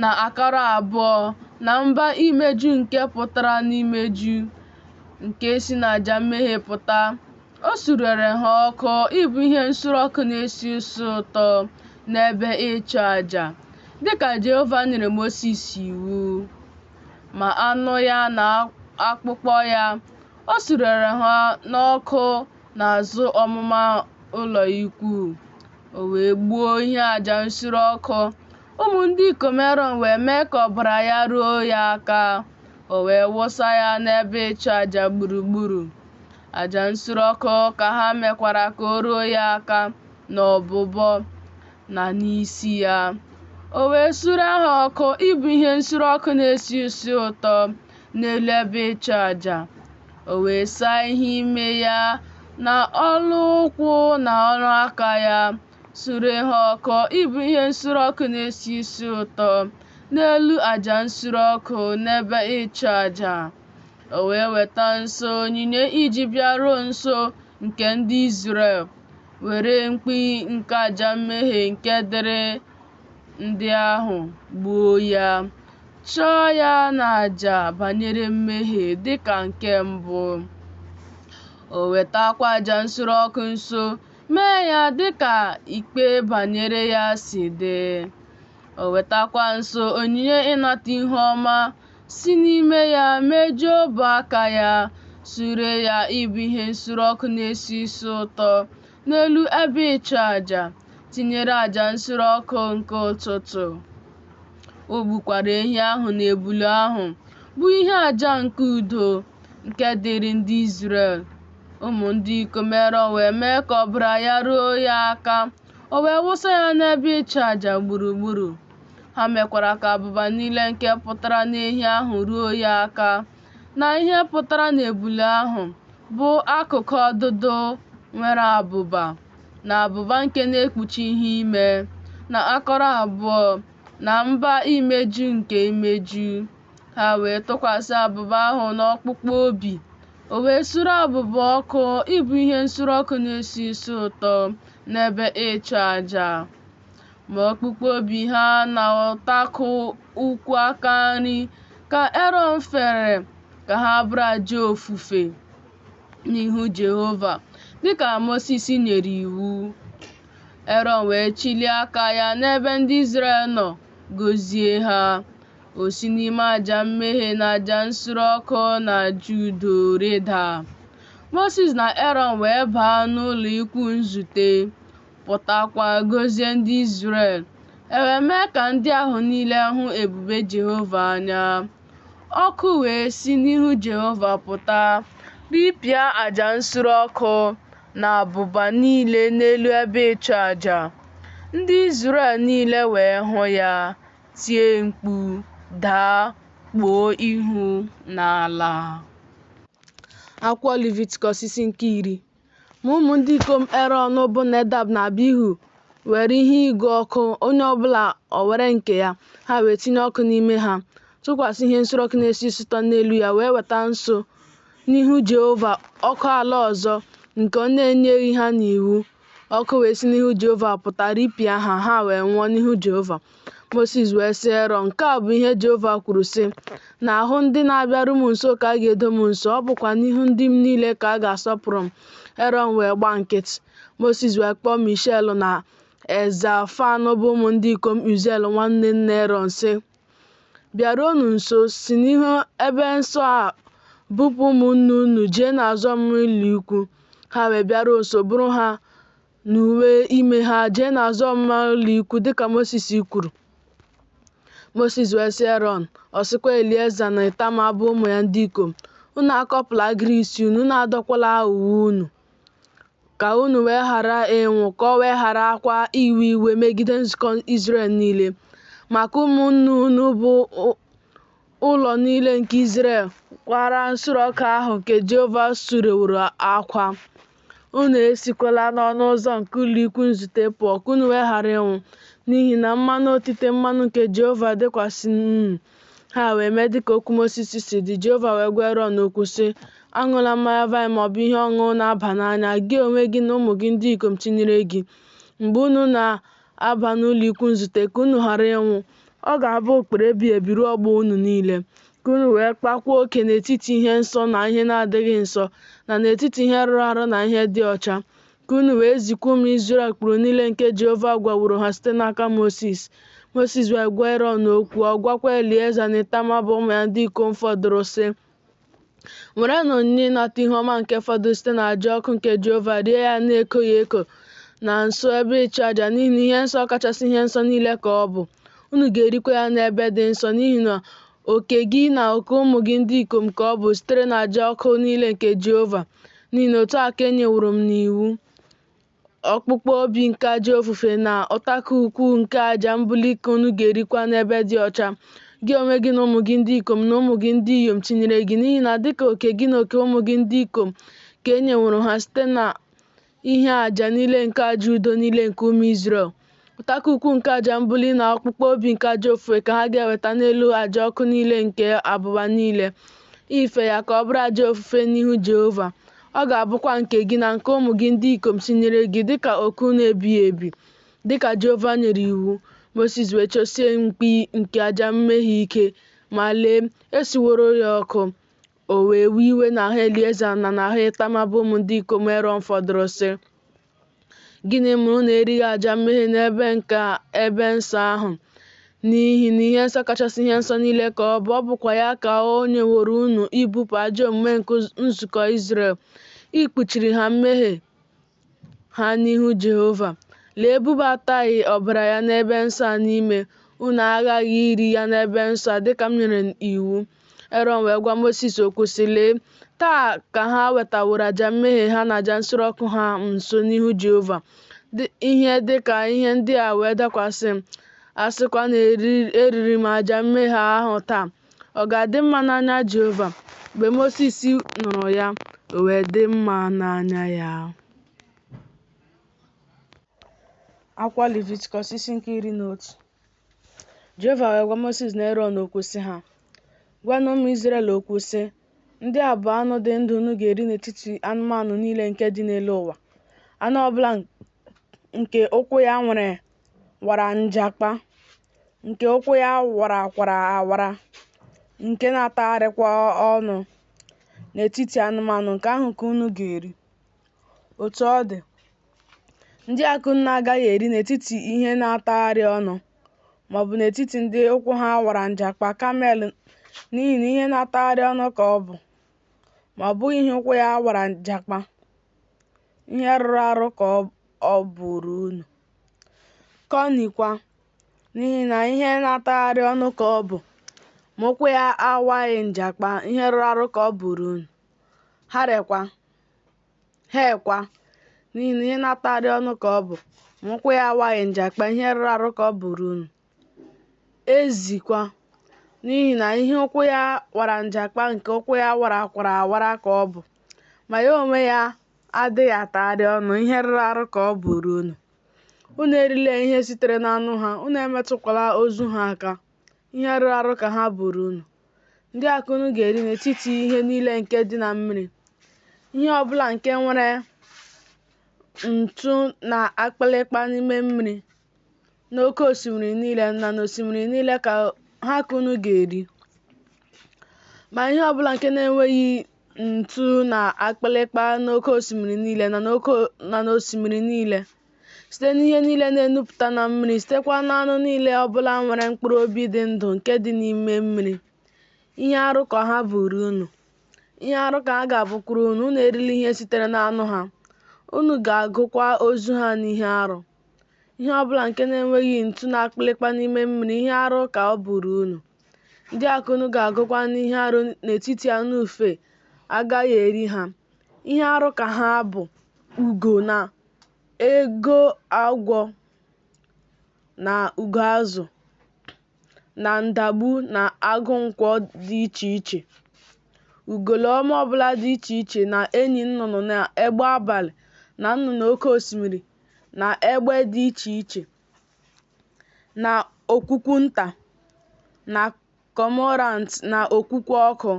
na akara abụọ na mba imeju nke pụtara n'imeju, nke si n'aja mmehie pụta, o surere ha ọkụ ịbụ ihe nsure ọkụ na-esi isi ụtọ n'ebe ịchụ aja, dịka Jehova nyere Mosis iwu. Ma anụ ya na akpụkpọ ya, o surere ha n'ọkụ n'azụ ọmụma ụlọ ikwu. O wee gbuo ihe aja nsure ọkụ, ụmụ ndị ikom Erọn wee mee ka ọbara ya ruo ya aka, o wee wụsa ya n'ebe ịchụ aja gburugburu. Aja nsure ọkụ ka ha mekwara ka o ruo ya aka n'ọbụbọ na n'isi ya. O wee sure ha ọkụ ịbụ ihe nsure ọkụ na-esi isi ụtọ n'elu ebe ịchụ aja. O wee saa ihe ime ya na ọnụ ụkwụ na ọnụ aka ya, sure ha ọkụ ịbụ ihe nsure ọkụ na-esi isi ụtọ n'elu aja nsure ọkụ n'ebe ịchụ aja. O wee weta nso onyinye iji bịaruo nso nke ndị Izrel, were mkpi nke aja mmehie nke dịrị ndị ahụ gbuo ya, chụọ ya n'aja banyere mmehie dịka nke mbụ. O wetakwa aja nsure ọkụ nso, mee ya dịka ikpe banyere ya si dị. O wetakwa nso onyinye ịnata ihu ọma, si n'ime ya mejuo ọbụ aka ya, sure ya ịbụ ihe nsure ọkụ na-esi isi ụtọ n'elu ebe ịchụ aja, tinyere aja nsure ọkụ nke ụtụtụ. O gbukwara ehi ahụ na ebulu ahụ, bụ ihe aja nke udo, nke dịrị ndị Izrel. Ụmụ ndị ikom Erọn wee mee ka ọbara ya ruo ya aka, o wee wụsa ya n'ebe ịchụ aja gburugburu. Ha mekwara ka abụba niile nke pụtara n'ehi ahụ ruo ya aka, na ihe pụtara n'ebule ahụ, bụ akụkụ ọdụdụ nwere abụba, na abụba nke na-ekpuchi ihe ime, na akọrọ abụọ, na mba imeju nke imeju. Ha wee tụkwasị abụba ahụ n'ọkpụkpụ obi. O wee sure abụba ọkụ ịbụ ihe nsure ọkụ na-esi isi ụtọ n'ebe ịchụ aja. Ma ọkpụkpụ obi ha na ụtakụ ukwu aka nri ka Erọn fere ka ha bụrụ aja ofufe n'ihu Jehova, dịka Mosis nyere iwu. Erọn wee chịlie aka ya n'ebe ndị Izrel nọ, gọzie ha. O si n'ime aja mmehie na aja nsure ọkụ na aja udo rịda. Mosis na Erọn wee baa n'ụlọ ikwu nzute, pụtakwa gọzie ndị Izrel. E wee mee ka ndị ahụ niile hụ ebube Jehova anya. Ọkụ wee si n'ihu Jehova pụta, ripịa aja nsure ọkụ na abụba niile n'elu ebe ịchụ aja. Ndị Izrel niile wee hụ ya, tie mkpu, daa kpuo ihu n'ala. Akwụkwọ Levitikọs isi nke 10. Ma ụmụ ndị ikom Erọn bụ Nedab na Abihu were ihe ịgụ ọkụ, onye ọ bụla o were nke ya, ha wee tinye ọkụ n'ime ha, tụkwasị ihe nsure ọkụ na-esi isi ụtọ n'elu ya, wee weta nso n'ihu Jehova ọkụ ala ọzọ nke ọ na-enyeghị ha n'iwu. Ọkụ wee si n'ihu Jehova pụta ripịa ha, ha wee nwụọ n'ihu Jehova. Mosis wee sị Erọn, Nke a bụ ihe Jehova kwuru, sị, N'ahụ ndị na-abịaru m nso ka a ga-edo m nsọ, ọ bụkwa n'ihu ndị m niile ka a ga-asọpụrụ m. Erọn wee gba nkịtị. Mosis wee kpọọ Mishael na Elzafan bụ ụmụ ndị ikom Uziel nwanne nna Erọn, sị, Bịaruonụ nso, si n'ihu ebe nsọ a bupụ ụmụnne unu jee n'azụ ọmụma ụlọ ikwu. Ha wee bịaruo nso, buru ha na uwe ime ha jee n'azụ ọmụma ụlọ ikwu dịka Mosis kwuru. Mosis wee sị Erọn, ọ sịkwa Elieza na Itama bụ ụmụ ya ndị ikom, Unu akọpụla agịrị isi unu, unu adọkwala uwe unu, ka unu wee ghara ịnwụ, ka o wee gharakwa iwe iwe megide nzukọ Izrel niile, maka ụmụnne unu bụ ụlọ niile nke Izrel kwara nsure ọkụ ahụ nke Jehova sureworo akwa. Unu esikwala n'ọnụ ụzọ nke ụlọ ikwu nzute pụọ, ka unu wee ghara ịnwụ, n'ihi na mmanụ otite mmanụ nke Jehova dịkwasị unu. Ha wee mee dịka okwu Mosis si dị. Jehova wee gwa Erọn okwu, sị, Aṅụla mmanya vaịn maọbụ ihe ọṅụṅụ na-aba n'anya, gị onwe gị na ụmụ gị ndị ikom tinyere gị, mgbe unu na-aba n'ụlọ ikwu nzute, ka unu ghara ịnwụ. Ọ ga-abụ ụkpụrụ ebighị ebi ruo ọgbọ unu niile, ka unu wee kpaakwa oke n'etiti ihe nsọ na ihe na-adịghị nsọ, na n'etiti ihe rụrụ arụ na ihe dị ọcha, ka unu wee zikwa ụmụ Izrel ụkpụrụ niile nke Jehova gwaworo ha site n'aka Mosis. Mosis wee gwa Erọn okwu, ọ gwakwa Elieza na Itama bụ ụmụ ya ndị ikom fọdụrụ, sị, Werenụ onyinye ịnata ihu ọma nke fọdụrụ site n'aja ọkụ nke Jehova rie ya na-ekoghị eko na nso ebe ịchụ aja, n'ihi na ihe nsọ kachasị ihe nsọ niile ka ọ bụ. Unu ga-erikwa ya n'ebe dị nsọ, n'ihi na oke gị na oke ụmụ gị ndị ikom ka ọ bụ sitere n'aja ọkụ niile nke Jehova, n'ihi na otu a ka e nyeworo m n'iwu. Ọkpụkpụ obi nke aja ofufe na ụtakụ ukwu nke aja mbuli ka unu ga-erikwa n'ebe dị ọcha, gị onwe gị na ụmụ gị ndị ikom na ụmụ gị ndị inyom tinyere gị, n'ihi na dịka oke gị na oke ụmụ gị ndị ikom ka e nyeworo ha site na ihe aja niile nke aja udo niile nke ụmụ Izrel. Ụtakụ ukwu nke aja mbuli na ọkpụkpụ obi nke aja ofufe ka ha ga-eweta n'elu aja ọkụ niile nke abụba niile, ife ya ka ọ bụrụ aja ofufe n'ihu Jehova. Ọ ga-abụkwa nke gị na nke ụmụ gị ndị ikom tinyere gị dịka oke unu ebighị ebi, dịka Jehova nyere iwu. Mosis wee chọsie mkpi nke aja mmehie ike, ma lee, e suworo ya ọkụ. O wee wee iwe n'ahụ Elieza na n'ahụ Itama bụ ụmụ ndị ikom Erọn fọdụrụ, sị, Gịnị mere unu erighị aja mmehie n'ebe nke ebe nsọ ahụ? N'ihi na ihe nsọ kachasị ihe nsọ niile ka ọ bụ, ọ bụkwa ya ka o nyeworo unu ibupụ ajọ omume nke nzukọ Izrel, ikpuchiri ha mmehie ha n'ihu Jehova. Lee, ebubataghị ọbara ya n'ebe nsọ a n'ime, unu aghaghị iri ya n'ebe nsọ a, dịka m nyere iwu. Erọn wee gwa Mosis okwu, sị, Lee, taa ka ha wetaworo aja mmehie ha na aja nsure ọkụ ha m nso n'ihu Jehova, ihe dị ka ihe ndị a wee dakwasị m. A sịkwa na eriri m aja mmehie ahụ taa, ọ ga-adị mma n'anya Jehova? Mgbe Mosis nụrụ ya, o wee dị mma n'anya ya. Akwụkwọ Levitikọs isi nke 11. Jehova wee gwa Mosis na Erọn okwu sị ha, Gwanụ ụmụ Izrel okwu sị, Ndị a bụ anụ dị ndụ unu ga-eri n'etiti anụmanụ niile nke dị n'elu ụwa. Anụ ọbụla nke ụkwụ ya wara njakpa, nke ụkwụ ya warakwara awara, nke na-atagharịkwa ọnụ n'etiti anụmanụ, nke ahụ ka unu ga-eri. Otu ọ dị, ndị a ka unu na-agaghị eri n'etiti ihe na-atagharị ọnụ, maọbụ n'etiti ndị ụkwụ ha wara njakpa, kamel, n'ihi na ihe na-atagharị ọnụ ka ọ bụ, ma ọ bụghị ihe ụkwụ ya wara njakpa, ihe rụrụ arụ ka ọ bụrụ unu. Kọni kwa, n'ihi na ihe na-atagharị ọnụ ka ọ bụ, ma ụkwụ ya awaghị njakpa, ihe rụrụ arụ ka ọ bụrụ unu. Hare kwa, n'ihi na ihe na-atagharị ọnụ ka ọ bụ, ma ụkwụ ya awaghị njakpa, ihe rụrụ arụ ka ọ bụrụ unu. Ezi kwa, n'ihi na ihe ụkwụ ya wara njakpa nke ụkwụ ya warakwara awara ka ọ bụ, ma ya onwe ya adịghị atagharị ọnụ, ihe rụrụ arụ ka ọ bụrụ unu. Unu erila ihe sitere n'anụ ha, unu emetụkwala ozu ha aka, ihe rụrụ arụ ka ha bụrụ unu. Ndị a ka unu ga-eri n'etiti ihe niile nke dị na mmiri. Ihe ọbụla nke nwere ntụ na akpịrịkpa n'ime mmiri, n'oké osimiri niile na n'osimiri niile ka ha ka unu ga-eri. Ma ihe ọbụla nke na-enweghị ntụ na akpịrịkpa n'oké osimiri niile na n'osimiri niile, site n'ihe niile na-enupụta na mmiri, sitekwa n'anụ niile ọbụla nwere mkpụrụ obi dị ndụ nke dị n'ime mmiri, ihe arụ ka ha bụrụ unu. Ihe arụ ka ha ga-abụkwara unu. Unu erila ihe sitere n'anụ ha. Unu ga-agụkwa ozu ha n'ihe arụ. Ihe ọbụla nke na-enweghị ntụ na akpịrịkpa n'ime mmiri, ihe arụ ka ọ bụrụ unu. Ndị a ka unu ga-agụkwa n'ihe arụ n'etiti anụ ufe, agaghị eri ha. Ihe arụ ka ha bụ: ugo na ego agwọ na ugo azụ na ndagbu na agụ nkwọ dị iche iche, ugoloọma ọbụla dị iche iche na enyi nnụnụ na egbe abalị na nnụnụ oke osimiri na egbe dị iche iche na okwukwu nta na cormorant na okwukwu ọkụ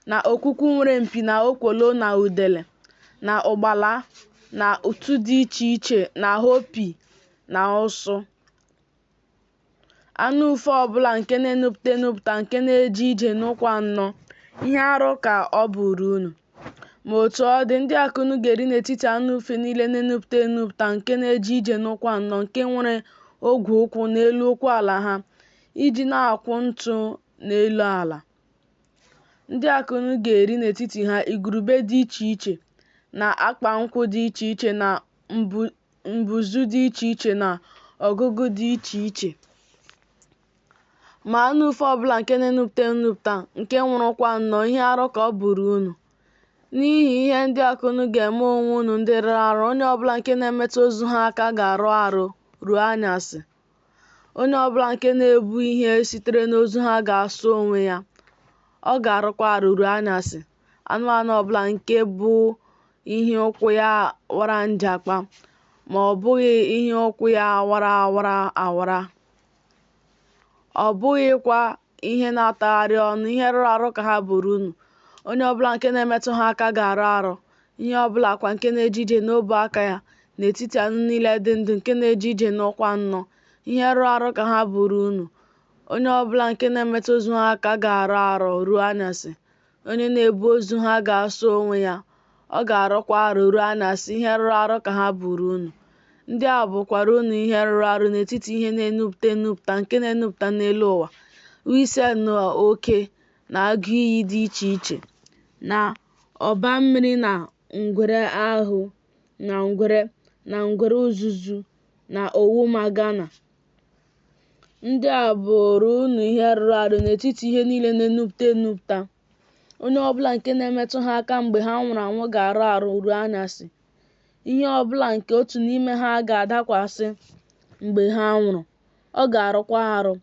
na okwukwu nwere mpi na okwolo na udele na ụgbala na ụtụ dị iche iche na hopi na ụsụ. Anụ ufe ọbụla nke na-enupụta enupụta nke na-eje ije n'ụkwụ anọ, ihe arụ ka ọ bụrụ unu. Ma otu ọ dị, ndị a ka unu ga-eri n'etiti anụ ufe niile na-enupụta enupụta nke na-eje ije n'ụkwụ anọ, nke nwere ogwe ụkwụ n'elu ụkwụ ala ha, iji na-akwụ ntụ n'elu ala. Ndị a ka unu ga-eri n'etiti ha: igurube dị iche iche, na akpankwụ dị iche iche, na mbụzụ dị iche iche, na ọgụgụ dị iche iche. Ma anụ ufe ọbụla nke na-enupụta enupụta, nke nwere ụkwụ anọ, ihe arụ ka ọ bụrụ unu. N'ihi ihe ndị a ka unu ga-eme onwe unu ndị rụrụ arụ. Onye ọbụla nke na-emetụ ozu ha aka ga-arụ arụ ruo anyasị. Onye ọbụla nke na-ebu ihe sitere n'ozu ha ga-asụ onwe ya, ọ ga-arụkwa arụ ruo anyasị. Anụmanụ ọbụla nke bụ ihe ụkwụ ya wara njakpa, ma ọ bụghị ihe ụkwụ ya wara awara awara, ọ bụghịkwa ihe na-atagharị ọnụ, ihe rụrụ arụ ka ha bụrụ unu. Onye ọbụla nke na-emetụ ha aka ga-arụ arụ. Ihe ọbụla kwa nke na-eje ije n'ọbụ aka ya n'etiti anụ niile dị ndụ nke na-eje ije n'ụkwụ anọ, ihe rụrụ arụ ka ha bụrụ unu. Onye ọbụla nke na-emetụ ozu ha aka ga-arụ arụ ruo anyasị. Onye na-ebu ozu ha ga-asụ onwe ya, ọ ga-arụkwa arụ ruo anyasị. Ihe rụrụ arụ ka ha bụrụ unu. Ndị a bụkwara unu ihe rụrụ arụ n'etiti ihe na-enupụta enupụta nke na-enupụta n'elu ụwa: weasel na oke na agụ iyi dị iche iche, na ọba mmiri na ngwere ahụ na ngwere na ngwere uzuzu na owu magana. Ndị a bụrụ unu ihe rụrụ arụ n'etiti ihe niile na-enupụta enupụta. Onye ọbụla nke na-emetụ ha aka mgbe ha nwụrụ anwụ ga-arụ arụ ruo anyasị. Ihe ọbụla nke otu n'ime ha ga-adakwasị mgbe ha nwụrụ, ọ ga-arụkwa arụ.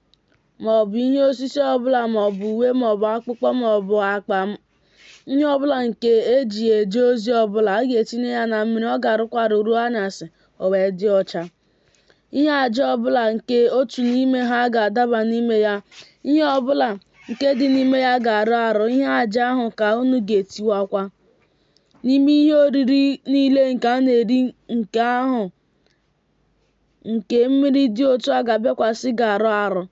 Ma ọ bụ ihe osisi ọ bụla ma ọ bụ uwe ma ọ bụ akpụkpọ ma ọ bụ akpa, ihe ọ bụla nke e ji eje ozi ọ bụla, a ga-etinye ya na mmiri, ọ ga-arụkwa arụ ruo anyasị, o wee dị ọcha. Ihe aja ọ bụla nke otu n'ime ha ga-adaba n'ime ya, ihe ọ bụla nke dị n'ime ya ga-arụ arụ, ihe aja ahụ ka unu ga-etiwakwa. N'ime ihe oriri niile nke a na-eri nke ahụ nke mmiri dị otu a ga-abịakwasị ga-arụ arụ.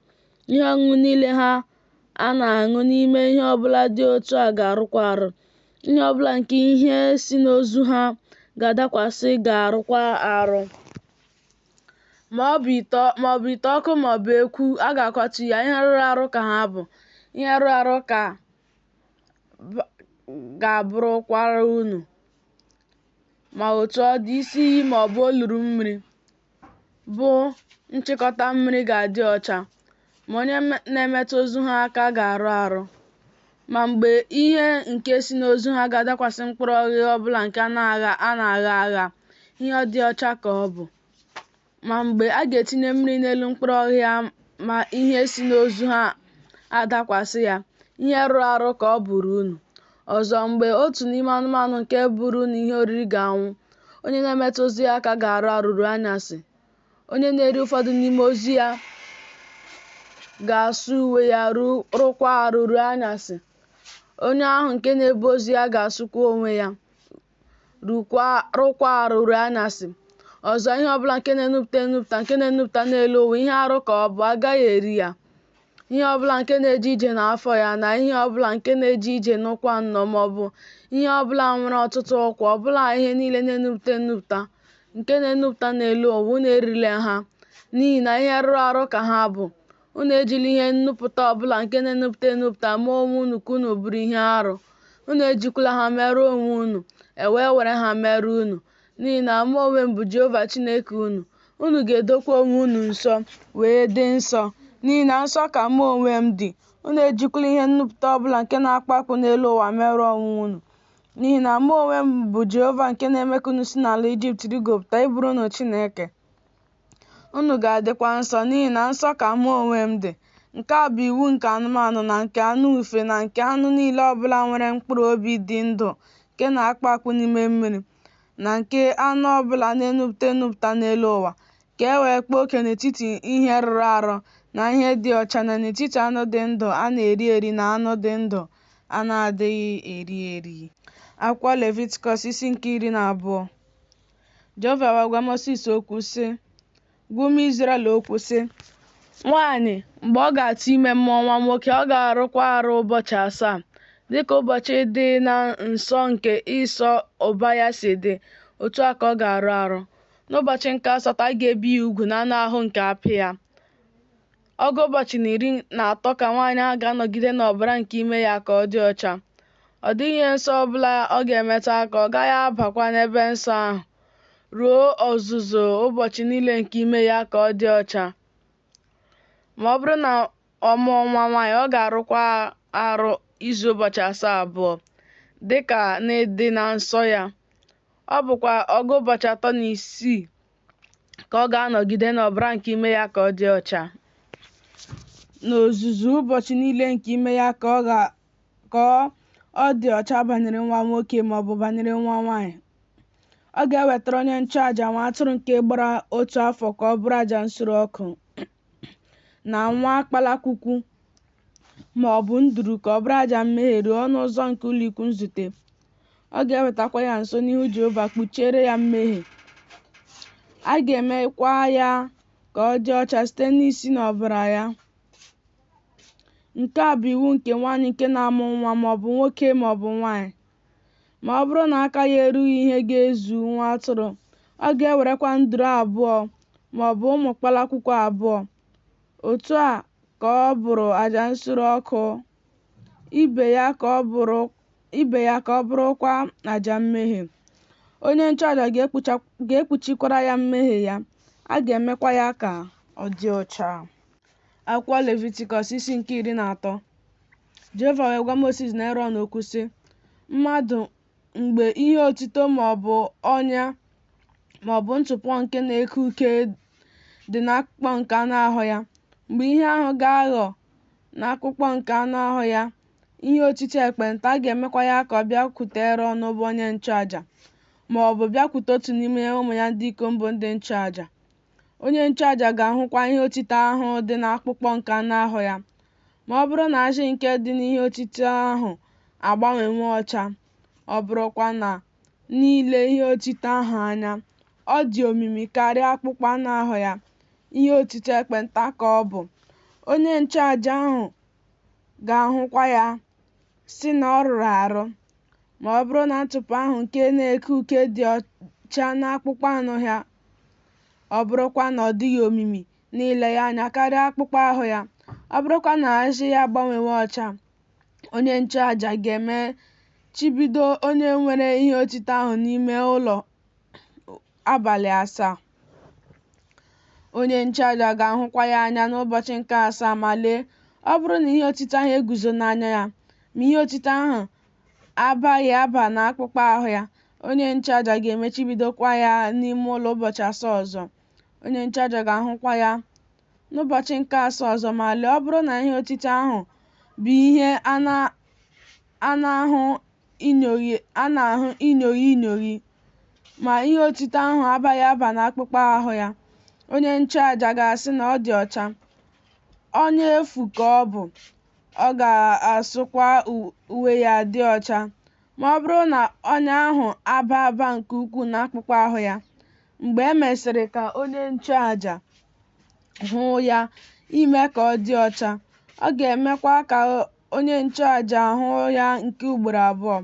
Ihe ọṅụṅụ niile ha a na-aṅụ n'ime ihe ọbụla dị otu a ga-arụkwa arụ. Ihe ọbụla nke ihe si n'ozu ha ga-adakwasị ga-arụkwa arụ. Ma ọ bụ ite ọkụ ma ọ bụ ekwu, a ga-akwatu ya. Ihe rụrụ arụ ka ha bụ. Ihe rụrụ arụ ka ga-abụrụkwara unu. Ma otu ọ dị, isi iyi ma ọ bụ olulu mmiri, bụ nchịkọta mmiri ga-adị ọcha, ma onye na-emetụ ozu ha aka ga-arụ arụ. Ma mgbe ihe nke si n'ozu ha ga-adakwasị mkpụrụ ọghịgha ọbụla nke a na-agha agha, ihe dị ọcha ka ọ bụ. Ma mgbe a ga-etinye mmiri n'elu mkpụrụ ọghịgha ma ihe si n'ozu ha adakwasị ya, ihe rụrụ arụ ka ọ bụrụ unu. Ọzọ, mgbe otu n'ime anụmanụ nke bụrụ unu ihe oriri ga-anwụ, onye na-emetụ ozu ya aka ga-arụ arụ ruo anyasị. Onye na-eri ụfọdụ n'ime ozu ya ga-asụ uwe ya rụkwa arụ ruo anyasị. Onye ahụ nke na-ebu ozu ya ga-asụkwa onwe ya, rụkwa arụ ruo anyasị. Ọzọ, ihe ọbụla nke na-enupụta enupụta nke na-enupụta n'elu ụwa, ihe arụ ka ọ bụ, agaghị eri ya. Ihe ọbụla nke na-eje ije n'afọ ya, na ihe ọbụla nke na-eje ije n'ụkwụ anọ, maọbụ ihe ọbụla nwere ọtụtụ ụkwụ, ọbụla ihe niile na-enupụta enupụta nke na-enupụta n'elu ụwa, unu erila ha, n'ihi na ihe rụrụ arụ ka ha bụ. Unu ejila ihe nnupụta ọbụla nke na-enupụta enupụta mee onwe unu ka unu bụrụ ihe arụ. Unu ejikwala ha merụọ onwe unu, e wee were ha merụọ unu. N'ihi na mụ onwe m bụ Jehova Chineke unu. Unu ga-edokwa onwe unu nsọ, wee dị nsọ, n'ihi na nsọ ka mụ onwe m dị. Unu ejikwala ihe nnupụta ọbụla nke na-akpụ akpụ n'elu ụwa merụọ onwe unu. N'ihi na mụ onwe m bụ Jehova nke na-eme ka unu si n'ala Ijipt rigopụta ịbụrụ unu Chineke. Unu ga-adịkwa nsọ, n'ihi na nsọ ka mụ onwe m dị. Nke a bụ iwu nke anụmanụ, na nke anụ ufe, na nke anụ niile ọbụla nwere mkpụrụ obi dị ndụ nke na-akpụ akpụ n'ime mmiri, na nke anụ ọbụla na-enupụta enupụta n'elu ụwa, ka e wee kpaa oke n'etiti ihe rụrụ arụ na ihe dị ọcha, na n'etiti anụ dị ndụ a na-eri eri na anụ dị ndụ a na-adịghị eri eri. Akwụkwọ Levitikọs isi nke 12. Jehova wee gwa Mosis okwu sị, Gwa ụmụ Izrel okwu sị, Nwaanyị, mgbe ọ ga-atụ ime mụọ nwa nwoke, ọ ga-arụkwa arụ ụbọchị 7, dịka ụbọchị dị na nsọ nke ịsọ ụba ya si dị, otu a ka ọ ga-arụ arụ. N'ụbọchị nke asatọ, a ga-ebi ya ugwu n'anụ ahụ nke apị ya. Ọgụ ụbọchị na 13 ka nwaanyị ahụ ga-anọgide n'ọbara nke ime ya ka ọ dị ọcha. Ọ dịghị ihe nsọ ọbụla ọ ga-emetụ aka, ọ gaghị abakwa n'ebe nsọ ahụ, ruo ọzụzụ ụbọchị niile nke ime ya ka ọ dị ọcha. Ma ọ bụrụ na ọ mụọ nwa nwaanyị, ọ ga-arụkwa arụ izu ụbọchị 7 abụọ, dịka n'ịdị na nsọ ya. Ọ bụkwa ọgụ ụbọchị 36 ka ọ ga-anọgide n'ọbara nke ime ya ka ọ dị ọcha. N'ozuzu ụbọchị niile nke ime ya ka ọ dị ọcha banyere nwa nwoke ma ọ bụ banyere nwa nwaanyị. Ọ ga-ewetara onye nchụàjà nwa atụrụ nke gbara otu afọ ka ọ bụrụ àjà nsure ọkụ, na nwa kpalakwukwu ma ọ bụ nduru ka ọ bụrụ àjà mmehie ruo ọnụ ụzọ nke ụlọikwuu nzute. Ọ ga-ewetakwa ya nso n'ihu Jehova kpuchiere ya mmehie. A ga-emekwa ya ka ọ dị ọcha site n'isi n'ọbara ya. Nke a bụ iwu nke nwaanyị nke na-amụ nwa, ma ọ bụ nwoke ma ọ bụ nwaanyị. Ma ọ bụrụ na aka ya erughị ihe ga-ezu nwa atụrụ, ọ ga-ewerekwa nduru abụọ ma ọ bụ ụmụ kpalakwukwu abụọ, otu a ka ọ bụrụ àjà nsure ọkụ, ibe ya ka ọ bụrụkwa àjà mmehie. Onye nchụàjà ga-ekpuchikwara ya mmehie ya, a ga-emekwa ya ka ọ dị ọcha. Akwụkwọ Levitikọs isi nke 13. Jehova wee gwa Mosis na Erọn okwu sị, Mmadụ mgbe ihe otito ma ọ bụ ọnya ma ọ bụ ntụpọ nke na-eke uke dị n'akpụkpọ nke anụ ahụ ya, mgbe ihe ahụ ga-aghọ n'akpụkpọ nke anụ ahụ ya ihe otiti ekpenta, a ga-emekwa ya ka ọ bịakwute Erọn bụ onye nchụaja, ma ọ bụ bịakwute otu n'ime ụmụ ya ndị ikom bụ ndị nchụaja. Onye nchụaja ga-ahụkwa ihe otiti ahụ dị n'akpụkpọ nke anụ ahụ ya. Ma ọ bụrụ na ajị nke dị n'ihe otiti ahụ agbanwewo ọcha, ọ bụrụkwa na n'ile ihe otiti ahụ anya, ọ dị omimi karịa akpụkpọ anụ ahụ ya, ihe otiti ekpenta ka ọ bụ. Onye nchụaja ahụ ga-ahụkwa ya, sị na ọ rụrụ arụ. Ma ọ bụrụ na ntụpọ ahụ nke na-eke uke dị ọcha n'akpụkpọ anụ ya, ọ bụrụkwa na ọ dịghị omimi n'ile ya anya karịa akpụkpọ ahụ ya, ọ bụrụkwa na ajị ya agbanwewo ọcha, onye nchụaja ga-emechibido onye nwere ihe otiti ahụ n'ime ụlọ abalị asaa. Onye nchụaja ga-ahụkwa ya anya n'ụbọchị nke asaa, ma lee, ọ bụrụ na ihe otiti ahụ eguzo n'anya ya, ma ihe otiti ahụ abaghị aba n'akpụkpọ ahụ ya, onye nchụaja ga-emechibidokwa ya n'ime ụlọ ụbọchị asaa ọzọ. Onye nchụaja ga-ahụkwa ya n'ụbọchị nke asaa ọzọ, ma lee, ọ bụrụ na ihe otiti ahụ bụ ihe a na-ahụ inyoghi inyoghi, ma ihe otiti ahụ abaghị aba n'akpụkpọ ahụ ya, onye nchụaja ga-asị na ọ dị ọcha. Ọnya efu ka ọ bụ, ọ ga-asụkwa uwe ya dị ọcha. Ma ọ bụrụ na ọnya ahụ abaa aba nke ukwuu n'akpụkpọ ahụ ya, mgbe e mesịrị ka onye nchụaja hụ ya ime ka ọ dị ọcha, ọ ga-emekwa ka onye nchụaja hụ ya nke ugboro abụọ.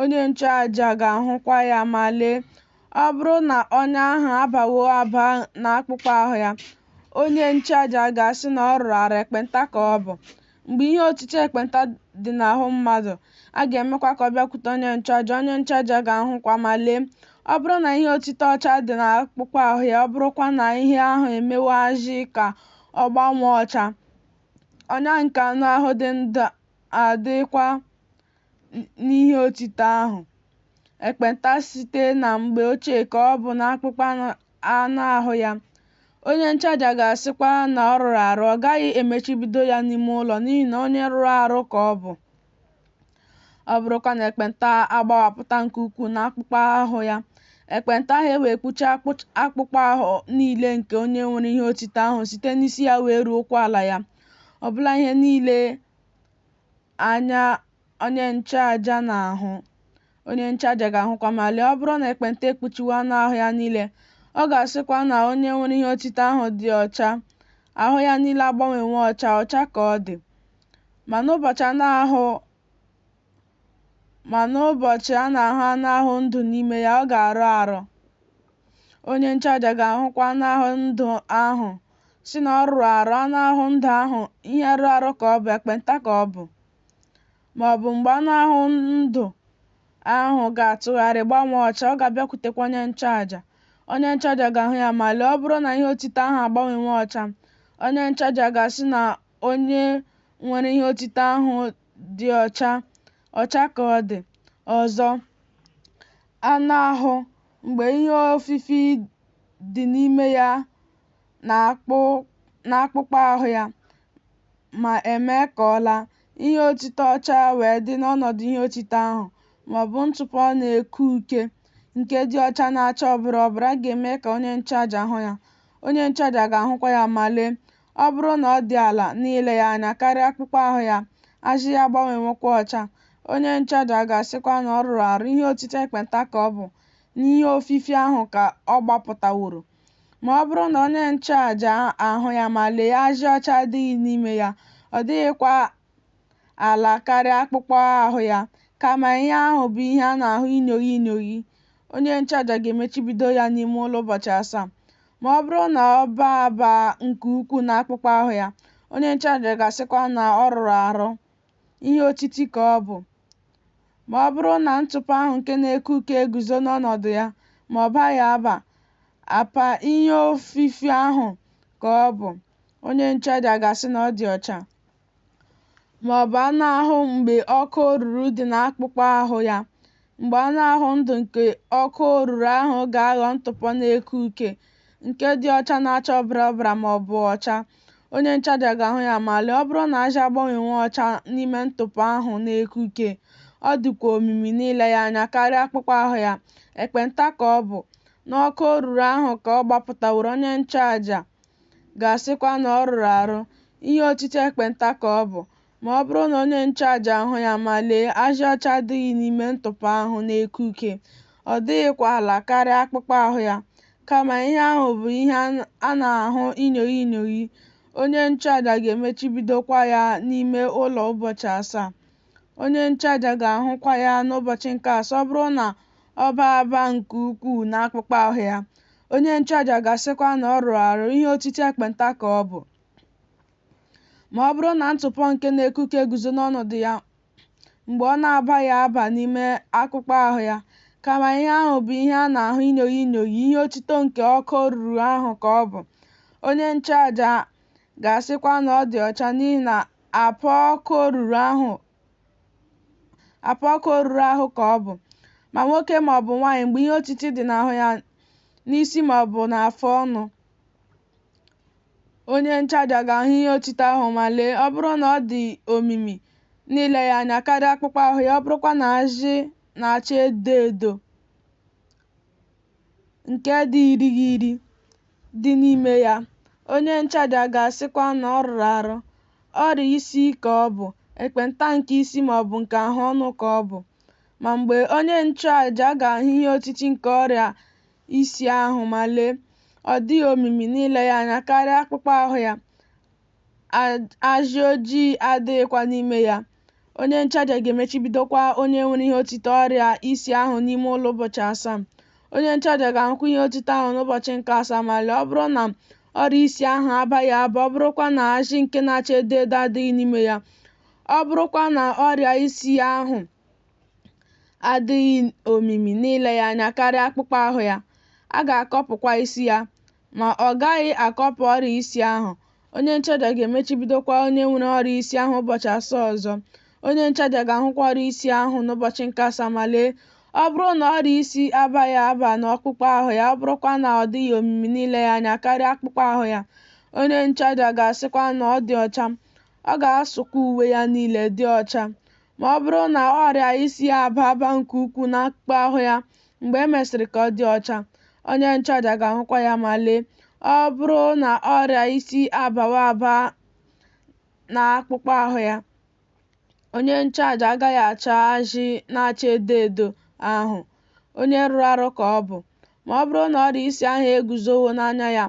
Onye nchụaja ga-ahụkwa ya, ma lee, ọ bụrụ na ọnya ahụ abawo aba n'akpụkpọ ahụ ya, onye nchụaja ga-asị na ọ rụrụ arụ, ekpenta ka ọ bụ. Mgbe ihe otiti ekpenta dị n'ahụ mmadụ, a ga-emekwa ka ọ bịakwute onye nchụaja, onye nchụaja ga-ahụkwa, ma lee, ọ bụrụ na ihe otiti ọcha dị n'akpụkpọ ahụ ya, ọ bụrụkwa na ihe ahụ emewo ajị ka ọ gbanwee ọcha, ọnya nke anụ ahụ dị ndụ adịkwa n'ihe otiti ahụ. Ekpenta site na mgbe ochie ka ọ bụ n'akpụkpọ anụ ahụ ya. Onye nchụaja ga-asịkwa na ọ rụrụ arụ, ọ gaghị emechibido ya n'ime ụlọ, n'ihi na onye rụrụ arụ ka ọ bụ. Ọ bụrụkwa na ekpenta agbawapụta nke ukwuu n'akpụkpọ ahụ ya, ekpenta ahụ ewee kpuchie akpụkpọ ahụ niile nke onye nwere ihe otiti ahụ site n'isi ya wee ruo ụkwụ ala ya, ọbụla ihe niile anya onye nchụaja na-ahụ. Onye nchụaja ga-ahụkwa, ma lee, ọ bụrụ na ekpenta ekpuchiwo anụ ahụ ya niile, ọ ga-asịkwa na onye nwere ihe otiti ahụ dị ọcha, ahụ ya niile agbanwewo ọcha, ọcha ka ọ dị. Ma n'ụbọchị a na-ahụ anụ ahụ ndụ n'ime ya, ọ ga-arụ arụ. Onye nchụaja ga-ahụkwa anụ ahụ ndụ ahụ, sị na ọ rụrụ arụ, anụ ahụ ndụ ahụ ihe rụrụ arụ ka ọ bụ, ekpenta ka ọ bụ. Ma ọ bụ mgbe anụ ahụ ndụ ahụ ga-atụgharị gbanwee ọcha, ọ ga-abịakwutekwa onye nchụaja. Onye nchụaja ga-ahụ ya, ma lee, ọ bụrụ na ihe otiti ahụ agbanwewo ọcha, onye nchụaja ga-asị na onye nwere ihe otiti ahụ dị ọcha, ọcha ka ọ dị. Ọzọ, anụ ahụ, mgbe ihe ofifi dị n'ime ya n'akpụkpọ ahụ ya, ma e mee ka ọ laa, ihe otiti ọcha wee dị n'ọnọdụ ihe otiti ahụ, ma ọ bụ ntụpọ na-eke uke nke dị ọcha na-acha ọbara ọbara, a ga-eme ka onye nchụaja hụ ya. Onye nchụaja ga-ahụkwa ya, ma lee, ọ bụrụ na ọ dị ala n'ile ya anya karịa akpụkpọ ahụ ya, ajị ya agbanwewokwa ọcha, onye nchụaja ga-asịkwa na ọ rụrụ arụ, ihe otiti ekpenta ka ọ bụ, n'ihe ofifi ahụ ka ọ gbapụtaworo. Ma ọ bụrụ na onye nchụaja ahụ ya, ma lee, ajị ọcha adịghị n'ime ya, ọ dịghịkwa ala karịa akpụkpọ ahụ ya, kama ihe ahụ bụ ihe a na-ahụ inyoghi inyoghi, onye nchụaja ga-emechibido ya n'ime ụlọ ụbọchị asaa. Ma ọ bụrụ na ọ baa aba nke ukwuu n'akpụkpọ ahụ ya, onye nchụaja ga-asịkwa na ọ rụrụ arụ, ihe otiti ka ọ bụ. Ma ọ bụrụ na ntụpọ ahụ nke na-eke uke eguzo n'ọnọdụ ya, ma ọ baghị aba, apa ihe ofifi ahụ ka ọ bụ, onye nchụaja ga-asị na ọ dị ọcha. Ma ọ bụ anụ ahụ mgbe ọkụ oruru dị n'akpụkpọ ahụ ya, mgbe anụ ahụ ndụ nke ọkụ oruru ahụ ga-aghọ ntụpọ na-eke uke, nke dị ọcha na-acha ọbara ọbara ma ọ bụ ọcha, onye nchụaja ga-ahụ ya, ma lee, ọ bụrụ na ajị agbanwewo ọcha n'ime ntụpọ ahụ na-eke uke, ọ dịkwa omimi n'ile ya anya karịa akpụkpọ ahụ ya, ekpenta ka ọ bụ, n'ọkụ oruru ahụ ka ọ gbapụtaworo, onye nchụaja ga-asịkwa na ọ rụrụ arụ, ihe otiti ekpenta ka ọ bụ. Ma ọ bụrụ na onye nchụaja ahụ ya, ma lee, ajị ọcha adịghị n'ime ntụpọ ahụ na-eke uke, ọ dịghịkwa ala karịa akpụkpọ ahụ ya, kama ihe ahụ bụ ihe a na-ahụ inyoghi inyoghi, onye nchụaja ga-emechibidokwa ya n'ime ụlọ ụbọchị asaa. Onye nchụaja ga-ahụkwa ya n'ụbọchị nke asaa, ọ bụrụ na ọ baa aba nke ukwuu n'akpụkpọ ahụ ya, onye nchụaja ga-asịkwa na ọ rụrụ arụ, ihe otiti ekpenta ka ọ bụ. Ma ọ bụrụ na ntụpọ nke na-eke uke guzo n'ọnọdụ ya mgbe ọ na-abaghị aba n'ime akpụkpọ ahụ ya, kama ihe ahụ bụ ihe a na-ahụ inyoghi inyoghi, ihe otito nke ọkụ oruru ahụ ka ọ bụ. Onye nchụaja ga-asịkwa na ọ dị ọcha, n'ihi na apa ọkụ oruru ahụ ka ọ bụ. Ma nwoke ma ọ bụ nwaanyị, mgbe ihe otiti dị n'ahụ ya, n'isi ma ọ bụ n'afụ ọnụ, onye nchụaja ga-ahụ ihe otiti ahụ, ma lee, ọ bụrụ na ọ dị omimi n'ile ya anya karịa akpụkpọ ahụ ya, ọ bụrụkwa na ajị na-acha edo edo nke dị irighiri dị n'ime ya, onye nchụaja ga-asịkwa na ọ rụrụ arụ, ọrịa isi ka ọ bụ, ekpenta nke isi ma ọ bụ nke ahụ ọnụ ka ọ bụ. Ma mgbe onye nchụaja ga-ahụ ihe otiti nke ọrịa isi ahụ, ma lee, ọ dịghị omimi n'ile ya anya karịa akpụkpọ ahụ ya, ajị ojii adịghịkwa n'ime ya, onye nchụaja ga-emechibidokwa onye nwere ihe otiti ọrịa isi ahụ n'ime ụlọ ụbọchị asaa. Onye nchụaja ga-ahụkwa ihe otiti ahụ n'ụbọchị nke asaa, ma lee, ọ bụrụ na ọrịa isi ahụ abaghị aba, ọ bụrụkwa na ajị nke na-acha edo edo adịghị n'ime ya, ọ bụrụkwa na ọrịa isi ahụ adịghị omimi n'ile ya anya karịa akpụkpọ ahụ ya, a ga-akọpụkwa isi ya, ma ọ gaghị akọpụ ọrịa isi ahụ. Onye nchụaja ga-emechibidokwa onye nwere ọrịa isi ahụ ụbọchị asaa ọzọ. Onye nchụaja ga-ahụkwa ọrịa isi ahụ n'ụbọchị nke asaa, ma lee, ọ bụrụ na ọrịa isi abaghị aba n'ọkpụkpọ ahụ ya, ọ bụrụkwa na ọ dịghị omimi n'ile ya anya karịa akpụkpọ ahụ ya, onye nchụaja ga-asịkwa na ọ dị ọcha, ọ ga-asụkwa uwe ya niile dị ọcha. Ma ọ bụrụ na ọrịa isi ya abaa aba nke ukwuu n'akpụkpọ ahụ ya mgbe e mesịrị ka ọ dị ọcha, onye nchụaja ga-ahụkwa ya, ma lee, ọ bụrụ na ọrịa isi abawo aba n'akpụkpọ ahụ ya, onye nchụaja agaghị achọ ajị na-acha edo edo ahụ, onye rụrụ arụ ka ọ bụ. Ma ọ bụrụ na ọrịa isi ahụ eguzowo n'anya ya,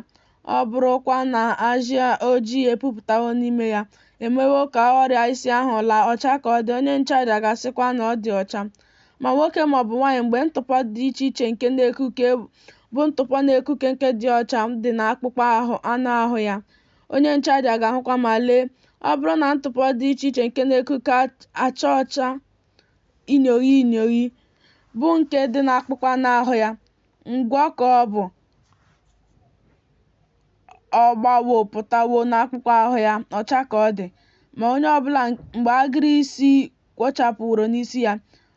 ọ bụrụkwa na ajị ojii epupụtawo n'ime ya, emewo ka ọrịa isi ahụ laa, ọcha ka ọ dị, onye nchụaja ga-asịkwa na ọ dị ọcha. Ma nwoke ma ọ bụ nwaanyị, mgbe ntụpọ dị iche iche nke na-eke uke bụ ntụpọ na-eke uke nke dị ọcha dị n'akpụkpọ anụ ahụ ya, onye nchụaja ga-ahụkwa, ma lee, ọ bụrụ na ntụpọ dị iche iche nke na-eke uke acha ọcha inyoghi inyoghi bụ nke dị n'akpụkpọ anụ ahụ ya, ngwọ ka ọ bụ, ọ gbawopụtawo n'akpụkpọ ahụ ya, ọcha ka ọ dị. Ma onye ọbụla mgbe agịrị isi kwochapụworo n'isi ya,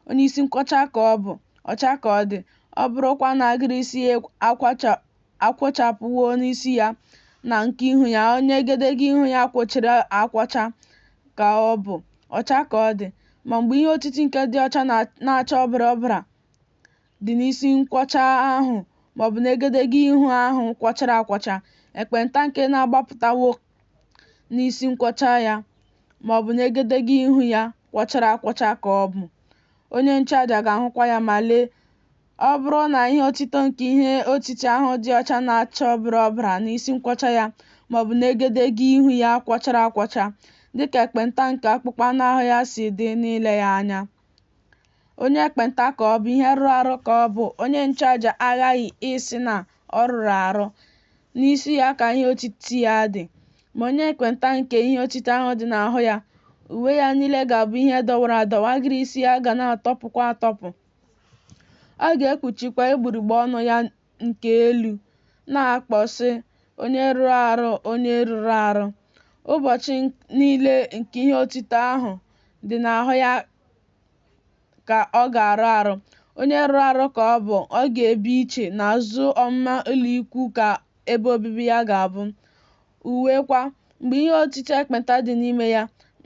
onye isi nkwọcha ka ọ bụ, ọcha ka ọ dị. Ọ bụrụkwa na agịrị isi ya akwochapụwo n'isi ya na nke ihu ya, onye egedege ihu ya kwochara akwọcha ka ọ bụ, ọcha ka ọ dị. Ma mgbe ihe otiti nke dị ọcha na-acha ọbara ọbara dị n'isi nkwọcha ahụ maọbụ n'egedege ihu ahụ kwọchara akwọcha, ekpenta nke na-agbapụtawo n'isi nkwọcha ya maọbụ n'egedege ihu ya kwọchara akwọcha ka ọ bụ. Onye nchụaja ga-ahụkwa ya, ma lee, ọ bụrụ na ihe otito nke ihe otiti ahụ dị ọcha na-acha ọbara ọbara n'isi nkwọcha ya maọbụ n'egedege ihu ya kwọchara akwọcha, dịka ekpenta nke akpụkpọ anụ ahụ ya si dị n'ile ya anya, onye ekpenta ka ọ bụ, ihe rụrụ arụ ka ọ bụ. Onye nchụaja aghaghị ịsị na ọ rụrụ arụ, n'isi ya ka ihe otiti ya dị. Ma onye ekpenta nke ihe otiti ahụ dị n'ahụ ya, uwe ya niile ga-abụ ihe dọwara adọwa, agịrị isi ya ga na-atọpụkwa atọpụ. Ọ ga-ekpuchikwa egbugbere ọnụ ya nke elu, na-akpọ sị, onye rụrụ arụ, onye rụrụ arụ. Ụbọchị niile nke ihe otito ahụ dị n'ahụ ya ka ọ ga-arụ arụ. Onye rụrụ arụ ka ọ bụ, ọ ga-ebi iche n'azụ ọmụma ụlọ ikwu ka ebe obibi ya ga-abụ. Uwe kwa, mgbe ihe otiti ekpenta dị n'ime ya,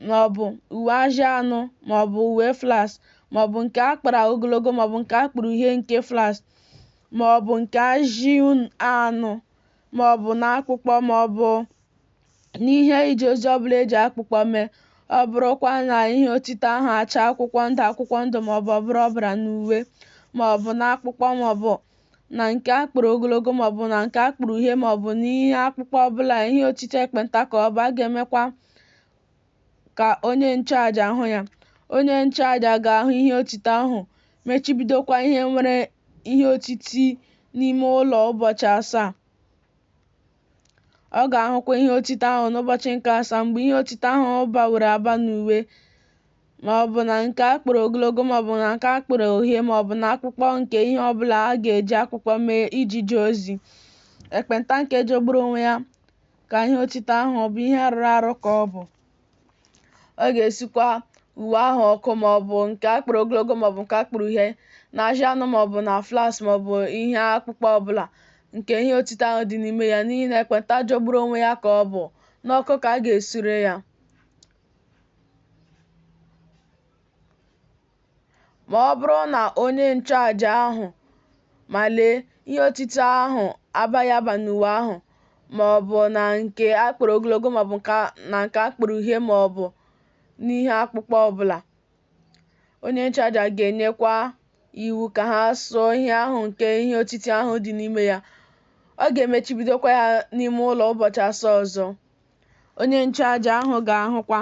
ma ọ bụ uwe ajị anụ ma ọ bụ uwe flaks, ma ọ bụ nke a kpara ogologo ma ọ bụ nke a kpara uhie nke flaks, ma ọ bụ nke ajị anụ, ma ọ bụ n'akpụkpọ ma ọ bụ n'ihe ije ozi ọ bụla e ji akpụkpọ mee, ọ bụrụkwa na ihe otiti ahụ achaa akwụkwọ ndụ akwụkwọ ndụ ma ọ bụ ọbara ọbara n'uwe ma ọ bụ n'akpụkpọ ma ọ bụ na nke a kpara ogologo ma ọ bụ na nke a kpara uhie ma ọ bụ n'ihe akpụkpọ ọ bụla, ihe otiti ekpenta ka ọ bụ, a ga-emekwa ka onye nchụaja hụ ya. Onye nchụaja ga-ahụ ihe otiti ahụ, mechibidokwa ihe nwere ihe otiti n'ime ụlọ ụbọchị asaa. Ọ ga-ahụkwa ihe otiti ahụ n'ụbọchị nke asaa, mgbe ihe otiti ahụ baworo aba n'uwe, ma ọ bụ na nke a kpara ogologo ma ọ bụ na nke a kpara uhie ma ọ bụ na akpụkpọ nke ihe ọ bụla a ga-eji akpụkpọ mee iji jee ozi. Ekpenta nke jọgburu onwe ya ka ihe otiti ahụ bụ, ihe rụrụ arụ ka ọ bụ. Ọ ga-esukwa uwe ahụ ọkụ, ma ọ bụ nke a kpara ogologo ma ọ bụ nke a kpara uhie, na ajị anụ ma ọ bụ na flaks ma ọ bụ ihe akpụkpọ ọ bụla nke ihe otiti ahụ dị n'ime ya, n'ihi na ekpenta jọgburu onwe ya ka ọ bụ, n'ọkụ ka a ga-esure ya. Ma ọ bụrụ na onye nchụaja ahụ, ma lee, ihe otiti ahụ abaghị aba n'uwe ahụ, ma ọ bụ na nke a kpara ogologo ma ọ bụ na nke a kpara uhie ma ọ bụ n'ihe akpụkpọ ọ bụla, onye nchụaja ga-enyekwa iwu ka ha sụọ ihe ahụ nke ihe otiti ahụ dị n'ime ya, ọ ga-emechibidokwa ya n'ime ụlọ ụbọchị asaa ọzọ. Onye nchụaja ahụ ga-ahụkwa,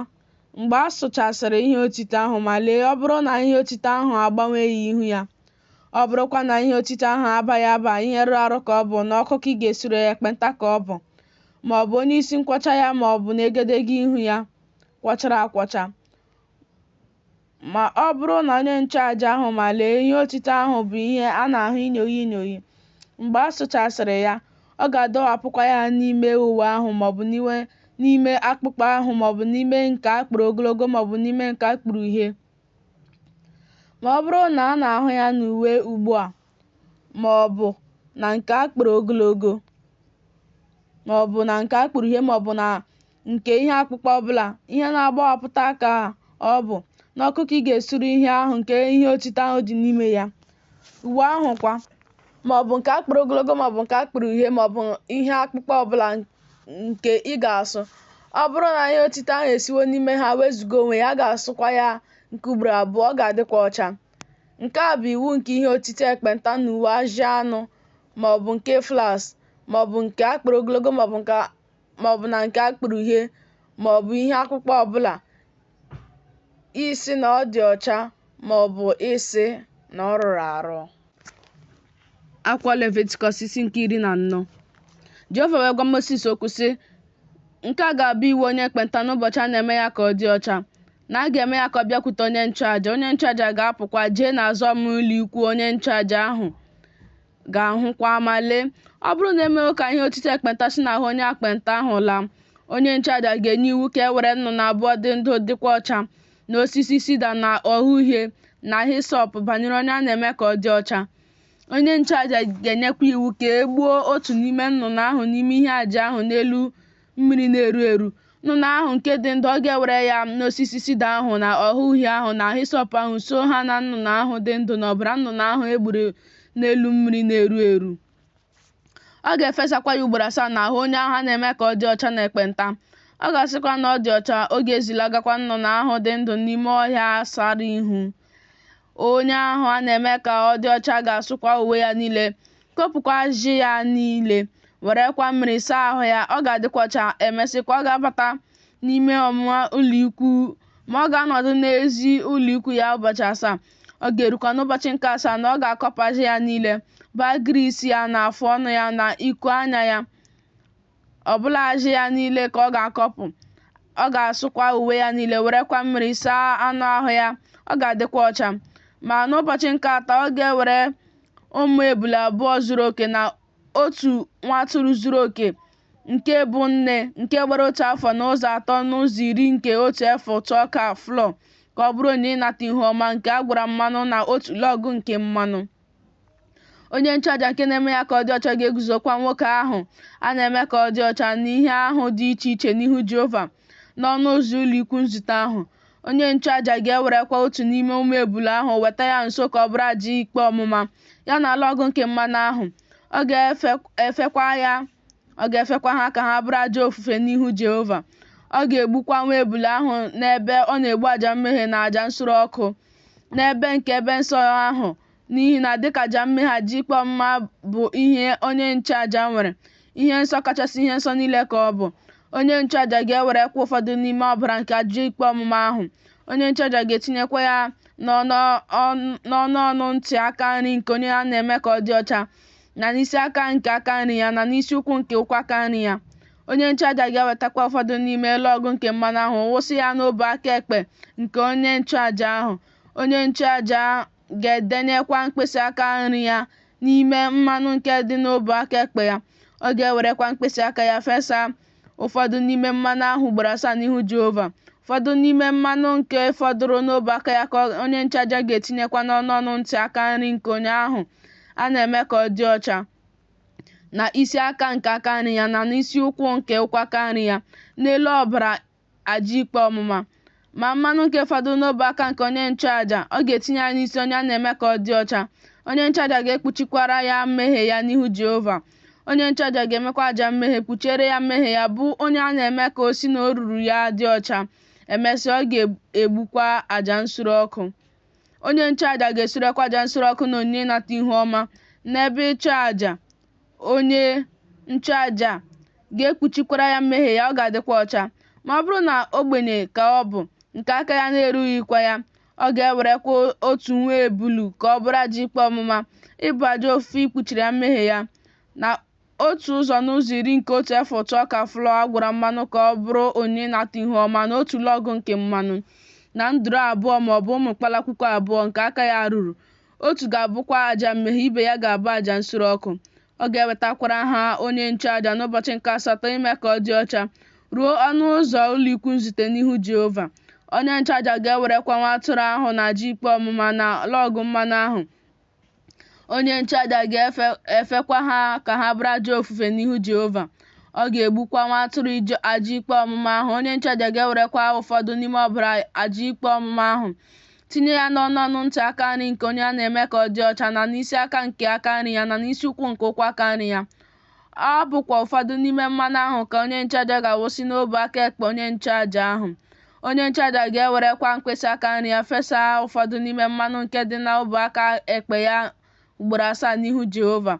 mgbe a sụchasịrị ihe otiti ahụ, ma lee, ọ bụrụ na ihe otiti ahụ agbanweghị ihu ya, ọ bụrụkwa na ihe otiti ahụ abaghị aba, ihe rụrụ arụ ka ọ bụ, n'ọkụ ka ị ga-esure ya, ekpenta ka ọ bụ, ma ọ bụ n'isi nkwọcha ya ma ọ bụ n'egedege ihu ya kwọchara akwọcha. Ma ọ bụrụ na onye nchụaja ahụ, ma lee, ihe otiti ahụ bụ ihe a na-ahụ inyoghi inyoghi, mgbe a sụchasịrị ya, ọ ga-adọwapụkwa ya n'ime uwe ahụ ma ọ bụ n'ime akpụkpọ ahụ ma ọ bụ n'ime nke a kpara ogologo ma ọ bụ n'ime nke a kpara uhie. Ma ọ bụrụ na a na-ahụ ya n'uwe ugbu a, ma ọ bụ na nke a kpara ogologo ma ọ bụ na nke a kpara uhie ma ọ bụ na nke ihe akpụkpọ ọ bụla, ihe na-agbawapụta ka ọ bụ, n'ọkụ ka ị ga-esure ihe ahụ nke ihe otiti ahụ dị n'ime ya. Uwe ahụ kwa, ma ọ bụ nke a kpara ogologo ma ọ bụ nke a kpara uhie ma ọ bụ ihe akpụkpọ ọ bụla nke ị ga-asụ, ọ bụrụ na ihe otiti ahụ esiwo n'ime ha wezuga onwe ya, a ga-asụkwa ya nke ugboro abụọ, ọ ga-adịkwa ọcha. Nke a bụ iwu nke ihe otiti ekpenta na uwe ajị anụ ma ọ bụ nke flaks ma ọ bụ nke a kpara ogologo ma ọ bụ na nke a kpara uhie ma ọ bụ ihe akpụkpọ ọ bụla, ịsị na ọ dị ọcha ma ọ bụ ịsị na ọ rụrụ arụ. Akwụkwọ Levitikọs isi nke 14. Jehova wee gwa Mosis okwu sị, Nke a ga-abụ iwu onye ekpenta n'ụbọchị a na-eme ya ka ọ dị ọcha, na a ga-eme ya ka ọ bịakwute onye nchụaja. Onye nchụaja ga-apụkwa jee n'azụ ọmụma ụlọ ikwu, onye nchụaja ahụ ga-ahụkwa, ma lee, ọ bụrụ na e mewo ka ihe otiti ekpenta si n'ahụ onye ekpenta ahụ laa, onye nchụaja ga-enye iwu ka e were nnụnụ abụọ dị ndụ dịkwa ọcha, na osisi sida na ogho uhie na hisọp banyere onye a na-eme ka ọ dị ọcha. Onye nchụaja ga-enyekwa iwu ka e gbuo otu n'ime nnụnụ ahụ n'ime ihe àjà ahụ n'elu mmiri na-eru eru. Nnụnụ ahụ nke dị ndụ, ọ ga-ewere ya n'osisi sida ahụ na ogho uhie ahụ na hisọp ahụ suo ha na nnụnụ ahụ dị ndụ na ọbara nnụnụ ahụ e gburu n'elu mmiri na-eru eru. Ọ ga-efesakwa ya ugboro asaa n'ahụ onye ahụ a na-eme ka ọ dị ọcha na ekpenta. Ọ ga-asịkwa na ọ dị ọcha, ọ ga-ezilagakwa nnụnụ ahụ dị ndụ n'ime ọhịa sara ihu. Onye ahụ a na-eme ka ọ dị ọcha ga-asụkwa uwe ya niile, kopụkwa ajị ya niile, werekwa mmiri saa ahụ ya, ọ ga-adịkwa ọcha. Emesịkwa, ọ ga-abata n'ime ọmụma ụlọ ikwu, ma ọ ga-anọdụ n'ezi ụlọ ikwu ya ụbọchị asaa. Ọ ga-erukwa n'ụbọchị nke asaa na ọ ga-akọpụ ajị ya niile, bụ agịrị isi ya na afụ ọnụ ya na iku anya ya, ọbụla ajị ya niile ka ọ ga-akọpụ. Ọ ga-asụkwa uwe ya niile, werekwa mmiri saa anụ ahụ ya, ọ ga-adịkwa ọcha. Ma n'ụbọchị nke atọ, ọ ga-ewere ụmụ ebule abụọ zuru oke na otu nwa atụrụ zuru oke nke bụ nne, nke gbara otu afọ na ụzọ atọ n'ụzọ iri nke otu efa ụtụ ọka flọ, ka ọ bụrụ onyinye ịnata ihu ọma nke a gwara mmanụ na otu lọg nke mmanụ. Onye nchụaja nke na-eme ya ka ọ dị ọcha ga-eguzokwa nwoke ahụ a na-eme ka ọ dị ọcha na ihe ahụ dị iche iche n'ihu Jehova n'ọnụ ụzọ ụlọikwuu nzute ahụ. Onye nchụaja ga-ewerekwa otu n'ime ụmụ ebule ahụ weta ya nso ka ọ bụrụ aja ikpe ọmụma, ya na lọg nke mmanụ ahụ. Ọ ga-efekwa ha ka ha bụrụ aja ofufe n'ihu Jehova. Ọ ga-egbukwa nwa ebule ahụ n'ebe ọ na-egbu aja mmehie na aja nsure ọkụ, n'ebe nke ebe nsọ ahụ, n'ihi na dịka aja mmehie, aja ikpe ọmụma bụ ihe onye nchụaja nwere, ihe nsọ kachasị ihe nsọ niile ka ọ bụ. Onye nchụaja ga-ewerekwa ụfọdụ n'ime ọbara nke aja ikpe ọmụma ahụ. Onye nchụaja ga-etinyekwa ya n'ọnụ ọnụ ntị aka nri nke onye a na-eme ka ọ dị ọcha, na n'isi aka nke aka nri ya, na n'isi ụkwụ nke ụkwụ aka nri ya. Onye nchụaja ga-ewetakwa ụfọdụ n'ime lọg nke mmanụ ahụ, wụsị ya n'ọbụ aka ekpe nke onye nchụaja ahụ. Onye nchụaja ga-edenyekwa mkpịsị aka nri ya n'ime mmanụ nke dị n'ọbụ aka ekpe ya. Ọ ga-ewerekwa mkpịsị aka ya fesa ụfọdụ n'ime mmanụ ahụ ugboro asaa n'ihu Jehova. Ụfọdụ n'ime mmanụ nke fọdụrụ n'ọbụ aka ya ka onye nchụaja ga-etinyekwa n'ọnụ ọnụ ntị aka nri nke onye ahụ a na-eme ka ọ dị ọcha, na isi aka nke aka nri ya, na n'isi ụkwụ nke ụkwụ aka nri ya, n'elu ọbara aja ikpe ọmụma. Ma mmanụ nke fọdụrụ n'ọbụ aka nke onye nchụaja, ọ ga-etinye ya n'isi onye a na-eme ka ọ dị ọcha. Onye nchụaja ga-ekpuchikwara ya mmehie ya n'ihu Jehova. Onye nchụaja ga-emekwa aja mmehie, kpuchiere ya mmehie ya, bụ onye a na-eme ka o si n'oruru ya dị ọcha. Emesịa, ọ ga-egbukwa aja nsure ọkụ. Onye nchụaja ga-esurekwa aja nsure ọkụ na onyinye ịnata ihu ọma n'ebe ịchụ aja. Onye nchụaja ga-ekpuchikwara ya mmehie ya, ọ ga-adịkwa ọcha. Ma ọ bụrụ na ogbenye ka ọ bụ, nke aka ya na-erughịkwa ya, ọ ga-ewerekwa otu nwa ebulu ka ọ bụrụ aja ikpe ọmụma, ịbụ aja ofufe ikpuchiri ya mmehie ya, na otu ụzọ n'ụzọ iri nke otu efa ụtụ ọka flọ a gwara mmanụ ka ọ bụrụ onyinye ịnata ihu ọma, na otu lọg nke mmanụ, na nduru abụọ ma ọ bụ ụmụ kpalakwukwu abụọ nke aka ya ruru. Otu ga-abụkwa aja mmehie, ibe ya ga-abụ aja nsure ọkụ. Ọ ga-ewetakwara ha onye nchụaja n'ụbọchị nke asatọ ime ka ọ dị ọcha, ruo ọnụ ụzọ ụlọikwuu nzute n'ihu Jehova. Onye nchụaja ga-ewerekwa nwa atụrụ ahụ na aja ikpe ọmụma na lọg mmanụ ahụ. Onye nchụaja ga-efekwa ha ka ha bụrụ aja ofufe n'ihu Jehova. Ọ ga-egbukwa nwa atụrụ aja ikpe ọmụma ahụ. Onye nchụaja ga-ewerekwa ụfọdụ n'ime ọbara aja ikpe ọmụma ahụ, tinye ya n'ọnụ ọnụ ntị aka nri nke onye a na-eme ka ọ dị ọcha, na n'isi aka nke aka nri ya, na n'isi ụkwụ nke ụkwụ aka nri ya. Ọ bụkwa ụfọdụ n'ime mmanụ ahụ ka onye nchụaja ga-awụsị n'ọbụ aka ekpe onye nchụaja ahụ. Onye nchụaja ga-ewerekwa mkpịsị aka nri ya fesa ụfọdụ n'ime mmanụ nke dị n'ọbụ aka ekpe ya ugboro asaa n'ihu Jehova.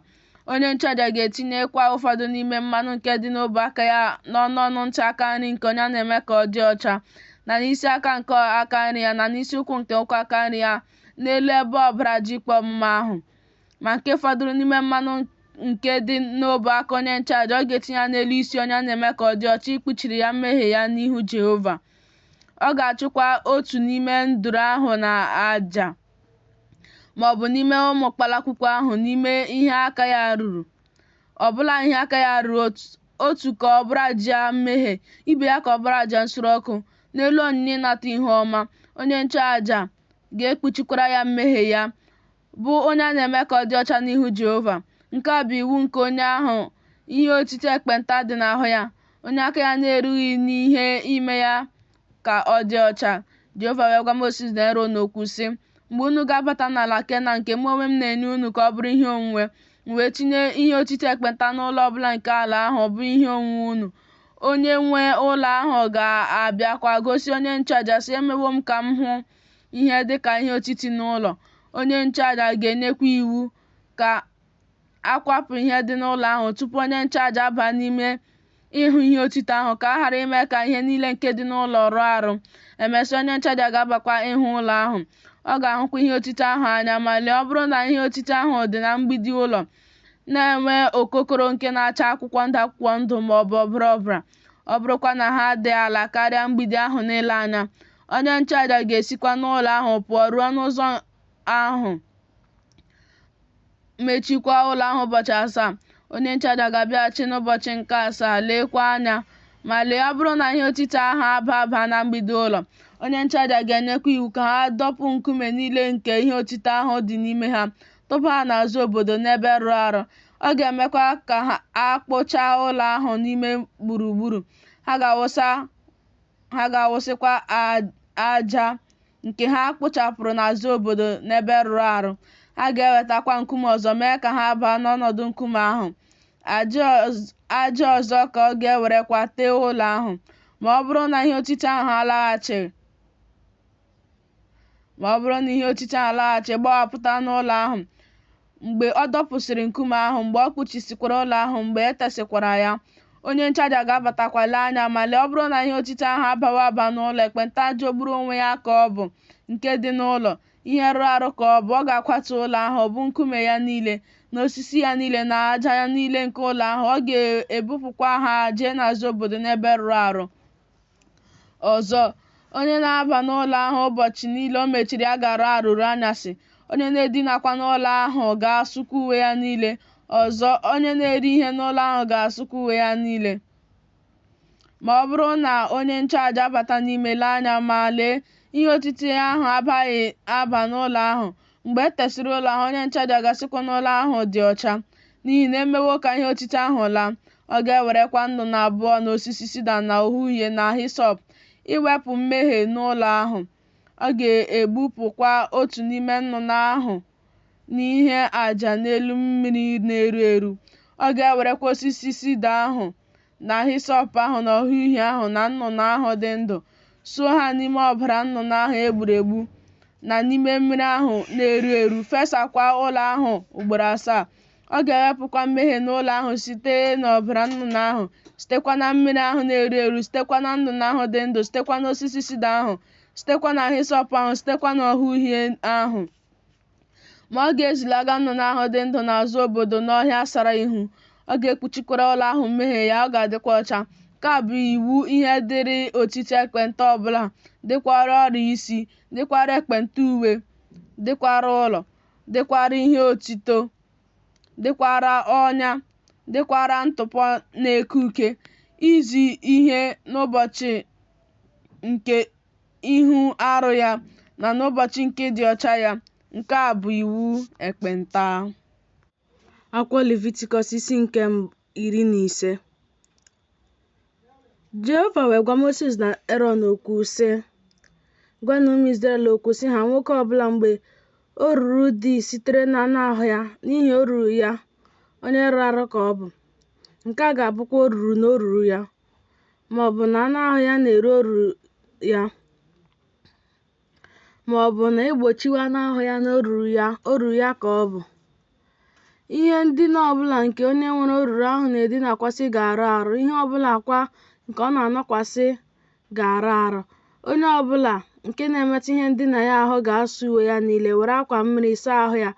Onye nchụaja ga-etinyekwa ụfọdụ n'ime mmanụ nke dị n'ọbụ aka ya n'ọnụ ọnụ ntị aka nri nke onye a na-eme ka ọ dị ọcha, na n'isi aka nke aka nri ya, na n'isi ụkwụ nke ụkwụ aka nri ya, n'elu ebe ọbara aja ikpe ọmụma ahụ. Ma nke fọdụrụ n'ime mmanụ nke dị n'ọbụ aka onye nchụaja, ọ ga-etinye ya n'elu isi onye a na-eme ka ọ dị ọcha ikpuchiri ya mmehie ya n'ihu Jehova. Ọ ga-achụkwa otu n'ime nduru ahụ na aja, ma ọ bụ n'ime ụmụ kpalakwukwu ahụ, n'ime ihe aka ya ruru, ọbụla ihe aka ya ruru, otu ka ọ bụrụ aja mmehie, ibe ya ka ọ bụrụ aja nsure ọkụ, n'elu onyinye ịnata ihu ọma. Onye nchụaja ga-ekpuchikwara ya mmehie ya, bụ onye a na-eme ka ọ dị ọcha n'ihu Jehova. Nke a bụ iwu nke onye ahụ ihe otiti ekpenta dị n'ahụ ya, onye aka ya na-erughị n'ihe ime ya ka ọ dị ọcha. Jehova wee gwa Mosis na Erọn okwu sị, mgbe unu ga-abata n'ala Kenan nke mụ onwe m na-enye unu ka ọ bụrụ ihe onwunwe, m wee tinye ihe otiti ekpenta n'ụlọ ọbụla nke ala ahụ bụ ihe onwunwe unu. Onye nwe ụlọ ahụ ga-abịakwa gosi onye nchụaja sị, emewo m ka m hụ ihe dịka ihe otiti n'ụlọ. Onye nchụaja ga-enyekwa iwu ka akwapụ ihe dị n'ụlọ ahụ tupu onye nchụaja abaa n'ime ịhụ ihe otiti ahụ, ka a ghara ime ka ihe niile nke dị n'ụlọ rụọ arụ. Emesịa, onye nchụaja ga-abakwa ịhụ ụlọ ahụ. Ọ ga-ahụkwa ihe otiti ahụ anya, ma lee, ọ bụrụ na ihe otiti ahụ dị na mgbidi ụlọ, na-enwe okokoro nke na-acha akwụkwọ ndụ akwụkwọ ndụ ma ọ bụ ọbara ọbara, ọ bụrụkwa na ha dị ala karịa mgbidi ahụ n'ile anya, onye nchụaja ga-esikwa n'ụlọ ahụ pụọ ruo n'ụzọ ahụ, mechikwa ụlọ ahụ ụbọchị asaa. Onye nchụaja ga-abịaghachi n'ụbọchị nke asaa, leekwa anya, ma lee, ọ bụrụ na ihe otiti ahụ aba aba na mgbidi ụlọ, onye nchụaja ga-enyekwa iwu ka ha dọpụ nkume niile nke ihe otiti ahụ dị n'ime ha, tụba ha n'azụ obodo n'ebe rụrụ arụ. Ọ ga-emekwa ka a kpụchaa ụlọ ahụ n'ime gburugburu. Ha ga-awụsịkwa aja nke ha kpụchapụrụ n'azụ obodo n'ebe rụrụ arụ. Ha ga-ewetakwa nkume ọzọ mee ka ha baa n'ọnọdụ nkume ahụ. Aja ọzọ ka ọ ga-ewerekwa tee ụlọ ahụ. Ma ọ bụrụ na ihe otiti ahụ alaghachi ma ọ bụrụ na ihe otiti ahụ alaghachi gbawapụta n'ụlọ ahụ, mgbe ọ dọpụsịrị nkume ahụ, mgbe ọ kpuchisịkwara ụlọ ahụ, mgbe e tesịkwara ya, onye nchụaja ga-abatakwa lee anya, ma lee, ọ bụrụ na ihe otiti ahụ abawo aba n'ụlọ, ekpenta jọgburu onwe ya ka ọ bụ, nke dị n'ụlọ, ihe rụrụ arụ ka ọ bụ. Ọ ga-akwatu ụlọ ahụ, bụ nkume ya niile, na osisi ya niile, na aja ya niile nke ụlọ ahụ. Ọ ga-ebupụkwa ha jee n'azụ obodo n'ebe rụrụ arụ. Ọzọ, onye na-aba n'ụlọ ahụ ụbọchị niile o mechiri ya ga-arụ arụ ruo anyasị. Onye na-edinakwa n'ụlọ ahụ ga-asụkwa uwe ya niile. Ọzọ, onye na-eri ihe n'ụlọ ahụ ga-asụkwa uwe ya niile. Ma ọ bụrụ na onye nchụaja abata n'ime lee anya, ma lee, ihe otiti ahụ abaghị aba n'ụlọ ahụ, mgbe e tesịrị ụlọ ahụ, onye nchụaja ga-asịkwa na ụlọ ahụ dị ọcha, n'ihi na e mewo ka ihe otiti ahụ laa. Ọ ga-ewerekwa nnụnụ abụọ na osisi sida na ogho uhie na hisọp iwepụ mmehie n'ụlọ ahụ. Ọ ga-egbupụkwa otu n'ime nnụnụ ahụ n'ihe àjà n'elu mmiri na-eru eru. Ọ ga-ewerekwa osisi sida ahụ na hisọp ahụ na ogho uhie ahụ na nnụnụ ahụ dị ndụ, suo ha n'ime ọbara nnụnụ ahụ e gburu egbu na n'ime mmiri ahụ na-eru eru, fesakwa ụlọ ahụ ugboro asaa. Ọ ga-ewepụkwa mmehie n'ụlọ ahụ site n'ọbara nnụnụ ahụ, sitekwa na mmiri ahụ na-eru eru, sitekwa na nnụnụ ahụ dị ndụ, sitekwa n'osisi sida ahụ, sitekwa na hisọp ahụ, sitekwa n'ogho uhie ahụ. Ma ọ ga-ezilaga nnụnụ ahụ dị ndụ n'azụ obodo n'ọhịa sara ihu. Ọ ga-ekpuchikwara ụlọ ahụ mmehie ya, ọ ga-adịkwa ọcha. Nke a bụ iwu ihe dịrị otiti ekpenta ọbụla, dịkwara ọrịa isi, dịkwara ekpenta uwe, dịkwara ụlọ, dịkwara ihe otito, dịkwara ọnya, dịkwara ntụpọ na-eke uke, izi ihe n'ụbọchị nke ihu arụ ya na n'ụbọchị nke ịdị ọcha ya. Nke a bụ iwu ekpenta. Akwụkwọ Levitikọs isi nke 15. Jehova wee gwa Mosis na Erọn okwu, sị, Gwanụ ụmụ Izrel okwu, sị ha, Nwoke ọbụla mgbe oruru dị sitere n'anụ ahụ ya, n'ihi oruru ya, onye rụrụ arụ ka ọ bụ. Nke a ga-abụkwa oruru n'oruru ya, ma ọ bụ na anụ ahụ ya na-eru oruru ya, ma ọ bụ na e gbochiwo anụ ahụ ya n'oruru ya, oruru ya ka ọ bụ. Ihe ndina ọbụla nke onye nwere oruru ahụ na-edinakwasị ga-arụ arụ, ihe ọbụla kwa nke ọ na-anọkwasị ga-arụ arụ. Onye ọbụla nke na-emetụ ihe ndina ya ahụ ga-asụ uwe ya niile, were akwa mmiri saa ahụ ya.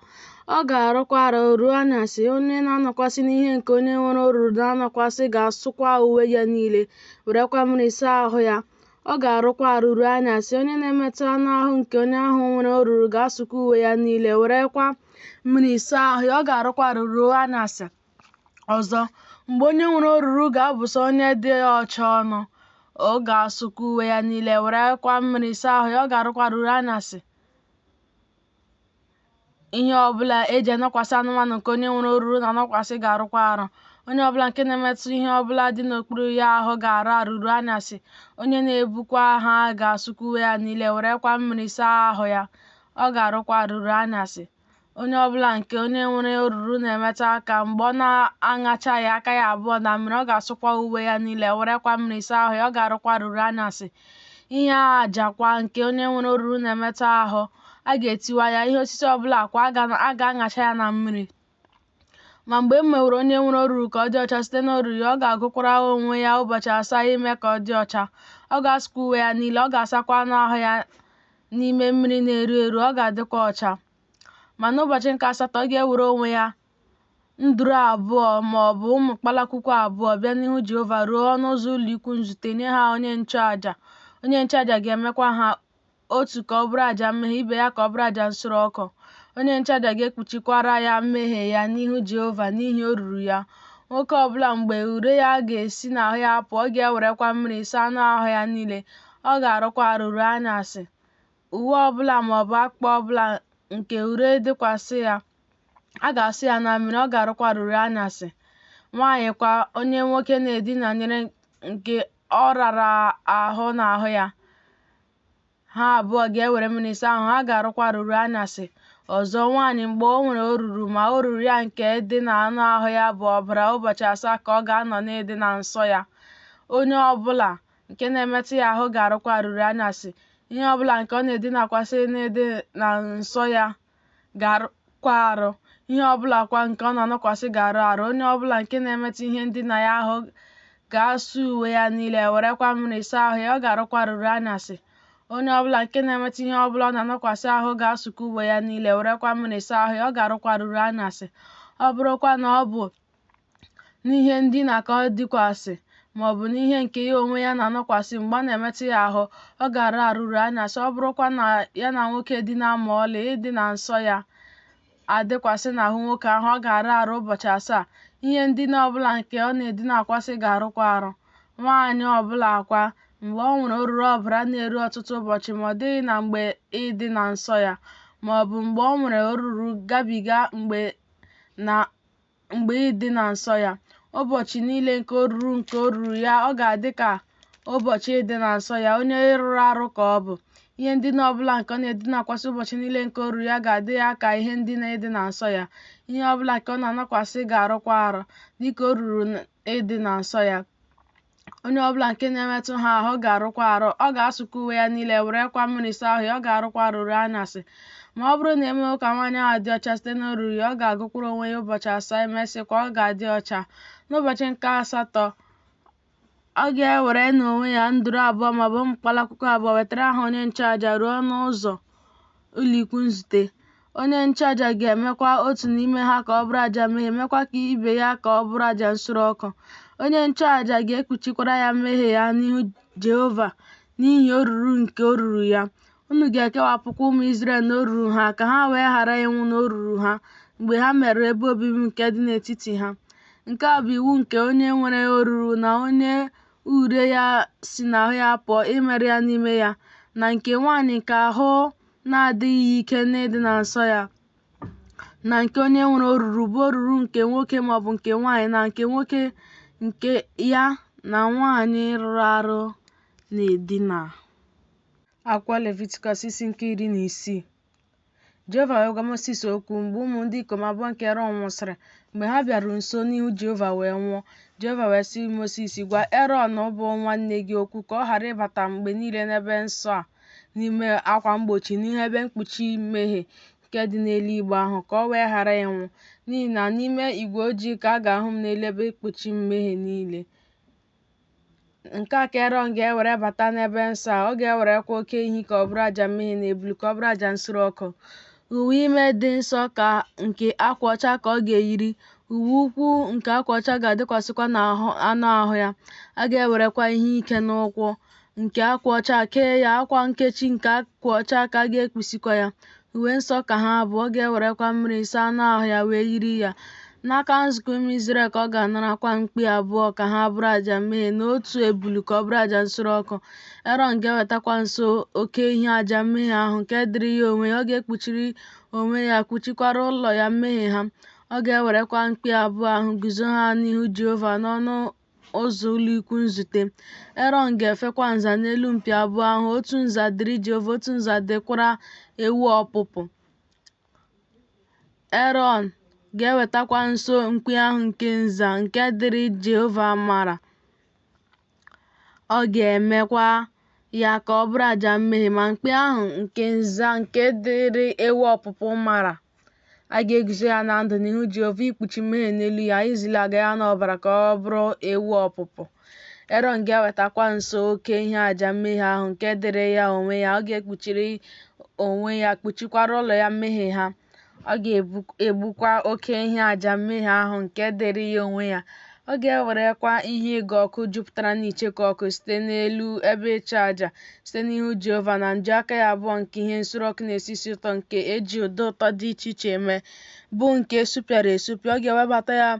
Ọ ga-arụkwa arụ ruo anyasị. Onye na-anọkwasị n'ihe nke onye nwere oruru na-anọkwasị ga-asụkwa uwe ya niile, werekwa mmiri saa ahụ ya. Ọ ga-arụkwa arụ ruo anyasị. Onye na-emetụ anụ ahụ nke onye ahụ nwere oruru ga-asụkwa uwe ya niile, werekwa mmiri saa ahụ ya. Ọ ga-arụkwa arụ ruo anyasị. Ọzọ, mgbe onye nwere oruru ga-abụsa onye dị ọcha ọnụ, ọ ga-asụkwa uwe ya niile, werekwa mmiri saa ahụ ya. Ọ ga-arụkwa arụ ruo anyasị. Ihe ọbụla e ji anọkwasị anụmanụ nke onye nwere oruru na-anọkwasị ga-arụkwa arụ. Onye ọbụla nke na-emetụ ihe ọbụla dị n'okpuru ya ahụ ga-arụ arụ ruo anyasị. Onye na-ebukwa ha ga-asụkwa uwe ya niile, werekwa mmiri saa ahụ ya. Ọ ga-arụkwa arụ ruo anyasị. Onye ọbụla nke onye nwere oruru na-emetụ aka, mgbe ọ na-aṅachaghị aka ya abụọ na mmiri, ọ ga-asụkwa uwe ya niile, werekwa mmiri saa ahụ ya. Ọ ga-arụkwa arụ ruo anyasị. Ihe aja kwa nke onye nwere oruru na-emetụ ahụ, a ga-etiwa ya, ihe osisi ọbụla kwa a ga-aṅacha ya na mmiri. Ma mgbe e meworo onye nwere oruru ka ọ dị ọcha site n'oruru ya, ọ ga-agụkwara onwe ya ụbọchị asaa ime ka ọ dị ọcha. Ọ ga-asụkwa uwe ya niile, ọ ga-asakwa anụ ahụ ya n'ime mmiri na-eru eru, ọ ga-adịkwa ọcha. Ma n'ụbọchị nke asatọ, ọ ga-ewere onwe ya nduru abụọ ma ọ bụ ụmụ kpalakwukwu abụọ bịa n'ihu Jehova ruo ọnụ ụzọ ụlọ ikwu nzute nye ha onye nchụaja. Onye nchụaja ga-emekwa ha otu ka ọ bụrụ aja mmehie, ibe ya ka ọ bụrụ aja nsure ọkụ. Onye nchụaja ga-ekpuchikwara ya mmehie ya n'ihu Jehova n'ihi oruru ya. Nwoke ọbụla mgbe ure ya ga-esi n'ahụ ya pụọ, ọ ga-ewerekwa mmiri saa anụ ahụ ya niile, ọ ga-arụkwa arụ ruo anyasị. Uwe ọbụla ma ọ bụ akpụkpọ ọbụla nke ure dịkwasị ya, A ga-asụ ya na mmiri, ọ ga-arụkwa arụ ruo anyasị. Nwaanyị kwa, onye nwoke na-edinanyere, nke ọ rara ahụ n'ahụ ya, ha abụọ ga-ewere mmiri saa ahụ, ha ga-arụkwa arụ ruo anyasị. Ọzọ, nwaanyị mgbe o nwere oruru, ma oruru ya nke dị n'anụ ahụ ya bụ ọbara, ụbọchị asaa ka ọ ga-anọ n'ịdị na nsọ ya. Onye ọ bụla nke na-emetụ ya ahụ ga-arụkwa arụ ruo anyasị. Ihe ọ bụla nke ọ na-edinakwasị n'ịdị na nsọ ya ga-arụkwa arụ. Ihe ọ bụla kwa nke ọ na-anọkwasị ga-arụ arụ. Onye ọ bụla nke na-emetụ ihe ndina ya ahụ ga-asụ uwe ya niile, werekwa mmiri saa ahụ ya, ọ ga-arụkwa arụ ruo anyasị. Onye ọ bụla nke na-emetụ ihe ọ bụla ọ na-anọkwasị ahụ ga-asụkwa uwe ya niile, werekwa mmiri saa ahụ ya, ọ ga-arụkwa arụ ruo anyasị. Ọ bụrụkwa na ọ bụ n'ihe ndina ka ọ dịkwasị, ma ọ bụ n'ihe nke ya onwe ya na-anọkwasị mgbe ọ na-emetụ ya ahụ, ọ ga-arụ arụ ruo anyasị. Ọ bụrụkwa na ya na nwoke dina ma ọlị, ịdị na nsọ ya adịkwasị n'ahụ nwoke ahụ, ọ ga-arụ arụ ụbọchị asaa. Ihe ndina ọbụla nke ọ na-edinakwasị ga-arụkwa arụ. Nwaanyị ọbụla kwa, mgbe ọ nwere oruru ọbara na-eru ọtụtụ ụbọchị, ma ọ dịghị na mgbe ịdị na nsọ ya, ma ọ bụ mgbe ọ nwere oruru gabiga mgbe na mgbe ịdị na nsọ ya, ụbọchị niile nke oruru nke oruru ya, ọ ga-adị ka ụbọchị ịdị na nsọ ya, onye rụrụ arụ ka ọ bụ. Ihe ndina ọbụla nke ọ na-edinakwasị ụbọchị niile nke oruru ya ga-adị ya ka ihe ndina ịdị na nsọ ya. Ihe ọbụla nke ọ na-anọkwasị ga-arụkwa arụ, dịka oruru ịdị na nsọ ya. Onye ọbụla nke na-emetụ ha ahụ ga-arụkwa arụ. Ọ ga-asụkwa uwe ya niile, werekwa mmiri saa ahụ ya, ọ ga-arụkwa arụ ruo anyasị. Ma ọ bụrụ na emewo ka nwaanyị ahụ dị ọcha site n'oruru ya, ọ ga-agụkwara onwe ya ụbọchị asaa, emesịkwa ọ ga-adị ọcha. N'ụbọchị nke asatọ, ọ ga-ewere n'onwe ya nduru abụọ maọbụ ụmụ kpalakwukwu abụọ, wetara ha onye nchụaja ruo n'ụzọ ụlọikwu nzute. Onye nchụaja ga-emekwa otu n'ime ha ka ọ bụrụ aja mmehie, mekwa ka ibe ya ka ọ bụrụ aja nsure ọkụ. Onye nchụaja ga-ekpuchikwara ya mmehie ya n'ihu Jehova n'ihi oruru nke oruru ya. Unu ga-ekewapụkwa ụmụ Izrel n'oruru ha, ka ha wee ghara ịnwụ n'oruru ha mgbe ha merụrụ ebe obibi m nke dị n'etiti ha. Nke a bụ iwu nke onye nwere oruru na onye ure ya si n'ahụ ya pụọ imerụ ya n'ime ya, na nke nwaanyị nke ahụ na-adịghị ya ike n'ịdị na nsọ ya, na nke onye nwere oruru, bụ oruru nke nwoke maọbụ nke nwaanyị, na nke nwoke nke ya na nwaanyị rụrụ arụ na-edina. Akwụkwọ Levitikọs isi nke 16. Jehova wee gwa Mosis okwu mgbe ụmụ ndị ikom abụọ nke Erọn nwụsịrị, mgbe ha bịaruru nso n'ihu Jehova wee nwụọ. Jehova wee sị Mosis, Gwa Erọn bụ nwanne gị okwu ka ọ ghara ịbata mgbe niile n'ebe nsọ a n'ime akwa mgbochi n'ihu ebe mkpuchi mmehie nke dị n'elu igbe ahụ, ka o wee ghara ịnwụ, n'ihi na n'ime igwe ojii ka a ga-ahụ m n'elu ebe mkpuchi mmehie niile. Nke a ka Erọn ga-ewere bata n'ebe nsọ a. Ọ ga-ewerekwa oke ehi ka ọ bụrụ aja mmehie na ebulu ka ọ bụrụ aja nsure ọkụ. Uwe ime dị nsọ ka nke akwa ọcha ka ọ ga-eyiri, uwe ukwu nke akwa ọcha ga-adịkwasịkwa n'anụ ahụ ya. A ga-ewerekwa ihe ike n'ụkwụ nke akwa ọcha kee ya, akwa nkechi nke akwa ọcha ka a ga-ekpusikwa ya. Uwe nsọ ka ha bụ. Ọ ga-ewerekwa mmiri saa anụ ahụ ya wee yiri ya. N'aka nzukọ ụmụ Izrel ka ọ ga-anarakwa mkpi abụọ ka ha bụrụ aja mmehie na otu ebulu ka ọ bụrụ aja nsure ọkụ. Erọn ga-ewetakwa nso oke ehi aja mmehie ahụ nke dịrị ya onwe ya. Ọ ga-ekpuchiri onwe ya, kpuchikwara ụlọ ya mmehie ha. Ọ ga-ewerekwa mkpi abụọ ahụ guzo ha n'ihu Jehova n'ọnụ ụzọ ụlọikwu nzute. Erọn ga-efekwa nza n'elu mpi abụọ ahụ, otu nza dịrị Jehova, otu nza dịkwara ewu ọpụpụ. Erọn ga-ewetakwa nso mkpi ahụ nke nza nke dịrị Jehova mara. Ọ ga-emekwa ya ka ọ bụrụ aja mmehie, ma mkpi ahụ nke nza nke dịrị ewu ọpụpụ mara, a ga-eguzo ya na ndụ n'ihu Jehova ikpuchi mmehie n'elu ya, izilaga ya n'ọbara ka ọ bụrụ ewu ọpụpụ. Erọn ga-ewetakwa nso oke ihe aja mmehie ahụ nke dịrị ya onwe ya. Ọ ga-ekpuchiri onwe ya, kpuchikwara ụlọ ya mmehie ha. Ọ ga-egbukwa oke ihe aja mmehie ahụ nke dịrị ya onwe ya. Ọ ga-ewerekwa ihe ịgụ ọkụ jupụtara n'icheku ọkụ site n'elu ebe ịchụ aja, site n'ihu Jehova, na nju aka ya abụọ nke ihe nsure ọkụ na-esi isi ụtọ nke eji ụda ụtọ dị iche iche eme, bụ nke esupịara esupịa. Ọ ga-ewebata ya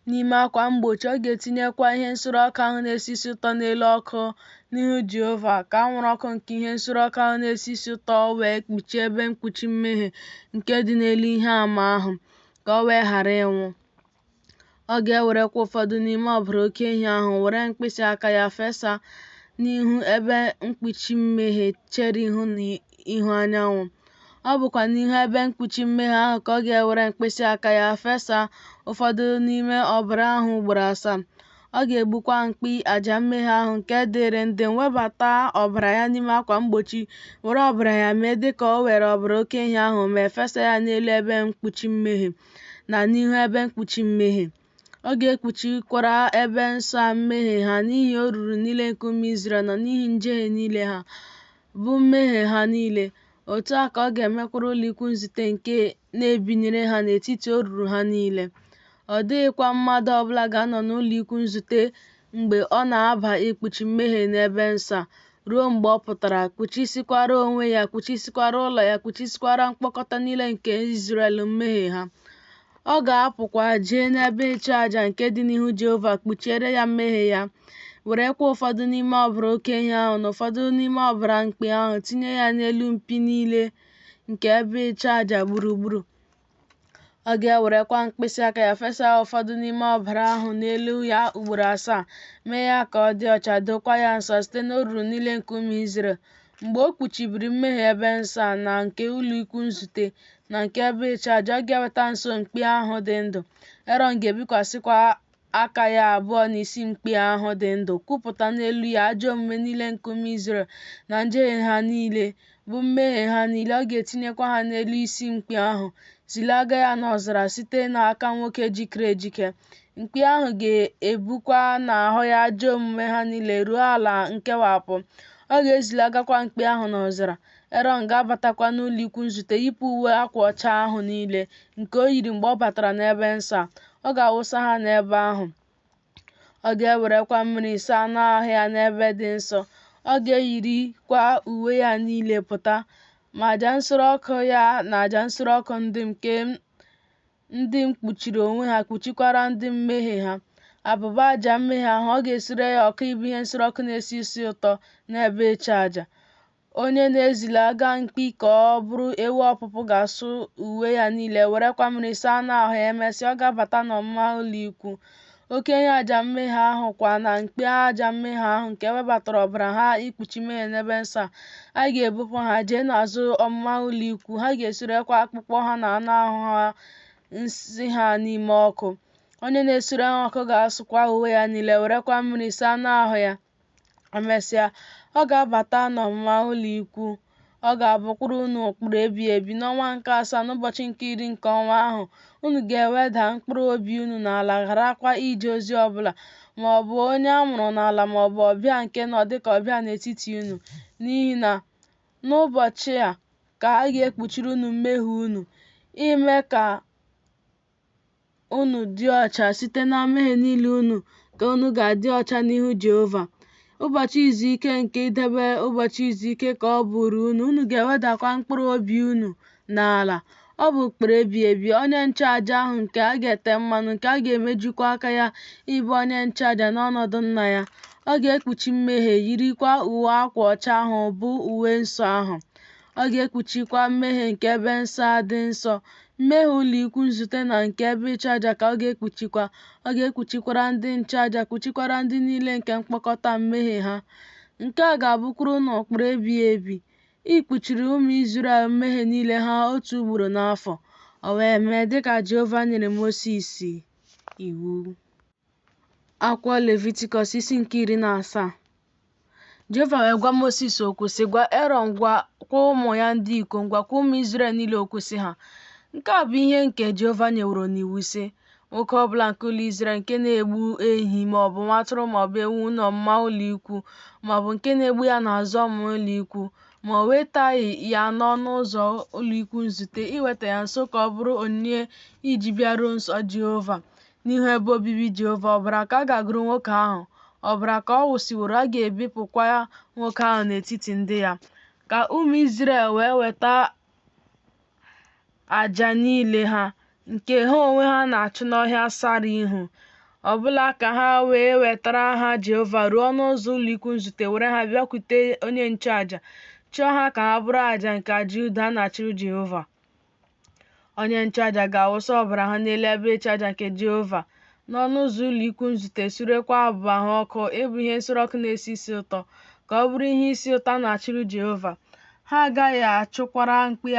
n'ime akwa mgbochi. Ọ ga-etinyekwa ihe nsure ọkụ ahụ na-esi isi ụtọ n'elu ọkụ n'ihu Jehova, ka anwụrụ ọkụ nke ihe nsure ọkụ ahụ na-esi isi ụtọ wee kpuchie ebe mkpuchi mmehie nke dị n'elu ihe ama ahụ, ka o wee ghara ịnwụ. Ọ ga-ewerekwa ụfọdụ n'ime ọbara oke ehi ahụ were mkpịsị aka ya fesa n'ihu ebe mkpuchi mmehie chere ihu n'ihu anyanwụ. Ọ bụkwa n'ihu ebe mkpuchi mmehie ahụ ka ọ ga-ewere mkpịsị aka ya fesa ụfọdụ n'ime ọbara ahụ ugboro asaa. Ọ ga-egbukwa mkpi aja mmehie ahụ nke dịịrị ndị m, webata ọbara ya n'ime akwa mgbochi, were ọbara ya mee dịka o were ọbara oke ehi ahụ mee, fesa ya n'elu ebe mkpuchi mmehie na n'ihu ebe mkpuchi mmehie. Ọ ga-ekpuchikwara ebe nsọ a mmehie ha n'ihi oruru niile nke ụmụ Izrel na n'ihi njehie niile ha, bụ mmehie ha niile. Otu a ka ọ ga-emekwara ụlọikwuu nzute nke na-ebinyere ha n'etiti oruru ha niile. Ọ dịghịkwa mmadụ ọbụla ga-anọ n'ụlọikwuu nzute mgbe ọ na-aba ikpuchi mmehie n'ebe nsọ a, ruo mgbe ọ pụtara, kpuchisikwara onwe ya, kpuchisikwara ụlọ ya, kpuchisikwara mkpọkọta niile nke Izrel mmehie ha. Ọ ga-apụkwa jee n'ebe ịchụ aja nke dị n'ihu Jehova kpuchiere ya mmehie ya, werekwa ụfọdụ n'ime ọbara oke ehi ahụ na ụfọdụ n'ime ọbara mkpi ahụ tinye ya n'elu mpi niile nke ebe ịchụ aja gburugburu. Ọ ga-ewerekwa mkpịsị aka ya fesa ụfọdụ n'ime ọbara ahụ n'elu ya ugboro asaa, mee ya ka ọ dị ọcha, dookwa ya nsọ site n'oruru niile nke ụmụ Izrel. Mgbe o kpuchibiri mmehie ebe nsọ a na nke ụlọikwuu nzute na nke ebe ịchụ aja, ọ ga-eweta nso mkpi ahụ dị ndụ. Erọn ga-ebikwasịkwa aka ya abụọ n'isi mkpi ahụ dị ndụ, kwupụta n'elu ya ajọ omume niile nke ụmụ Izrel na njehie ha niile, bụ mmehie ha niile. Ọ ga-etinyekwa ha n'elu isi mkpi ahụ, zilaga ya n'ọzara site n'aka nwoke jikere ejike. Mkpi ahụ ga-ebukwa n'ahụ ya ajọ omume ha niile ruo ala nkewapụ. Ọ ga-ezilagakwa mkpi ahụ n'ọzara. Erọn ga-abatakwa n'ụlọikwuu nzute yipụ uwe akwa ọcha ahụ niile nke o yiri mgbe ọ batara n'ebe nsọ a. Ọ ga-awụsa ha n'ebe ahụ. Ọ ga-ewerekwa mmiri saa anụ ahụ ya n'ebe dị nsọ. Ọ ga-eyirikwa uwe ya niile pụta. Ma aja nsure ọkụ ya na aja nsure ọkụ ndị m nke ndị m kpuchiri onwe ha kpuchikwara ndị m mmehie ha. Abụba aja mmehie ahụ ọ ga-esure ya ọkụ ịbụ ihe nsure ọkụ na-esi isi ụtọ n'ebe ịchụ aja. Onye na-ezilaga mkpi ka ọ bụrụ ewu ọpụpụ ga-asụ uwe ya niile, werekwa mmiri saa anụ ahụ ya, emesịa ọ ga-abata n'ọmụma ụlọ ikwu. Oke ehi aja mmehie ahụ kwa na mkpi aja mmehie ahụ nke webatara ọbara ha ikpuchi mmehie n'ebe nsọ a, a ga-ebupụ ha jee n'azụ ọmụma ụlọ ikwu, ha ga-esurekwa akpụkpọ ha na anụ ahụ ha nsị ha n'ime ọkụ. Onye na-esure ha ọkụ ga-asụkwa uwe ya niile, werekwa mmiri saa anụ ahụ ya. Emesịa, ọ ga-abata n'ọmụma ụlọ ikwu. Ọ ga-abụkwara unu ụkpụrụ ebighị ebi. N'ọnwa nke asaa, n'ụbọchị nke iri nke ọnwa ahụ, unu ga-eweda mkpụrụ obi unu n'ala, gharakwa ije ozi ọbụla, ma ọ bụ onye a mụrụ n'ala ma ọ bụ ọbịa nke nọ dịka ọbịa n'etiti unu, n'ihi na n'ụbọchị a ka a ga-ekpuchiri unu mmehie unu, ime ka unu dị ọcha site na mmehie niile unu ka unu ga-adị ọcha n'ihu Jehova. Ụbọchị izu ike nke idebe ụbọchị izu ike ka ọ bụrụ unu, unu ga-ewedakwa mkpụrụ obi unu n'ala. Ọ bụ ụkpụrụ ebighị ebi. Onye nchụaja ahụ nke a ga-ete mmanụ, nke a ga-emejukwa aka ya ịbụ onye nchụaja n'ọnọdụ nna ya, ọ ga-ekpuchi mmehie, yirikwa uwe akwa ọcha ahụ bụ uwe nsọ ahụ. Ọ ga-ekpuchikwa mmehie nke ebe nsọ a dị nsọ, mmehie ụlọ ikwu nzute na nke ebe ịchụ aja ka ọ ga-ekpuchikwa. Ọ ga-ekpuchikwara ndị nchụaja, kpuchikwara ndị niile nke mkpọkọta mmehie ha. Nke a ga-abụkwara unu ụkpụrụ ebighị ebi, ikpuchiri ụmụ Izrel mmehie niile ha otu ugboro n'afọ. O wee mee dịka Jehova nyere Mosis iwu. Akwụkwọ Levitikọs isi nke 17. Jehova wee gwa Mosis okwu sị, Gwa Erọn, gwakwa ụmụ ya ndị ikom, gwakwa ụmụ Izrel niile okwu sị ha, Nke a bụ ihe nke Jehova nyeworo n'iwu sị, Nwoke ọbụla nke ụlọ Izrel nke na-egbu ehi ma ọ bụ nwa atụrụ ma ọ bụ ewu n'ọmụma ụlọ ikwu, ma ọ bụ nke na-egbu ya n'azụ ọmụma ụlọ ikwu, ma o wetaghị ya n'ọnụ ụzọ ụlọ ikwu nzute iweta ya nso ka ọ bụrụ onyinye iji bịaruo nso Jehova n'ihu ebe obibi Jehova, ọbara ka a ga-agụrụ nwoke ahụ, ọbara ka ọ wụsịworo, a ga-ebipụkwa nwoke ahụ n'etiti ndị ya. Ka ụmụ Izrel wee weta aja niile ha, nke ha onwe ha na-achụ n'ọhịa sara ihu, ọbụla ka ha wee wetara ha Jehova ruo ọnụ ụzọ ụlọ ikwu nzute, were ha bịakwute onye nchụaja, chụọ ha ka ha bụrụ aja nke aja udo a na-achụrụ Jehova. Onye nchụaja ga-awụsa ọbara ha n'elu ebe ịchụaja nke Jehova, n'ọnụ ụzọ ụlọ ikwu nzute, surekwaa abụba ha ọkụ ịbụ ihe nsure ọkụ na-esi isi ụtọ, ka ọ bụrụ ihe isi ụtọ a na-achụrụ Jehova. Ha agaghị achụkwara mkpi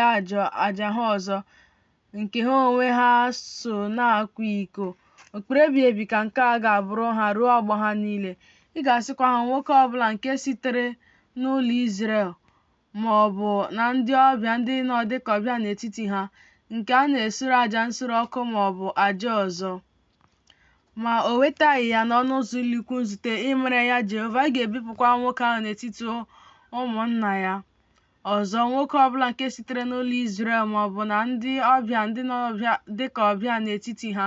aja ha ọzọ, nke ha onwe ha so na-akwa iko. Ụkpụrụ ebighị ebi ka nke a ga-abụrụ ha ruo ọgbọ ha niile. Ị ga-asịkwa ha, Nwoke ọ bụla nke sitere n'ụlọ Izrel ma ọ bụ na ndị ọbịa ndị nọ dịka ọbịa n'etiti ha, nke a na-esure aja nsure ọkụ ma ọ bụ aja ọzọ, ma o wetaghị ya n'ọnụ ụzọ ụlọikwu nzute ịmara ya Jehova, a ga-ebipụkwa nwoke ahụ n'etiti ụmụnna ya. Ọzọ, nwoke ọbụla nke sitere n'ụlọ Izrel ma ọ bụ na ndị ọbịa ndị nọ dịka ọbịa n'etiti ha,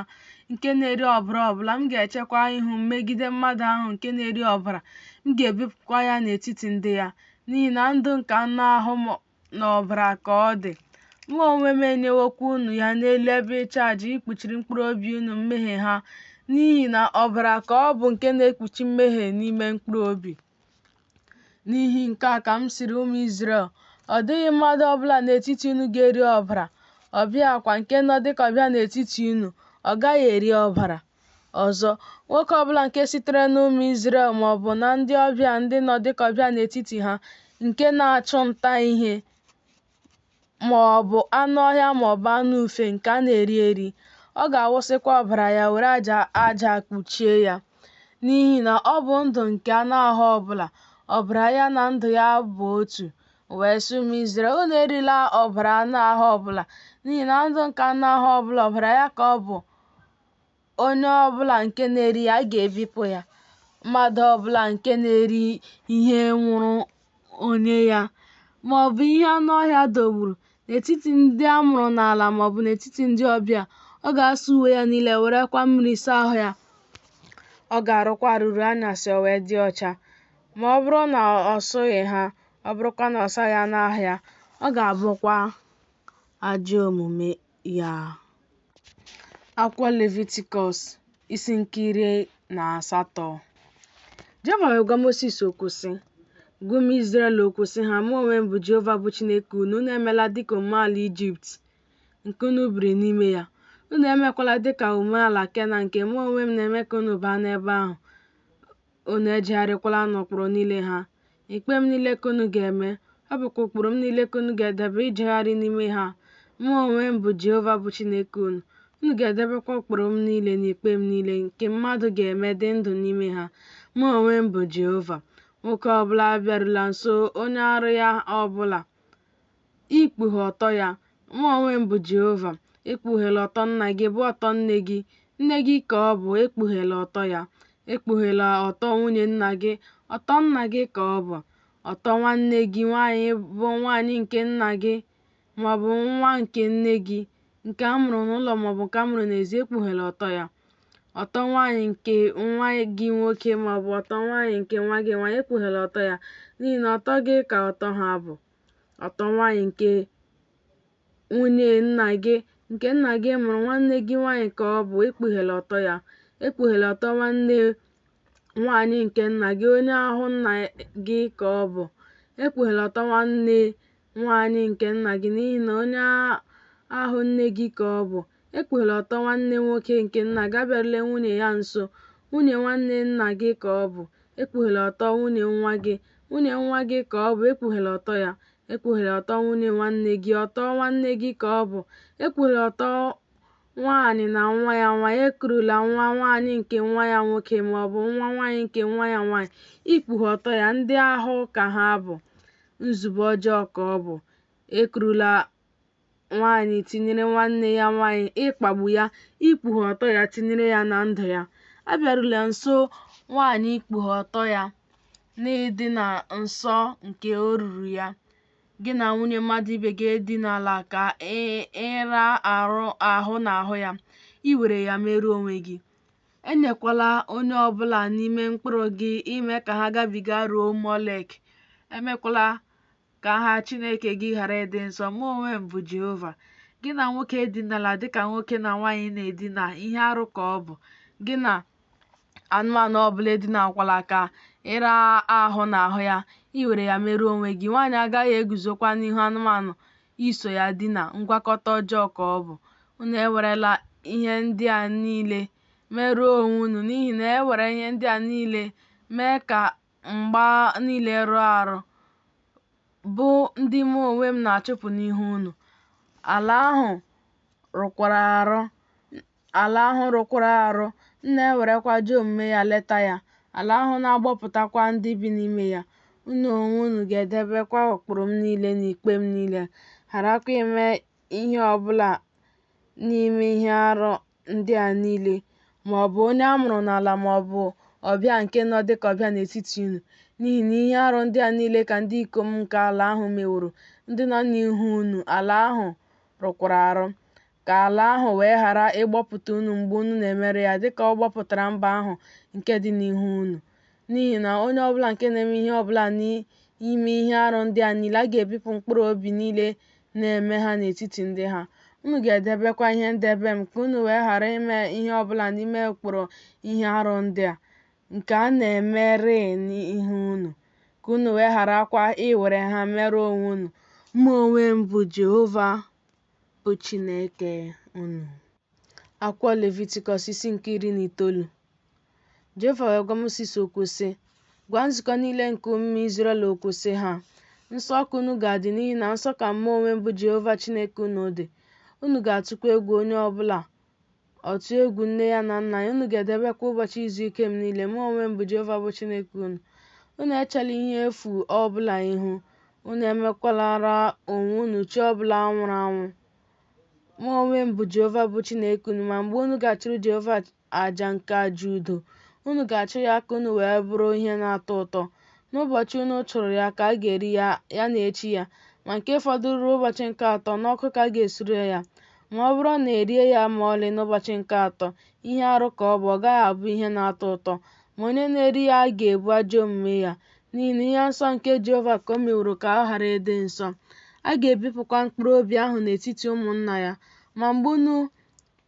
nke na-eri ọbara ọbụla, m ga-echekwa ihu m megide mmadụ ahụ nke na-eri ọbara, m ga-ebipụkwa ya n'etiti ndị ya. N'ihi na ndụ nke anụ ahụ n'ọbara ka ọ dị. Mụ onwe m enyewokwa unu ya n'elu ebe ịchụaja ikpuchiri mkpụrụ obi unu mmehie ha, n'ihi na ọbara ka ọ bụ nke na-ekpuchi mmehie n'ime mkpụrụ obi. N'ihi nke a ka m sịrị ụmụ Izrel, Ọ dịghị mmadụ ọbụla n'etiti unu ga-eri ọbara, ọbịa kwa nke nọ dịka ọbịa n'etiti unu, ọ gaghị eri ọbara. Ọzọ, nwoke ọbụla nke sitere n'ụmụ Izrel ma ọ bụ na ndị ọbịa ndị nọ dịka ọbịa n'etiti ha, nke na-achụ nta ihe, ma ọ bụ anụ ọhịa ma ọ bụ anụ ufe nke a na-eri eri, ọ ga-awụsịkwa ọbara ya were aja aja kpuchie ya. N'ihi na ọ bụ ndụ nke anụ ahụ ọbụla, ọbara ya na ndụ ya bụ otu. M wee sị ụmụ Izrel, Unu erila ọbara anụ ahụ ọbụla, n'ihi na ndụ nke anụ ahụ ọbụla, ọbara ya ka ọ bụ. Onye ọbụla nke na-eri ya, a ga-ebipụ ya. Mmadụ ọbụla nke na-eri ihe nwụrụ onye ya, ma ọ bụ ihe anụ ọhịa dọgburu, n'etiti ndị a mụrụ n'ala ma ọ bụ n'etiti ndị ọbịa, ọ ga-asa uwe ya niile, werekwa mmiri saa ahụ ya. Ọ ga-arụkwa arụ ruo anyasị, o wee dị ọcha. Ma ọ bụrụ na ọ sụghị ha, ọ bụrụkwa na ọ saghị anụ ahụ ya, ọ ga-abụkwa ajọ omume ya. Akwụkwọ Levitikọs isi nke 18. Jehova wee gwa Mosis okwu sị, Gwa ụmụ Izrel okwu sị ha, Mụ onwe m bụ Jehova bụ Chineke unu, unu emela dịka omume ala Ijipt nke unu biri n'ime ya. Unu emekwala dịka omume ala Kenan nke mụ onwe m na-eme ka unu baa n'ebe ahụ. Unu ejegharịkwala n'ụkpụrụ niile ha. Ikpe m niile ka unu ga-eme, ọ bụkwa ụkpụrụ m niile ka unu ga-edebe ijegharị n'ime ha. Mụ onwe m bụ Jehova bụ Chineke unu. Unu ga-edebekwa ụkpụrụ m niile na ikpe m niile nke mmadụ ga-eme dị ndụ n'ime ha. Mụ onwe m bụ Jehova. Nwoke ọbụla abịarula nso onye arụ ya ọbụla ikpughe ọtọ ya. Mụ onwe m bụ Jehova. Ekpughela ọtọ nna gị bụ ọtọ nne gị. Nne gị ka ọ bụ, ekpughela ọtọ ya. Ekpughela ọtọ nwunye nna gị, ọtọ nna gị ka ọ bụ. Ọtọ nwanne gị nwaanyị bụ nwaanyị nke nna gị maọbụ nwa nke nne gị, nke a mụrụ n'ụlọ maọbụ nke a mụrụ n'ezi, ekpughela ọtọ ya. Ọtọ nwaanyị nke nwa gị nwoke maọbụ ọtọ nwaanyị nke nwa gị nwaanyị, ekpughela ọtọ ya, n'ihi na ọtọ gị ka ọtọ ha bụ. Ọtọ nwaanyị nke nwunye nna gị, nke nna gị mụrụ, nwanne gị nwaanyị ka ọ bụ, ekpughela ọtọ ya. Ekpughela ọtọ nwanne nwaanyị nke nna gị, onye ahụ nna gị ka ọ bụ. Ekpughela ọtọ nwanne nwaanyị nke nna gị, n'ihi na onye ahụ nne gị ka ọ bụ. Ekpughela ọtọ nwanne nwoke nke nna gị, abịarula nwunye ya nso, nwunye nwanne nna gị ka ọ bụ. Ekpughela ọtọ nwunye nwa gị, nwunye nwa gị ka ọ bụ, ekpughela ọtọ ya. Ekpughela ọtọ nwunye nwanne gị, ọtọ nwanne gị ka ọ bụ. Ekpughela ọtọ nwaanyị na nwa ya nwaanyị, ekurula nwa nwaanyị nke nwa ya nwoke ma ọ bụ nwa nwaanyị nke nwa ya nwaanyị ikpughe ọtọ ya, ndị ahụ ka ha bụ. Nzube ọjọọ ka ọ bụ. Ekurula nwaanyị tinyere nwanne ya nwaanyị ịkpagbu ya, ikpughe ọtọ ya tinyere ya na ndụ ya. Abịarula nso nwaanyị ikpughe ọtọ ya n'ịdị na nsọ nke o ruru ya. Gị na nwunye mmadụ ibe gị edinala ka ịra ahụ n'ahụ ya, i were ya merụọ onwe gị. Enyekwala onye ọbụla n'ime mkpụrụ gị ime ka ha gabiga ruo Molek. Emekwala ka aha Chineke gị ghara ịdị nsọ. Mụ onwe m bụ Jehova. Gị na nwoke edinala dịka nwoke na nwaanyị na-edina, ihe arụ ka ọ bụ. Gị na anụmanụ ọbụla edinakwala ka ịra ahụ n'ahụ ya, i were ya merụọ onwe gị. Nwaanyị agaghị eguzokwa n'ihu anụmanụ iso ya dina, ngwakọta ọjọọ ka ọ bụ. Unu ewerela ihe ndị a niile merụọ onwe unu, n'ihi na e were ihe ndị a niile mee ka mba niile rụọ arụ, bụ ndị mụ onwe m na-achụpụ n'ihu unu. Ala ahụ rụkwara arụ, ala ahụ rụkwara arụ, m na-ewerekwa ajọ omume ya leta ya, ala ahụ na-agbọpụtakwa ndị bi n'ime ya. Unu onwe unu ga-edebekwa ụkpụrụ m niile na ikpe m niile, gharakwa ime ihe ọ bụla n'ime ihe arụ ndị a niile, ma ọ bụ onye a mụrụ n'ala ma ọ bụ ọbịa nke nọ dịka ọbịa n'etiti unu. N'ihi na ihe arụ ndị a niile ka ndị ikom nke ala ahụ meworo, ndị nọ n'ihu unu, ala ahụ rụkwara arụ, ka ala ahụ wee ghara ịgbọpụta unu mgbe unu na-emerụ ya, dịka ọ gbọpụtara mba ahụ nke dị n'ihu unu. N'ihi na onye ọbụla nke na-eme ihe ọbụla n'ime ihe arụ ndị a niile, a ga-ebipụ mkpụrụ obi niile na-eme ha n'etiti ndị ha. Unu ga-edebekwa ihe ndebe m, ka unu wee ghara ime ihe ọbụla n'ime ụkpụrụ ihe arụ ndị a, nke a na-emerị n'ihu unu, ka unu wee gharakwa iwere ha merụọ onwe unu. Mụ onwe m bụ Jehova bụ Chineke unu. Akwụkwọ Levitikọs isi nke 19. Jehova wee gwa Mosis okwu sị, Gwa nzukọ niile nke ụmụ Izrel okwu sị ha, Nsọ ka unu ga-adị, n'ihi na nsọ ka mụ onwe m bụ Jehova Chineke unu dị. Unu ga-atụkwa egwu onye ọ bụla ọ tụọ egwu nne ya na nna ya, unu ga-edebekwa ụbọchị izu ike m niile. Mụ onwe m bụ Jehova bụ Chineke unu. Unu echela ihe efu ọ bụla ihu, unu emekwalara onwe unu chi ọ bụla nwụrụ anwụ. Mụ onwe m bụ Jehova bụ Chineke unu, ma mgbe unu ga-achụrụ Jehova aja nke aja udo, unu ga-achụ ya ka unu wee bụrụ ihe na-atọ ụtọ. N'ụbọchị unu chụrụ ya ka a ga-eri ya, ya na echi ya, ma nke fọdụrụ ruo ụbọchị nke atọ, n'ọkụ ka a ga-esure ya. Ma ọ bụrụ na e rie ya ma ọlị n'ụbọchị nke atọ, ihe arụ ka ọ bụ, ọ gaghị abụ ihe na-atọ ụtọ. Ma onye na-eri ya ga-ebu ajọ omume ya, n'ihi na ihe nsọ nke Jehova ka o meworo ka ọ ghara ịdị nsọ. A ga-ebipụkwa mkpụrụ obi ahụ n'etiti ụmụnna ya. Ma mgbe unu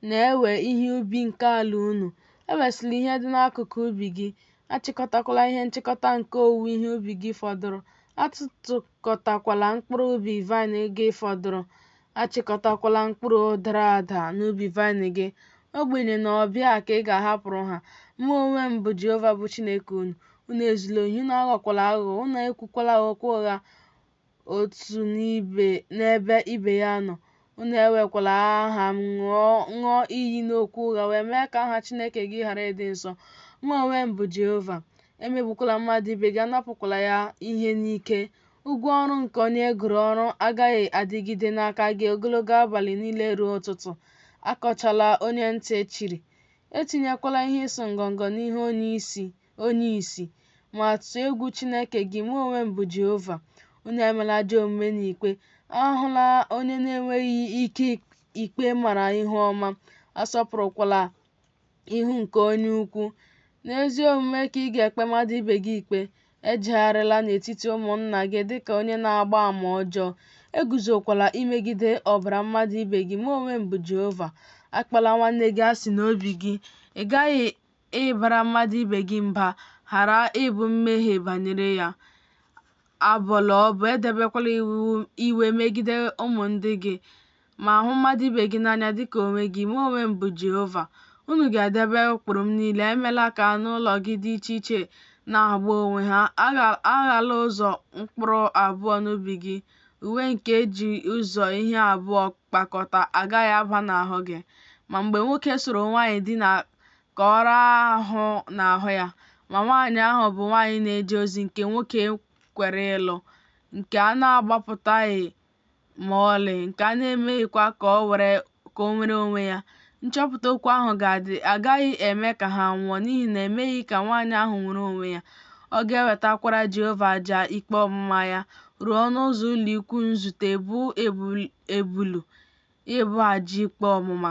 na-ewe ihe ubi nke ala unu, ewesịla ihe dị n'akụkụ ubi gị, achịkọtakwala ihe nchịkọta nke owuwe ihe ubi gị fọdụrụ, atụtụkọtakwala mkpụrụ ubi vaịn gị fọdụrụ, achịkọtakwala mkpụrụ dara ada n'ubi vaịn gị. Ogbenye na ọbịa ka ị ga-ahapụrụ ha. Mụ onwe m bụ Jehova bụ Chineke unu. Unu ezula ohi, unu aghọkwala aghụghọ, unu ekwukwala okwu ụgha otu n'ebe ibe ya nọ. Unu ewekwala aha m ṅụọ iyi n'okwu ụgha wee mee ka aha Chineke gị ghara ịdị nsọ. Mụ onwe m bụ Jehova. Emegbukwala mmadụ ibe gị, anapụkwala ya ihe n'ike. Ụgwọ ọrụ nke onye e goro ọrụ agaghị adịgide n'aka gị ogologo abalị niile ruo ụtụtụ. Akọchala onye ntị chiri. Etinyekwala ihe ịsụ ngọngọ n'ihu onye isi, ma tụọ egwu Chineke gị. Mụ onwe m bụ Jehova. Unu emela ajọ omume n'ikpe. Ahụla onye na-enweghị ike ikpe mara ihu ọma, asọpụrụkwala ihu nke onye ukwu. N'ezi omume ka ị ga-ekpe mmadụ ibe gị ikpe. Ejegharịla n'etiti ụmụnna gị dịka onye na-agba ama ọjọọ. Eguzokwala imegide ọbara mmadụ ibe gị. Mụ onwe m bụ Jehova. Akpọla nwanne gị asị n'obi gị. Ị ghaghị ịbara mmadụ ibe gị mba, ghara ibu mmehie banyere ya. Abọla ọbọ, edebekwala iwe megide ụmụ ndị gị, ma hụ mmadụ ibe gị n'anya dịka onwe gị. Mụ onwe m bụ Jehova. Unu ga-edebe ụkpụrụ m niile. Emela ka anụ ụlọ gị dị iche iche na-agba onwe ha. Aghala ụzọ mkpụrụ abụọ n'ubi gị. Uwe nke e ji ụzọ ihe abụọ kpakọta agaghị aba n'ahụ gị. Ma mgbe nwoke soro nwaanyị dina ka ọ raa ahụ n'ahụ ya, ma nwaanyị ahụ bụ nwaanyị na-eje ozi nke nwoke kwere ịlụ, nke a na-agbapụtaghị ma ọlị, nke a na-emeghịkwa ka o nwere onwe ya, nchọpụta okwu ahụ ga-adị, agaghị eme ka ha nwụọ, n'ihi na emeghị ka nwaanyị ahụ nwere onwe ya. Ọ ga-ewetakwara Jehova aja ikpe ọmụma ya ruo ọnụ ụzọ ụlọikwuu nzute, bụ ebulu ịbụ aja ikpe ọmụma.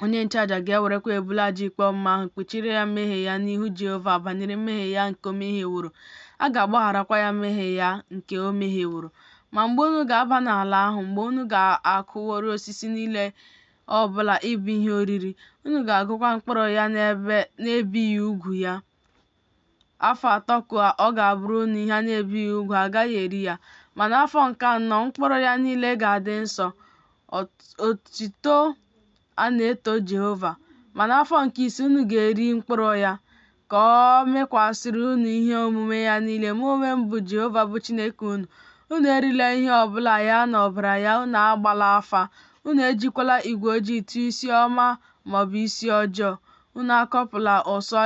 Onye nchụaja ga-ewerekwa ebule aja ikpe ọmụma ahụ kpuchiri ya mmehie ya n'ihu Jehova banyere mmehie ya nke o mehieworo. A ga-agbagharakwa ya mmehie ya nke o mehieworo. Ma mgbe unu ga-aba n'ala ahụ, mgbe unu ga-akụworị osisi niile ọ bụla ịbụ ihe oriri, unu ga-agụkwa mkpụrụ ya n'ebighị ugwu ya. Afọ 3 ka ọ ga-abụrụ unu ihe a na-ebighị ugwu, a gaghị eri ya. Ma n'afọ nke anọ, mkpụrụ ya niile ga-adị nsọ, otuto a na-eto Jehova. Ma n'afọ nke ise, unu ga-eri mkpụrụ ya, ka ọ mịkwasịrị unu ihe omume ya niile. Mụ onwe m bụ Jehova bụ Chineke unu. Unu erila ihe ọbụla ya na ọbara ya, unu agbala afa, unu ejikwala igwe ojii tụọ isi ọma maọbụ isi ọjọọ. Unu akọpụla ụsọ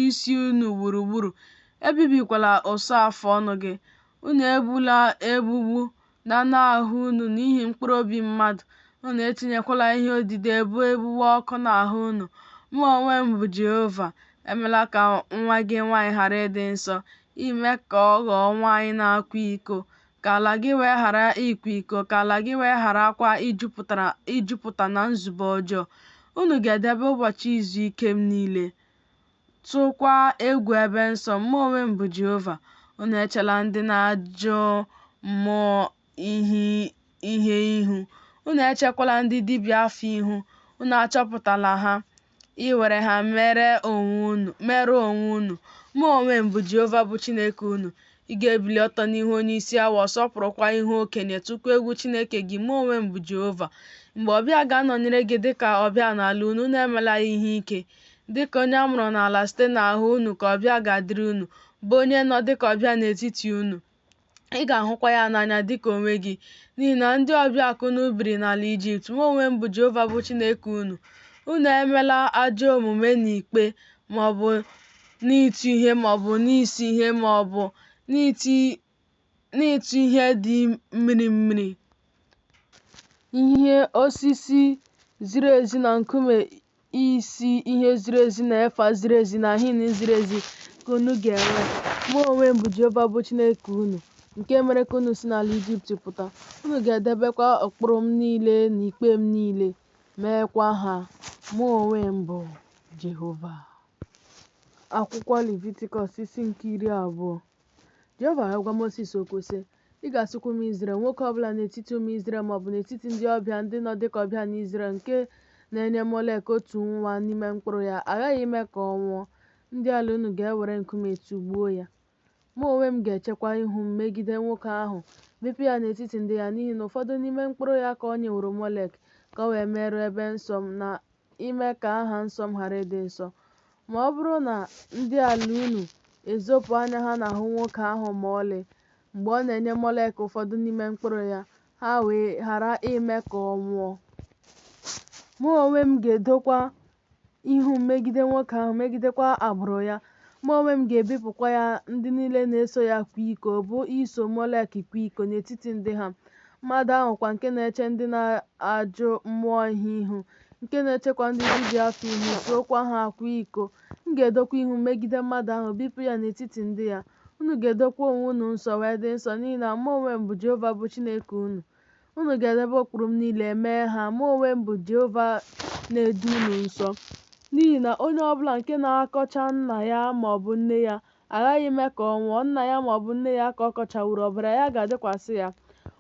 isi unu gburugburu, ebibikwala ụsọ afụ ọnụ gị. Unu egbula egbugbu n'anụ ahụ unu n'ihi mkpụrụ obi mmadụ. Unu etinyekwala ihe odide bụ egbugbu ọkụ n'ahụ unu. Mụ onwe m bụ Jehova. Emela ka nwa gị nwaanyị ghara ịdị nsọ, ime ka ọ ghọọ nwaanyị na-akwa iko, ka ala gị wee ghara ịkwa iko, ka ala gị wee gharakwa ijupụta na nzube ọjọọ. Unu ga-edebe ụbọchị izu ike m niile, tụọkwa egwu ebe nsọ m. Mụ onwe m bụ Jehova. Unu echela ndị na-ajụ mmụọ ihe ihu, unu echekwala ndị dibịa afa ihu, unu achọpụtala ha, iwere ha merụọ onwe unu. Mụ onwe m bụ Jehova bụ Chineke unu. Ị ga-ebili ọtọ n'ihu onye isi awọ, sọpụrụkwa ihu okenye, tụkwa egwu Chineke gị. Mụ onwe m bụ Jehova. Mgbe ọbịa ga-anọnyere gị dịka ọbịa n'ala unu, unu emela ya ihe ike. Dịka onye a mụrụ n'ala site n'ahụ unu ka ọbịa ga-adịrị unu, bụ onye nọ dịka ọbịa n'etiti unu. Ị ga-ahụkwa ya n'anya dịka onwe gị, n'ihi na ndị ọbịa ka unu biri n'ala Ijipt. Mụ onwe m bụ Jehova bụ Chineke unu. Unu emela ajọ omume n'ikpe, maọbụ n'ịtụ ihe, maọbụ n'isi ihe, maọbụ n'ịtụ ihe dị mmiri mmiri. Ihe osisi ziri ezi na nkume isi ihe ziri ezi na efa ziri ezi na hin ziri ezi ka unu ga-enwe. Mụ onwe m bụ Jehova bụ Chineke unu, nke mere ka unu si n'ala Ijipt pụta. Unu ga-edebekwa ụkpụrụ m niile na ikpe m niile, meekwa ha. Mụ onwe m bụ Jehova. Akwụkwọ Levitikọs isi nke 20. Jehova wee gwa Mosis okwu sị, Ị ga-asịkwa ụmụ Izrel, nwoke ọbụla n'etiti ụmụ Izrel maọbụ n'etiti ndị ọbịa ndị nọ dịka ọbịa n'Izrel nke na-enye Molek otu nwa n'ime mkpụrụ ya, aghaghị ime ka ọ nwụọ. Ndị ala unu ga-ewere nkume tụgbuo ya. Mụ onwe m ga-echekwa ihu m megide nwoke ahụ, bipụ ya n'etiti ndị ya, n'ihi na ụfọdụ n'ime mkpụrụ ya ka o nyeworo Molek, ka o wee merụọ ebe nsọ m na ime ka aha nsọ m ghara ịdị nsọ. Ma ọ bụrụ na ndị ala unu ezopụ anya ha n'ahụ nwoke ahụ ma ọlị, mgbe ọ na-enye Molek ụfọdụ n'ime mkpụrụ ya, ha wee ghara ime ka ọ nwụọ. Mụ onwe m ga-edokwa ihu m megide nwoke ahụ, megidekwa agbụrụ ya. Mụ onwe m ga-ebipụkwa ya ndị niile na-eso ya kwa iko, bụ iso Molek kwa iko n'etiti ndị ha. Mmadụ ahụ kwa nke na-eche ndị na-ajụ mmụọ ihe ihu, nke na-echekwa ndị dibịa afa ihu, sokwa ha kwa iko. M ga-edokwa ihu m megide mmadụ ahụ, bipụ ya n'etiti ndị ya. Unu ga-edokwa onwe unu nsọ wee dị nsọ, n'ihi na mụ onwe m bụ Jehova bụ Chineke unu. Unu ga-edebe ụkpụrụ m niile, mee ha. Mụ onwe m bụ Jehova na-edo unu nsọ. N'ihi na onye ọbụla nke na-akọcha nna ya maọbụ nne ya, aghaghị ime ka ọ nwụọ. Nna ya maọbụ nne ya ka ọ kọchaworo, ọbara ya ga-adịkwasị ya.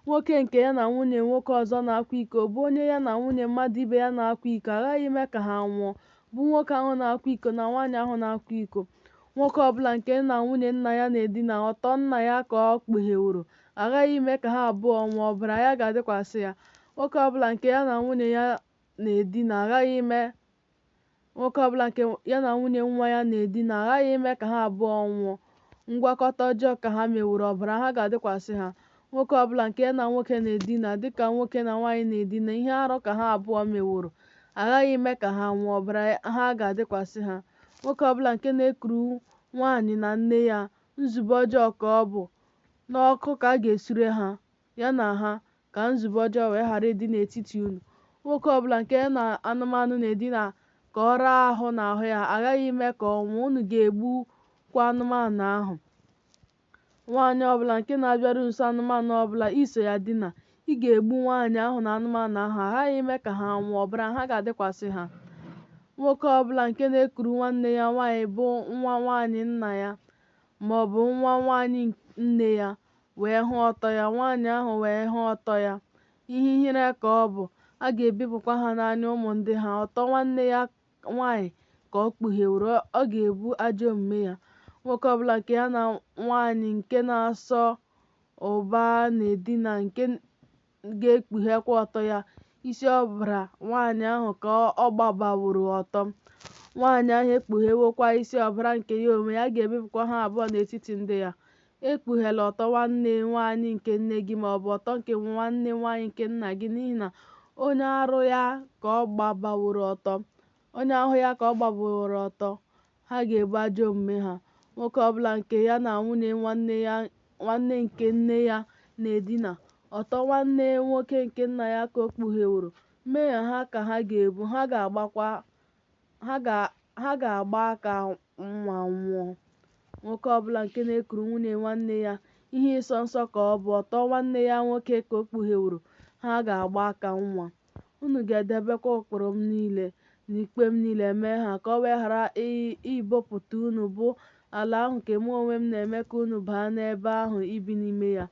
Nwoke nke ya na nwunye nwoke ọzọ na-akwa iko, bụ onye ya na nwunye mmadụ ibe ya na-akwa iko, aghaghị ime ka ha nwụọ, bụ nwoke ahụ na-akwa iko na nwaanyị ahụ na-akwa iko. Nwoke ọbụla nke na nwunye nna ya na-edina, ọtọ nna ya ka ọ kpugheworo, aghaghị ime ka ha abụọ nwụọ, ọbara ya ga-adịkwasị ya. Nwoke ọbụla nke ya na nwunye ya na-edina, aghaghị ime nwoke ọbụla nke ya na nwunye nwa ya na-edina, aghaghị ime ka ha abụọ nwụọ. Ngwakọta ọjọọ ka ha meworo, ọbara ha ga-adịkwasị ha. Nwoke ọbụla nke ya na nwoke na-edina, dịka nwoke na nwaanyị na-edina, ihe arụ ka ha abụọ meworo, aghaghị ime ka ha nwụọ, ọbara ha ga-adịkwasị ha. Nwoke ọbụla nke na-ekuru nwaanyị na nne ya, nzube ọjọọ ka ọ bụ, n'ọkụ ka a ga-esure ha, ya na ha, ka nzube ọjọọ wee ghara ịdị n'etiti unu. Nwoke ọbụla nke ya na anụmanụ na-edina ka ọ raa ahụ n'ahụ ya, aghaghị ime ka ọ nwụọ, unu ga-egbukwa anụmanụ ahụ. Nwaanyị ọbụla nke na-abịaru nso anụmanụ ọbụla iso ya dina, ị ga-egbu nwaanyị ahụ na anụmanụ ahụ, aghaghị ime ka ha nwụọ, ọbara ha ga-adịkwasị ha. Nwoke ọbụla nke na-ekuru nwanne ya nwaanyị bụ nwa nwaanyị nna ya maọbụ nwa nwaanyị nne ya, wee hụ ọtọ ya, nwaanyị ahụ wee hụ ọtọ ya, ihe ihere ka ọ bụ, a ga-ebipụkwa ha n'anya ụmụ ndị ha. Ọtọ nwanne ya nwaanyị ka ọ kpugheworo, ọ ga-ebu ajọ omume ya. Nwoke ọbụla nke ya na nwaanyị nke na-asọ ụba na-edina nke ga-ekpughekwa ọtọ ya, isi ọbara nwaanyị ahụ ka ọ gbabaworo ọtọ. Nwaanyị ahụ ekpughewokwa isi ọbara nke ya onwe ya, a ga-ebipụkwa ha abụọ n'etiti ndị ya. Ekpughela ọtọ nwanne nwaanyị nke nne gị ma ọ bụ ọtọ nke nwanne nwaanyị nke nna gị, n'ihi na onye arụ ya ka ọ gbabaworo ọtọ, onye ahụ ya ka ọ gbabaworo ọtọ, ha ga-ebu ajọ omume ha. Nwoke ọ bụla nke ya na nwunye nwanne nke nne ya na-edina, ọtọ nwanne nwoke nke nna ya ka o kpugheworo, mmehie ha ka ha ga-ebu, ha ga-agba aka nwa nwụọ. Nwoke ọ bụla nke na-ekuru nwunye nwanne ya, ihe ịsọ nsọ ka ọ bụ, ọtọ nwanne ya nwoke ka o kpugheworo, ha ga-agba aka nwa. Unu ga-edebekwa ụkpụrụ m niile na ikpe m niile mee ha, ka o wee ghara ibopụta unu, bụ ala ahụ nke mụ onwe m na-eme ka unu baa n'ebe ahụ ibi n'ime ya.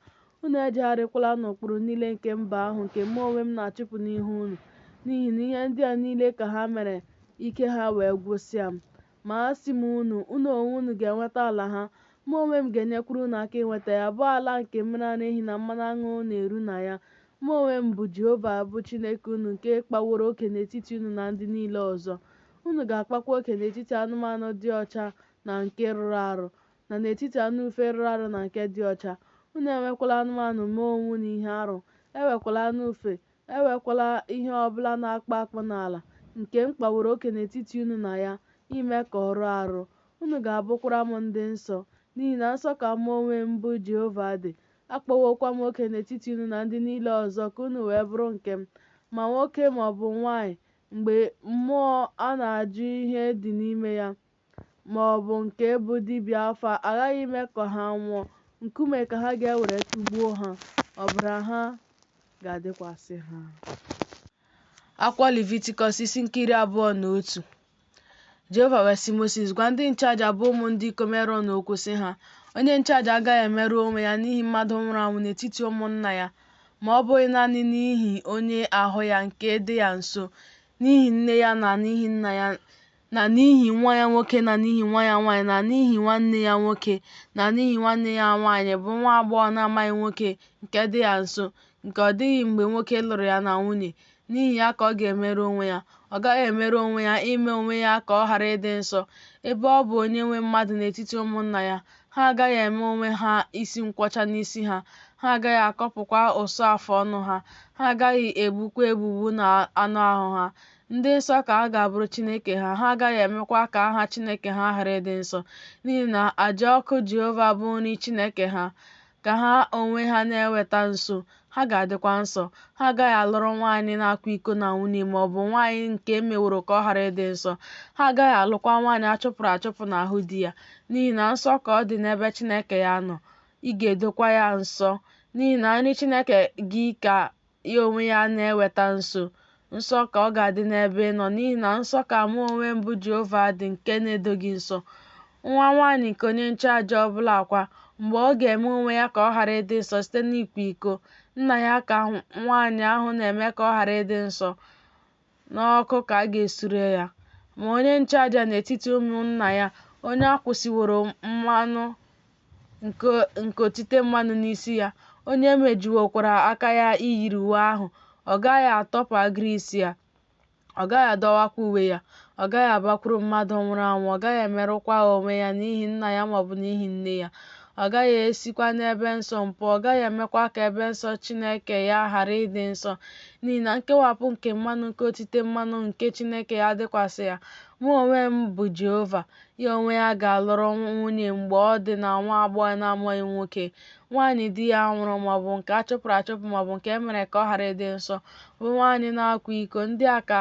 Unu ejegharịkwala n'ụkpụrụ niile nke mba ahụ nke mụ onwe m na-achụpụ n'ihu unu, n'ihi na ihe ndị a niile ka ha mere, ike ha wee gwụsịa m. Ma asị m unu, unu onwe unu ga-enweta ala ha, mụ onwe m ga-enyekwara unu aka inweta ya, bụ ala nke mmiri ara ehi na mmanụ aṅụ na-eru na ya. Mụ onwe m bụ Jehova bụ Chineke unu nke kpaworo oke n'etiti unu na ndị niile ọzọ. Unu ga-akpakwa oke n'etiti anụmanụ dị ọcha na nke rụrụ arụ, na n'etiti anụ ufe rụrụ arụ na nke dị ọcha. Unu ewekwala anụmanụ mee onwe unu ihe arụ, ewekwala anụ ufe, ewekwala ihe ọ bụla na-akpụ akpụ n'ala, nke m kpaworo oke n'etiti unu na ya, ime ka ọ rụọ arụ. Unu ga-abụkwara m ndị nsọ, n'ihi na nsọ ka mụ onwe m bụ Jehova dị. Akpawokwa m oke n'etiti unu na ndị niile ọzọ ka unu wee bụrụ nke m. Ma nwoke ma ọ bụ nwaanyị, mgbe mmụọ a na-ajụ ihe dị n'ime ya, ma ọ bụ nke bụ dibịa afa, aghaghị ime ka ha nwụọ. Nkume ka ha ga-ewere tụgbuo ha, ọbara ha ga-adịkwasị ha. Akwụkwọ Levitikọs isi nke 21. Jehova wee sị Mosis, Gwa ndị nchụaja bụ ụmụ ndị ikom Erọn okwu sị ha, Onye nchụaja agaghị emerụ onwe ya n'ihi mmadụ nwụrụ anwụ n'etiti ụmụnna ya, ma ọ bụghị naanị n'ihi onye ahụ ya nke dị ya nso, n'ihi nne ya na n'ihi nna ya na n'ihi nwa ya nwoke na n'ihi nwa ya nwaanyị na n'ihi nwanne ya nwoke na n'ihi nwanne ya nwaanyị bụ nwa agbọghọ na-amaghị nwoke nke dị ya nso, nke ọ dịghị mgbe nwoke lụrụ ya na nwunye. N'ihi ya ka ọ ga-emerụ onwe ya. Ọ gaghị emerụ onwe ya ime onwe ya ka ọ ghara ịdị nsọ, ebe ọ bụ onye nwe mmadụ n'etiti ụmụnna ya. Ha agaghị eme onwe ha isi nkwọcha n'isi ha, ha agaghị akọpụkwa ụsọ afụ ọnụ ha, ha agaghị egbukwa egbugbu n'anụ ahụ ha. Ndị nsọ ka ha ga-abụrụ Chineke ha, ha agaghị emekwa ka aha Chineke ha ghara ịdị nsọ, n'ihi na aja ọkụ Jehova bụ nri Chineke ha, ka ha onwe ha na-eweta nso, ha ga-adịkwa nsọ. Ha agaghị alụrụ nwaanyị na-akwa iko na nwunye ma ọ bụ nwaanyị nke e meworo ka ọ ghara ịdị nsọ. Ha agaghị alụkwa nwaanyị a chụpụrụ achụpụ n'ahụ di ya, n'ihi na nsọ ka ọ dị n'ebe Chineke ya nọ, ị ga-edokwa ya nsọ, n'ihi na nri Chineke gị ka ya onwe ya na-eweta nso. Nsọ ka ọ ga-adị n'ebe ị nọ, n'ihi na nsọ ka mụ onwe m bụ Jehova dị nke na-edo gị nsọ. Nwa nwaanyị nke onye nchụaja ọ bụla kwa, mgbe ọ ga-eme onwe ya ka ọ ghara ịdị nsọ site n'ịkwa iko, nna ya ka nwaanyị ahụ na-eme ka ọ ghara ịdị nsọ, n'ọkụ ka a ga-esure ya. Ma onye nchụaja n'etiti ụmụnna ya, onye a kwụsịworo mmanụ nke otite mmanụ n'isi ya, onye mejuwokwara aka ya iyiri uwe ahụ, ọ gaghị atọpụ agịrị isi ya, ọ gaghị adọwakwa uwe ya, ọ gaghị abakwuru mmadụ nwụrụ anwụ, ọ gaghị emerụkwa onwe ya n'ihi nna ya maọbụ n'ihi nne ya. Ọ gaghị esikwa n'ebe nsọ m pụọ, ọ gaghị emekwa ka ebe nsọ Chineke ya ghara ịdị nsọ, n'ihi na nkewapụ nke mmanụ nke otite mmanụ nke Chineke ya dịkwasị ya. Mụ onwe m bụ Jehova. Ya onwe ya ga-alụrụ nwunye mgbe ọ dị na nwa agbọghọ na-amaghị nwoke, nwaanyị di ya nwụrụ maọbụ nke a chụpụrụ achụpụ maọbụ nke e mere ka ọ ghara ịdị nsọ, bụ nwaanyị na-akwa iko. Ndị a ka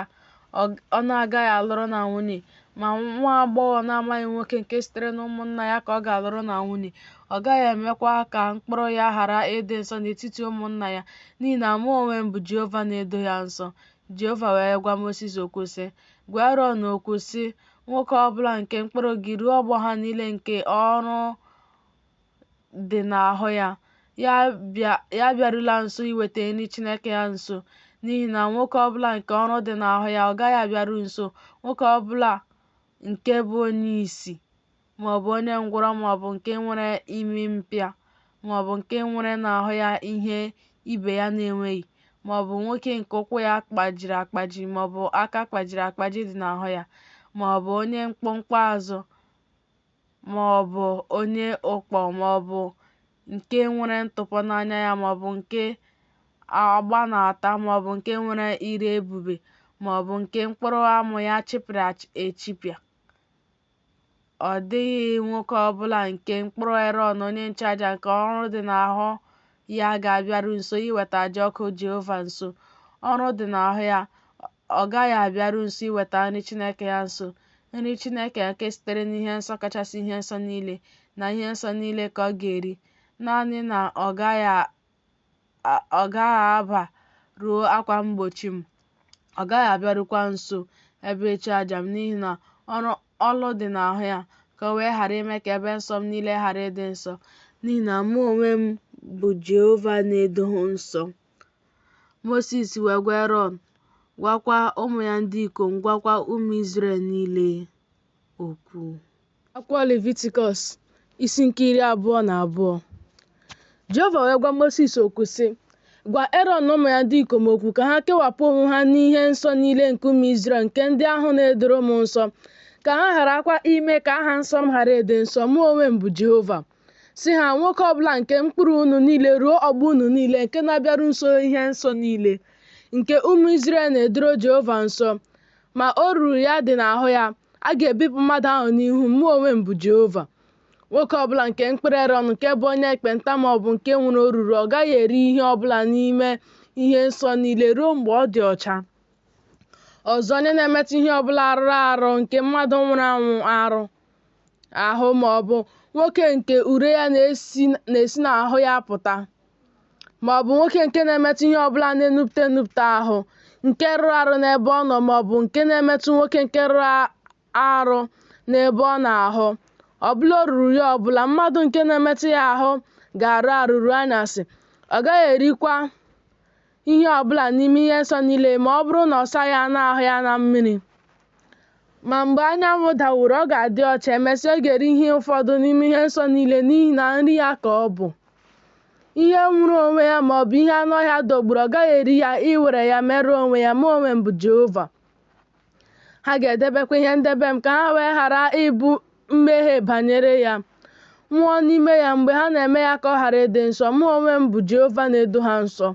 ọ na-agaghị alụrụ na nwunye. Ma nwa agbọghọ na-amaghị nwoke nke sitere n'ụmụnna ya ka ọ ga-alụrụ na nwunye. Ọ gaghị emekwa ka mkpụrụ ya ghara ịdị nsọ n'etiti ụmụnna ya, n'ihi na mụ onwe m bụ Jehova na-edo ya nsọ. Jehova wee gwa Mosis okwu sị, Gwa Erọn okwu sị, Nwoke ọ bụla nke mkpụrụ gị ruo ọgbọ ha niile nke ọrụ dị n'ahụ ya, ya abịarula nso iweta nri Chineke ya nso, n'ihi na nwoke ọbụla nke ọrụ dị n'ahụ ya, ọ gaghị abịaru nso. Nwoke ọbụla nke bụ onye ìsì maọbụ onye ngwụrọ maọbụ nke nwere imi mpịa ma ọ bụ nke nwere n'ahụ ya ihe ibe ya na-enweghị, ma ọ bụ nwoke nke ụkwụ ya kpajiri akpaji ma ọ bụ aka kpajiri akpaji dị n'ahụ ya, ma ọ bụ onye mkpụmkpụ azụ, ma ọ bụ onye ụkpọ, ma ọ bụ nke nwere ntụpọ n'anya ya, ma ọ bụ nke agba na-ata, ma ọ bụ nke nwere ire ebube, ma ọ bụ nke mkpụrụ amụ ya chipịara echipịa. Ọ dịghị nwoke ọ bụla nke mkpụrụ Erọn onye nchụaja nke ọrụ dị n'ahụ ya ga-abịaru nso iweta aja ọkụ Jehova nso. Ọrụ dị n'ahụ ya, ọ gaghị abịaru nso iweta nri Chineke ya nso. Nri Chineke nke sitere n'ihe nsọ kachasị ihe nsọ niile, na ihe nsọ niile ka ọ ga-eri. Naanị na ọ gaghị aba ruo akwa mgbochi m, ọ gaghị abịarukwa nso ebe ịchụ aja m, n'ihi na ọlụ dị n'ahụ ya, ka o wee ghara ime ka ebe nsọ m niile ghara ịdị nsọ, n'ihi na mụ onwe m bụ Jehova na-edo nsọ. Mosis wee gwa Erọn, gwakwa ụmụ ya ndị ikom, gwakwa ụmụ Izrel niile okwu. Akwụkwọ Levitikọs isi nke 22. Jehova wee gwa Mosis okwu sị, Gwa Erọn na ụmụ ya ndị ikom okwu ka ha kewapụ onwe ha n'ihe nsọ niile nke ụmụ Izrel nke ndị ahụ na-edoro m nsọ, ka ha gharakwa ime ka aha nsọ m ghara ịdị nsọ. Mụ onwe m bụ Jehova. Sị ha, nwoke ọbụla nke mkpụrụ unu niile ruo ọgbọ unu niile nke na-abịaru nso ihe nsọ niile nke ụmụ Izrel na-edoro Jehova nsọ, ma oruru ya dị n'ahụ ya, a ga-ebipụ mmadụ ahụ n'ihu m. Mụ onwe m bụ Jehova. Nwoke ọbụla nke mkpụrụ Erọn nke bụ onye ekpenta ma ọ bụ nke nwere oruru, ọ gaghị eri ihe ọbụla n'ime ihe nsọ niile ruo mgbe ọ dị ọcha. Ọzọ, onye na-emetụ ihe ọbụla rụrụ arụ nke mmadụ nwụrụ anwụ arụ ahụ ma ọ bụ nwoke nke ure ya na-esi n'ahụ ya pụta, ma ọ bụ nwoke nke na-emetụ ihe ọbụla na-enupụta enupụta ahụ nke rụrụ arụ n'ebe ọ nọ, ma ọ bụ nke na-emetụ nwoke nke rụrụ arụ n'ebe ọ na-ahụ, ọbụla oruru ya ọbụla, mmadụ nke na-emetụ ya ahụ ga-arụ arụ ruo anyasị. Ọ gaghị erikwa ihe ọbụla n'ime ihe nsọ niile ma ọ bụrụ na ọ saghị anụ ahụ ya na mmiri. Ma mgbe anyanwụ daworo, ọ ga-adị ọcha. Emesịa, ọ ga-eri ihe ụfọdụ n'ime ihe nsọ niile, n'ihi na nri ya ka ọ bụ. Ihe nwụrụ onwe ya ma ọ bụ ihe anụ ọhịa dọgburu, ọ gaghị eri ya iwere ya merụọ onwe ya. Mụ onwe m bụ Jehova. Ha ga-edebekwa ihe ndebe m ka ha wee ghara ibu mmehie banyere ya, nwụọ n'ime ya mgbe ha na-eme ya ka ọ ghara ịdị nsọ. Mụ onwe m bụ Jehova na-edo ha nsọ.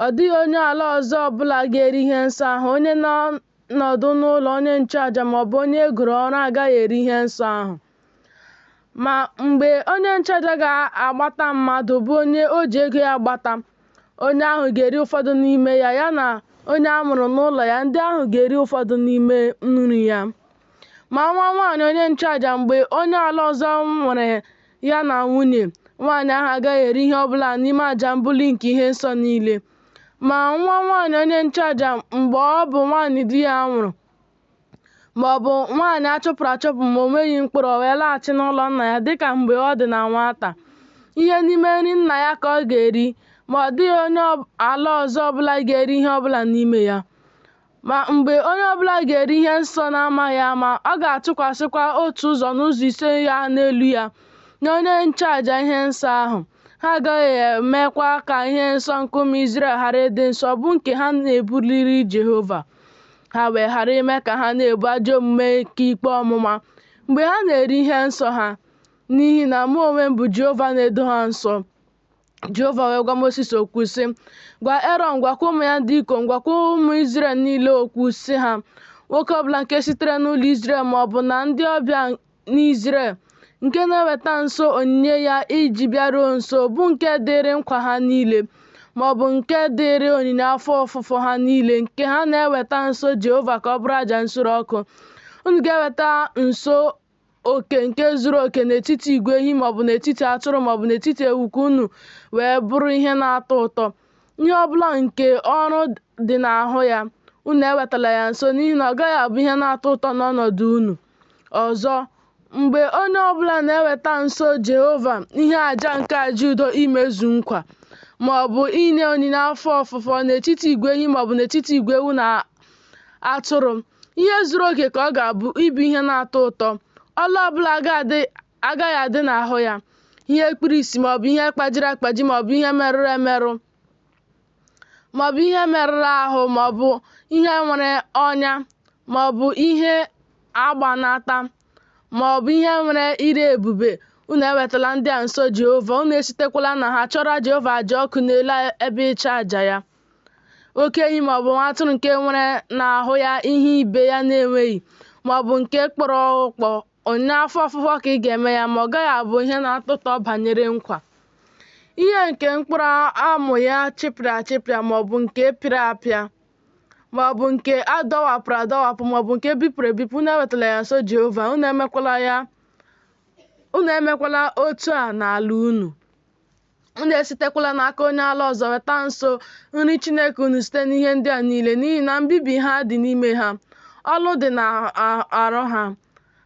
Ọ dịghị onye ala ọzọ ọbụla ga-eri ihe nsọ ahụ. Onye na-anọdụ n'ụlọ onye nchụaja ma ọ bụ onye e goro ọrụ agaghị eri ihe nsọ ahụ. Ma mgbe onye nchụaja ga-agbata mmadụ bụ onye o ji ego ya gbata, onye ahụ ga-eri ụfọdụ n'ime ya, ya na onye a mụrụ n'ụlọ ya, ndị ahụ ga-eri ụfọdụ n'ime nri ya. Ma nwa nwaanyị onye nchụaja, mgbe onye ala ọzọ nwere ya na nwunye, nwaanyị ahụ agaghị eri ihe ọbụla n'ime aja mbuli nke ihe nsọ niile. Ma nwa nwaanyị onye nchụaja, mgbe ọ bụ nwaanyị di ya nwụrụ, ma ọ bụ nwaanyị a chụpụrụ achụpụ ma o nweghị mkpụrụ, o wee laghachi n'ụlọ nna ya dịka mgbe ọ dị na nwata, ihe n'ime nri nna ya ka ọ ga-eri, ma ọ dịghị onye ala ọzọ ọbụla ga-eri ihe ọbụla n'ime ya. Ma mgbe onye ọbụla ga-eri ihe nsọ na-amaghị ama, ọ ga-atụkwasịkwa otu ụzọ n'ụzọ ise ya n'elu ya, nye onye nchụaja ihe nsọ ahụ. Ha agaghị emekwa ka ihe nsọ nke ụmụ Izrel ghara ịdị nsọ, bụ nke ha na-ebuliri Jehova. Ha wee ghara ime ka ha na-ebu ajọ omume nke ikpe ọmụma mgbe ha na-eri ihe nsọ ha, n'ihi na mụ onwe m bụ Jehova na-edo ha nsọ. Jehova wee gwa Mosis okwu sị, Gwa Erọn, gwakwa ụmụ ya ndị ikom, gwakwa ụmụ Izrel niile okwu sị ha, Nwoke ọbụla nke sitere n'ụlọ Izrel ma ọ bụ na ndị ọbịa n'Izrel, nke na-eweta nso onyinye ya iji bịaruo nso, bụ nke dịịrị nkwa ha niile, ma ọ bụ nke dịịrị onyinye afọ ofufo ha niile, nke ha na-eweta nso Jehova ka ọ bụrụ aja nsure ọkụ. Unu ga-eweta nso oke nke zuru oke n'etiti igwe ehi maọbụ n'etiti atụrụ maọbụ n'etiti ewu ka unu wee bụrụ ihe na-atọ ụtọ. Ihe ọbụla nke ọrụ dị n'ahụ ya, unu ewetala ya nso, n'ihi na ọ gaghị abụ ihe na-atọ ụtọ n'ọnọdụ unu. Ọzọ, mgbe onye ọbụla na-eweta nso Jehova ihe aja nke aja udo imezu nkwa, ma ọ bụ inye onyinye afọ ofufo n'etiti igwe ehi maọbụ n'etiti igwe ewu na atụrụ, ihe zuru oke ka ọ ga-abụ ịbụ ihe na-atọ ụtọ. Ọlụ ọbụla agaghị adị n'ahụ ya. ihe kpuru ìsì maọbụ ihe kpajiri akpaji maọbụ ihe merụrụ emerụ maọbụ ihe merụrụ ahụ maọbụ ihe nwere ọnya maọbụ ihe agba na-ata maọbụ ihe nwere ire ebube, unu ewetala ndị a nso Jehova, unu esitekwala na ha chụọrọ Jehova aja ọkụ n'elu ebe ịchụ aja ya. Oke ehi maọbụ nwa atụrụ nke nwere n'ahụ ya ihe ibe ya na-enweghị, maọbụ nke kpọrọ ụkpọ, onyinye afọ ofufo ka ị ga-eme ya, ma ọ gaghị abụ ihe na-atọ ụtọ banyere nkwa. Ihe nke mkpụrụ amụ ya chịpịara achịpịa maọbụ nke pịrị apịa maọbụ nke a dọwapụrụ adọwapụ maọbụ nke bipụrụ ebipụ, unu ewetala ya nso Jehova, unu emekwala otu a n'ala unu. Unu esitekwala n'aka onye ala ọzọ weta nso nri Chineke unu site n'ihe ndị a niile, n'ihi na mbibi ha dị n'ime ha, ọlụ dị n'arụ ha.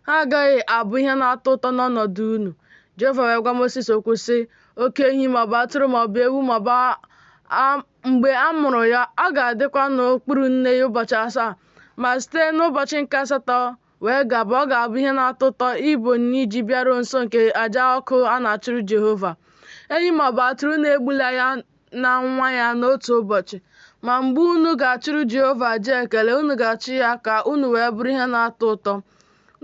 Ha agaghị abụ ihe na-atọ ụtọ n'ọnọdụ unu. Jehova wee gwa Mosis okwu sị, Oke ehi maọbụ atụrụ maọbụ ewu maọbụ mgbe a mụrụ ya, ọ ga-adịkwa n'okpuru nne ya ụbọchị asaa, ma site n'ụbọchị nke asatọ wee gaba, ọ ga-abụ ihe na-atọ ụtọ ịbụ onyinye iji bịaruo nso nke aja ọkụ a na-achụrụ Jehova. Ehi maọbụ atụrụ unu egbula ya na nwa ya n'otu ụbọchị. Ma mgbe unu ga-achụrụ Jehova aja ekele, unu ga-achụ ya ka unu wee bụrụ ihe na-atọ ụtọ.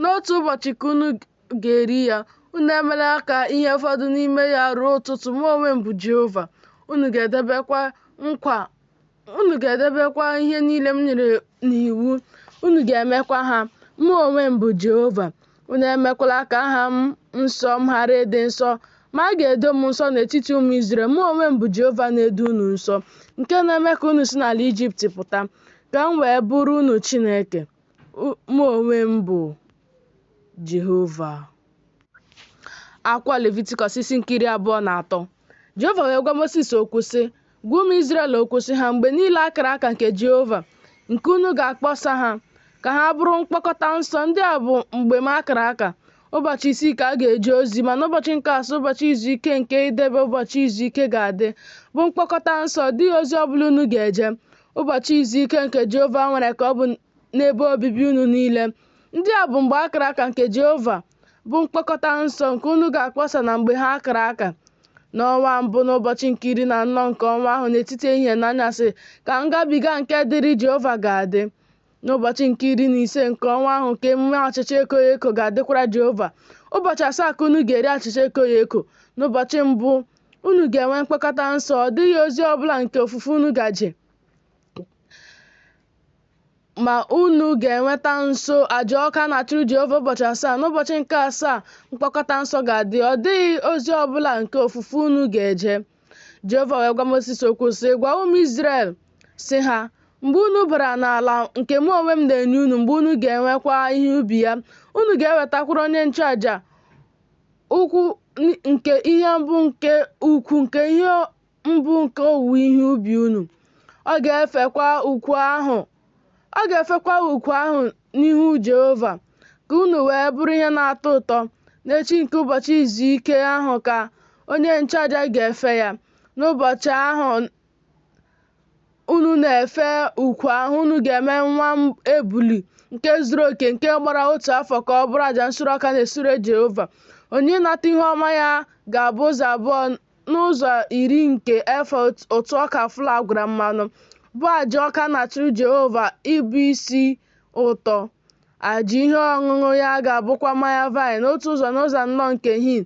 N'otu ụbọchị ka unu ga-eri ya. Unu emela ka ihe fọdụ n'ime ya ruo ụtụtụ. Mụ onwe m bụ Jehova. Unu ga-edebekwa nkwa unu ga-edebekwa ihe niile m nyere n'iwu, unu ga-emekwa ha. Mụ onwe m bụ Jehova. Unu emekwala ka aha m nsọ m ghara ịdị nsọ, ma a ga-edo m nsọ n'etiti ụmụ Izrel. Mụ onwe m bụ Jehova na-edo unu nsọ, nke na-eme ka unu si n'ala Ijipt pụta, ka m wee bụrụ unu Chineke. Mụ onwe m bụ Jehova. Akwụkwọ Levitikọs isi nke 23. Jehova wee gwa Mosis okwu sị, Gwa ụmụ Izrel okwu sị ha, Mgbe niile a kara aka nke Jehova, nke unu ga-akpọsa ha, ka ha bụrụ mkpọkọta nsọ. Ndị a bụ mgbe m akara aka. Ụbọchị isii ka a ga-eje ozi, ma n'ụbọchị nke asaa, ụbọchị izu ike nke idebe ụbọchị izu ike ga-adị, bụ mkpọkọta nsọ, ọ dịghị ozi ọbụla unu ga-eje. Ụbọchị izu ike nke Jehova nwere ka ọ bụ n'ebe obibi unu niile. Ndị a bụ mgbe akara aka nke Jehova, bụ mkpọkọta nsọ nke unu ga-akpọsa na mgbe ha akara aka. N'ọnwa mbụ, n'ụbọchị nke 14 nke ọnwa ahụ, n'etiti ehihie na anyasị, ka ngabiga nke dịrị Jehova ga-adị. N'ụbọchị nke 15 nke ọnwa ahụ ka emume achịcha ekoghị eko ga-adịkwara Jehova. Ụbọchị asaa ka unu ga-eri achịcha ekoghị eko. N'ụbọchị mbụ unu ga-enwe mkpọkọta nsọ, ọ dịghị ozi ọbụla nke ofufe unu gaje. Ma unu ga-eweta nso aja ọkụ a na-achụrụ Jehova ụbọchị asaa. N'ụbọchị nke asaa mkpọkọta nsọ ga-adị, ọ dịghị ozi ọbụla nke ofufe unu ga-eje. Jehova wee gwa Mosis okwu sị, Gwa ụmụ Izrel sị ha, Mgbe unu bara n'ala nke mụ onwe m na-enye unu, mgbe unu ga-enwekwa ihe ubi ya, unu ga-ewetakwara onye nchụaja ukwu nke ihe mbụ nke ukwu nke ihe mbụ nke owuwe ihe ubi unu. Ọ ga-efekwa ukwu ahụ n'ihu Jehova, ka unu wee bụrụ ihe na-atọ ụtọ. N'echi nke ụbọchị izu ike ahụ ka onye nchụaja ga-efe ya. N'ụbọchị ahụ unu na-efe ukwu ahụ, unu ga-eme nwa ebule nke zuru oke nke gbara otu afọ ka ọ bụrụ aja nsure ọkụ a na-esure Jehova. Onyinye ịnata ihu ọma ya ga-abụ ụzọ abụọ n'ụzọ iri nke efa ụtụ ọka flọ a gwara mmanụ, bụ aja ọka a na-achụrụ Jehova ịbụ isi ụtọ. Aja ihe ọṅụṅụ ya ga-abụkwa mmanya vaịn, otu ụzọ n'ụzọ anọ nke hin.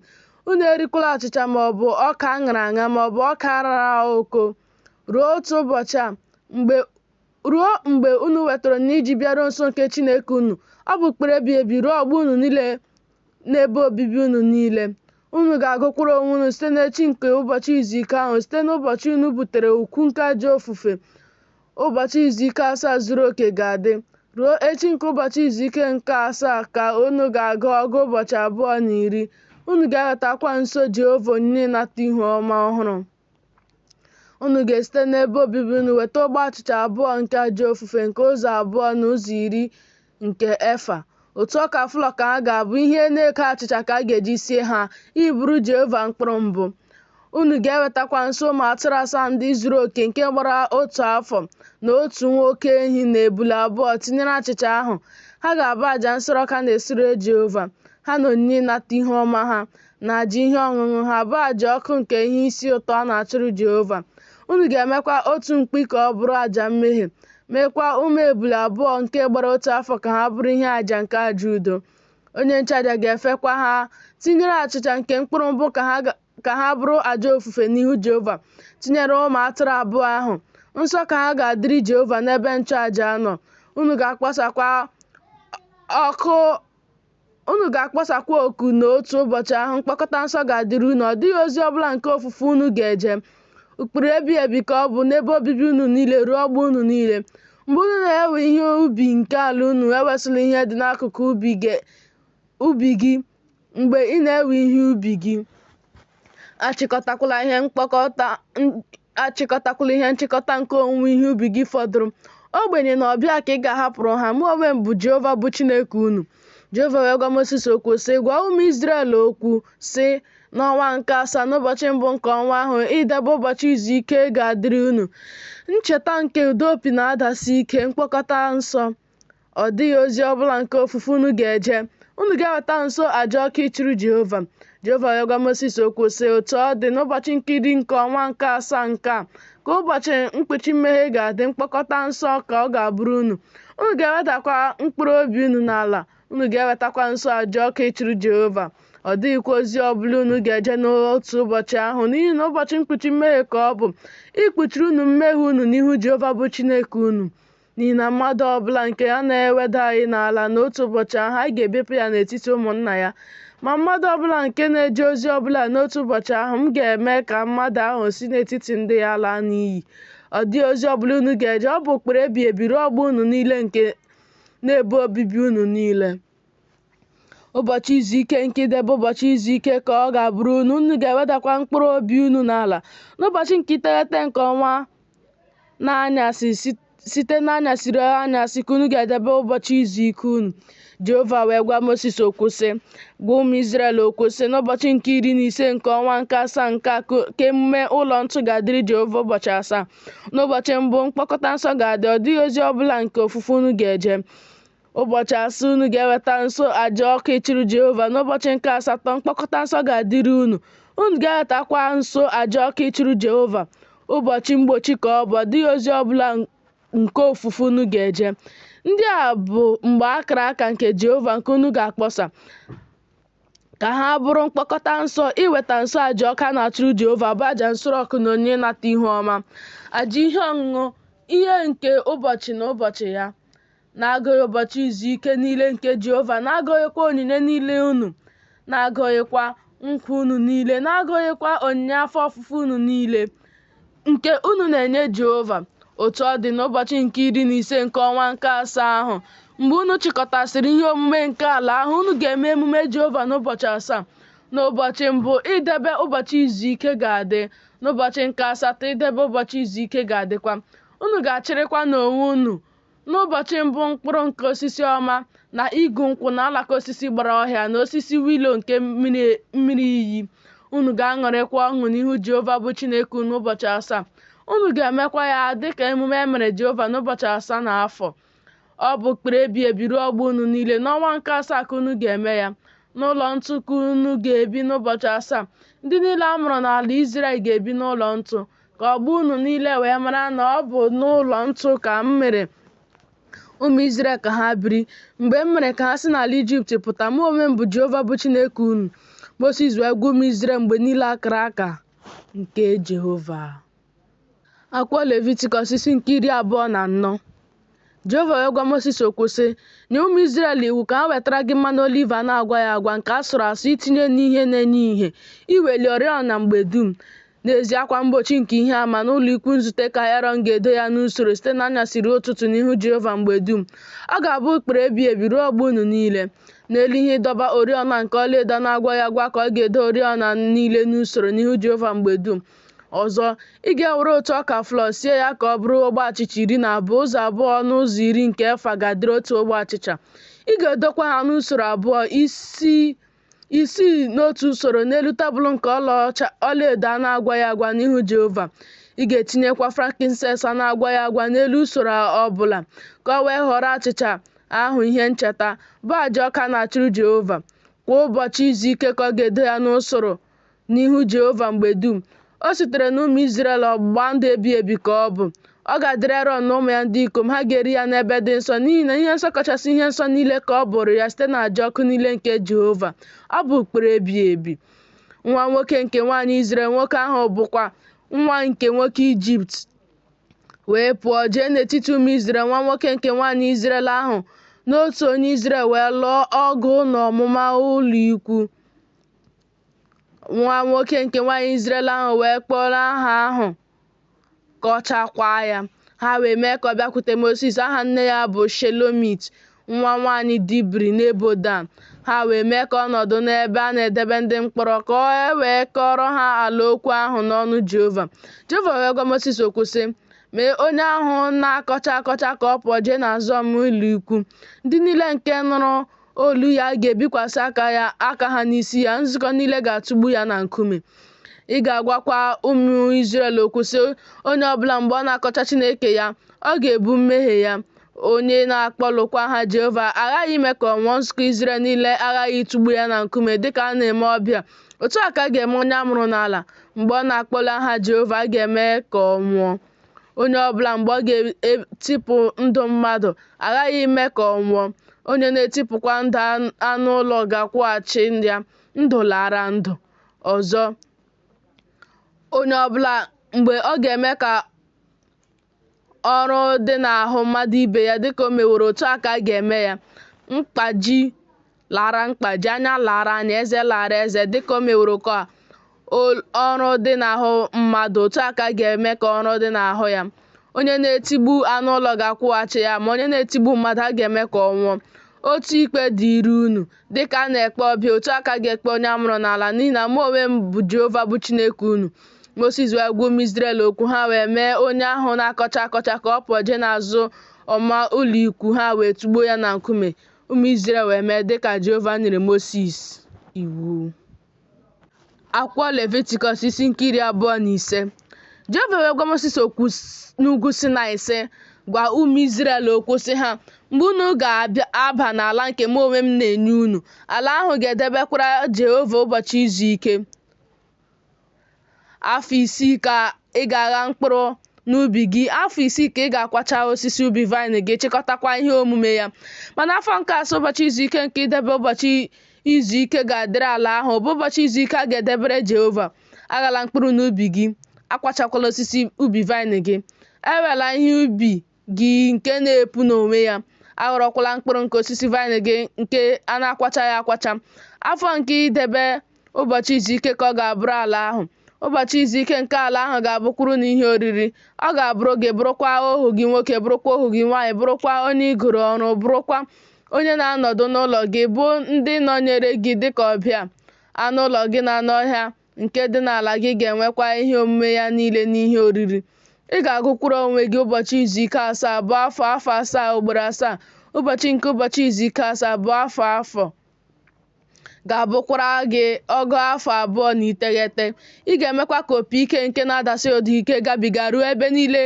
Unu erikwala achịcha ma ọ bụ ọka a ṅara aṅa ma ọ bụ ọka rara oko ruo otu ụbọchị a, ruo mgbe unu wetara onyinye iji bịaruo nso nke Chineke unu. Ọ bụ ụkpụrụ ebighị ebi ruo ọgbọ unu niile n'ebe obibi unu niile. Unu ga-agụkwara onwe unu site n'echi nke ụbọchị izu ike ahụ, site n'ụbọchị unu butere ukwu nke aja ofufe. Ụbọchị izu ike asaa zuru oke ga-adị. Ruo echi nke ụbọchị izu ike nke asaa ka unu ga-agụ ọgụ ụbọchị 20. Unu ga-ewetakwa nso Jehova onyinye ịnata ihu ọma ọhụrụ. Unu ga-esite n'ebe obibi unu weta ogbe achịcha abụọ nke aja ofufe nke ụzọ abụọ n'ụzọ iri nke efa. Ụtụ ọka flọ ka ha ga-abụ, ihe na-eko achịcha ka a ga-eji sie ha, iburu Jehova mkpụrụ mbụ. Unu ga-ewetakwa nso ụmụ atụrụ asaa ndị zuru oke nke gbara otu afọ, na otu nwa oke ehi na ebule abụọ tinyere achịcha ahụ. Ha ga-abụ aja nsure ọkụ a na-esure Jehova. ha na onyinye ịnata ihu ọma ha, na aja ihe ọṅụṅụ ha, bụ aja ọkụ nke ihe isi ụtọ a na-achụrụ Jehova. Unu ga-emekwa otu mkpi ka ọ bụrụ aja mmehie, meekwa ụmụ ebule abụọ nke gbara otu afọ ka ha bụrụ ihe aja nke aja udo. Onye nchụaja ga-efekwa ha tinyere achịcha nke mkpụrụ mbụ ka ha bụrụ aja ofufe n'ihu Jehova, tinyere ụmụ atụrụ abụọ ahụ. Nsọ ka ha ga-adịrị Jehova n'ebe nchụaja nọ. Unu ga-akpọsakwa oku n'otu ụbọchị ahụ mkpọkọta nsọ ga-adịrị unu. Ọ dịghị ozi ọbụla nke ofufe unu ga-eje. Ụkpụrụ ebighị ebi ka ọ bụ n'ebe obibi unu niile ruo ọgbọ unu niile. Mgbe unu na-ewe ihe ubi nke ala unu, ewesịla ihe dị n'akụkụ ubi gị mgbe ị na-ewe ihe ubi gị. Achịkọtakwala ihe nchịkọta nke owuwe ihe ubi gị fọdụrụ. Ogbenye na ọbịa ka ị ga-ahapụrụ ha. Mụ onwe m bụ Jehova bụ Chineke unu. Jehova wee gwa Mosis okwu sị, Gwa ụmụ Izrel okwu, sị, N'ọnwa nke asaa, n'ụbọchị mbụ nke ọnwa ahụ, idebe ụbọchị izu ike ga-adịrị unu, ncheta nke ụda opi na-adasi ike, mkpọkọta nsọ. Ọ dịghị ozi ọbụla nke ofufe unu ga-eje. Unu ga-eweta nso aja ọkụ ịchụrụ Jehova. Jehova wee gwa Mosis okwu sị, Otu ọ dị, n'ụbọchị nke iri nke ọnwa nke asaa nke a, ka ụbọchị mkpuchi mmehie ga-adị, mkpọkọta nsọ ka ọ ga-abụrụ unu. Unu ga-ewedakwa mkpụrụ obi unu n'ala, unu ga-ewetakwa nso aja ọkụ ịchụrụ Jehova. Ọ dịghịkwa ozi ọbụla unu ga-eje n'otu ụbọchị ahụ, n'ihi na ụbọchị mkpuchi mmehie ka ọ bụ, ikpuchiri unu mmehie unu n'ihu Jehova bụ Chineke unu. N'ihi na mmadụ ọbụla nke a na-ewedaghị n'ala n'otu ụbọchị ahụ, a ga-ebipụ ya n'etiti ụmụnna ya. Ma mmadụ ọbụla nke na-eje ozi ọbụla n'otu ụbọchị ahụ, m ga-eme ka mmadụ ahụ si n'etiti ndị ya laa n'iyi. Ọ dịghị ozi ọbụla unu ga-eje, ọ bụ ụkpụrụ ebighị ebi ruo ọgbọ unu niile nke n'ebe obibi unu niile. Ụbọchị izu ike nke idebe ụbọchị izu ike ka ọ ga-abụrụ unu. Unu ga-ewedakwa mkpụrụ obi unu n'ala. N'ụbọchị nke iteghete nke ọnwa n'anyasị, site n'anyasị ruo anyasị ka unu ga-edebe ụbọchị izu ike unu. Jehova wee gwa Mosis okwu sị, Gwa ụmụ Izrel okwu sị, N'ụbọchị nke 15 nke ọnwa nke asaa nke a ka emume ụlọ ntụ ga-adịrị Jehova ụbọchị asaa. N'ụbọchị mbụ mkpọkọta nsọ ga-adị, ọ dịghị ozi ọbụla nke ofufe unu ga-eje. Ụbọchị asaa unu ga-eweta nso aja ọkụ ịchụrụ Jehova. N'ụbọchị nke asatọ mkpọkọta nsọ ga-adịrị unu. Unu ga-ewetakwa nso aja ọkụ ịchụrụ Jehova. Ụbọchị mgbochi ka ọ bụ, ọ dịghị ozi ọbụla nke ofufe unu ga-eje. Ndị a bụ mgbe akara aka nke Jehova nke unu ga-akpọsa, ka ha bụrụ mkpọkọta nsọ iweta nso aja ọkụ a na-achụrụ Jehova, bụ aja nsure ọkụ na onyinye ịnata ihu ọma, aja ihe ọṅụṅụ, ihe nke ụbọchị na ụbọchị ya, na-agụghị ụbọchị izu ike niile nke Jehova, na-agụghịkwa onyinye niile unu, na-agụghịkwa nkwa unu niile, na-agụghịkwa onyinye afọ ofufo unu niile nke unu na-enye Jehova. Otu ọ dị, n'ụbọchị nke 15 nke ọnwa nke asaa ahụ, mgbe unu chịkọtasịrị ihe omume nke ala ahụ, unu ga-eme emume Jehova n'ụbọchị asaa. N'ụbọchị mbụ, idebe ụbọchị izu ike ga-adị. N'ụbọchị nke asatọ, idebe ụbọchị izu ike ga-adịkwa. Unu ga-achịrịkwa n'onwe unu n'ụbọchị mbụ mkpụrụ nke osisi ọma, na igu nkwụ, na alaka osisi gbara ọhịa, na osisi wilo nke mmiri iyi. Unu ga-aṅụrịkwa ọṅụ n'ihu Jehova bụ Chineke unu ụbọchị asaa. Unu ga-emekwa ya dịka emume e mere Jehova n'ụbọchị asaa n'afọ. Ọ bụ ụkpụrụ ebighị ebi ruo ọgbọ unu niile. N'ọnwa nke asaa ka unu ga-eme ya. N'ụlọ ntụ ka unu ga-ebi n'ụbọchị asaa. Ndị niile a mụrụ n'ala Izrel ga-ebi n'ụlọ ntụ, ka ọgbọ unu niile wee mara na ọ bụ n'ụlọ ntụ ka m mere ụmụ Izrel ka ha biri, mgbe m mere ka ha si n'ala Ijipt pụta. Mụ onwe m bụ Jehova bụ Chineke unu. Mosis wee gwa ụmụ Izrel mgbe niile akara aka nke Jehova. Akwụkwọ Levitikọs isi nke 24. Jehova wee gwa Mosis okwu sị, Nye ụmụ Izrel iwu ka ha wetara gị mmanụ oliv a na-agwaghị agwa nke a sụrụ asụ itinye n'ihe na-enye ìhè, iweli oriọna mgbe dum. N'ezi akwa mgbochi nke ihe ama n'ụlọ ikwu nzute ka Erọn ga-edo ya n'usoro site n'anyasị ruo ụtụtụ n'ihu Jehova mgbe dum. Ọ ga-abụ ụkpụrụ ebighị ebi ruo ọgbọ unu niile. N'elu ihe ịdọba oriọna nke ọlaedo a na-agwaghị agwa ka ọ ga-edo oriọna niile n'usoro n'ihu Jehova mgbe dum. Ọzọ, ị ga-ewere otu ọka flọ sie ya ka ọ bụrụ ogbe achịcha 12, ụzọ abụọ n'ụzọ iri nke efa ga-adịrị otu ogbe achịcha. Ị ga-edokwa ha n'usoro abụọ, isii n'otu usoro n'elu tebụl nke ọlaedo a na-agwaghị agwa n'ihu Jehova. Ị ga-etinyekwa frankincense a na-agwaghị agwa n'elu usoro ọ bụla, ka o wee ghọrọ achịcha ahụ ihe ncheta, bụ aja ọka a na-achụrụ Jehova. Kwa ụbọchị izu ike ka ọ ga-edo ya n'usoro n'ihu Jehova mgbe dum. O sitere n'ụmụ Izrel, ọgbụgba ndụ ebighị ebi ka ọ bụ. Ọ ga-adịrị Erọn na ụmụ ya ndị ikom, ha ga-eri ya n'ebe dị nsọ, n'ihi na ihe nsọ kachasị ihe nsọ niile ka ọ bụrụ ya site n'aja ọkụ niile nke Jehova. Ọ bụ ụkpụrụ ebighị ebi. Nwa nwoke nke nwaanyị Izrel, nwoke ahụ bụkwa nwa nke nwoke Ijipt, wee pụọ jee n'etiti ụmụ Izrel. Nwa nwoke nke nwaanyị Izrel ahụ na otu onye Izrel wee lụọ ọgụ n'ọmụma ụlọ ikwu. Nwa nwoke nke nwaanyị Izrel ahụ wee kpọrọ aha ahụ kọchakwa ya. Ha wee mee ka ọ bịakwute Mosis. Aha nne ya bụ Shelomit, nwa nwaanyị Dibri n'ebo Dan. Ha wee mee ka ọ nọdụ n'ebe a na-edebe ndị mkpọrọ, ka e wee kọọrọ ha ala okwu ahụ n'ọnụ Jehova. Jehova wee gwa Mosis okwu sị, Mee onye ahụ na-akọcha akọcha ka ọ pụọ jee n'azụ ọmụma ụlọ ikwu. Ndị niile nke nụrụ olu ya ga-ebikwasị aka ha n'isi ya, nzukọ niile ga-atụgbu ya na nkume. Ị ga-agwakwa ụmụ Izrel okwu sị, Onye ọbụla mgbe ọ na-akọcha Chineke ya, ọ ga-ebu mmehie ya. Onye na-akpọlukwa aha Jehova aghaghị ime ka ọ nwụọ. Nzukọ Izrel niile aghaghị ịtụgbu ya na nkume dịka a na-eme ọbịa. Otu a ka a ga-eme onye a mụrụ n'ala. Mgbe ọ na-akpọlu aha Jehova, a ga-eme ka ọ nwụọ. Onye ọbụla mgbe ọ ga-etipụ ndụ mmadụ, aghaghị ime ka ọ nwụọ. Onye na-etipụkwa ndụ anụ ụlọ ga-akwụghachi ya ndụ lara ndụ. Ọzọ, onye ọbụla mgbe ọ ga-eme ka ọrụ dị n'ahụ mmadụ ibe ya dịka o meworo, otu a ka a ga-eme ya. Mkpaji lara mkpaji, anya lara anya, eze lara eze, dịka o meworo ka ọrụ dị n'ahụ mmadụ, otu a ka a ga-eme ka ọrụ dị n'ahụ ya. Onye na-etigbu anụ ụlọ ga-akwụghachi ya, ma onye na-etigbu mmadụ, a ga-eme ka ọ nwụọ. Otu ikpe dịịrị unu, dịka a na-ekpe ọbịa, otu a ka a ga-ekpe onye a mụrụ n'ala, n'ihi na mụ onwe m bụ Jehova bụ Chineke unu. Mosis wee gwa ụmụ Izrel okwu, ha wee mee onye ahụ na-akọcha akọcha ka ọ pụọ jee n'azụ ọmụma ụlọ ikwu, ha wee tụgbuo ya na nkume. Ụmụ Izrel wee mee dịka Jehova nyere Mosis iwu. Akwụkwọ Levitikọs isi nke 25. Jehova wee gwa Mosis okwu n'ugwu Sinaị sị, Gwa ụmụ Izrel okwu sị ha, Mgbe unu ga-aba n'ala nke mụ onwe m na-enye unu, ala ahụ ga-edebekwara Jehova ụbọchị izu ike. Afọ 6 ka ị ga-agha mkpụrụ n'ubi gị, afọ 6 ka ị ga-akwacha osisi ubi vaịn gị, chịkọtakwa ihe omume ya. Ma n'afọ nke asaa, ụbọchị izu ike nke idebe ụbọchị izu ike ga-adịrị ala ahụ, bụ ụbọchị izu ike a ga-edebere Jehova. Aghala mkpụrụ n'ubi gị, akwachakwala osisi ubi vaịn gị. Ewela ihe ubi gị nke na-epu n'onwe ya, aghọrọkwala mkpụrụ nke osisi vaịn gị nke a na-akwachaghị akwacha. Afọ nke idebe ụbọchị izu ike ka ọ ga-abụrụ ala ahụ. Ụbọchị izu ike nke ala ahụ ga-abụkwara unu ihe oriri. Ọ ga-abụrụ gị, bụrụkwa ohu gị nwoke, bụrụkwa ohu gị nwaanyị, bụrụkwa onye i goro ọrụ, bụrụkwa onye na-anọdụ n'ụlọ gị, bụ ndị nọnyere gị dịka ọbịa. Anụ ụlọ gị na anụ ọhịa nke dị n'ala gị ga-enwekwa ihe omume ya niile n'ihe oriri. Ị ga-agụkwara onwe gị ụbọchị izu ike asaa, bụ afọ afọ asaa ugboro asaa. Ụbọchị nke ụbọchị izu ike asaa bụ afọ afọ ga-abụkwara gị ọgụ afọ 29. Ị ga-emekwa ka opi ike nke na-adasi ụda ike gabiga ruo ebe niile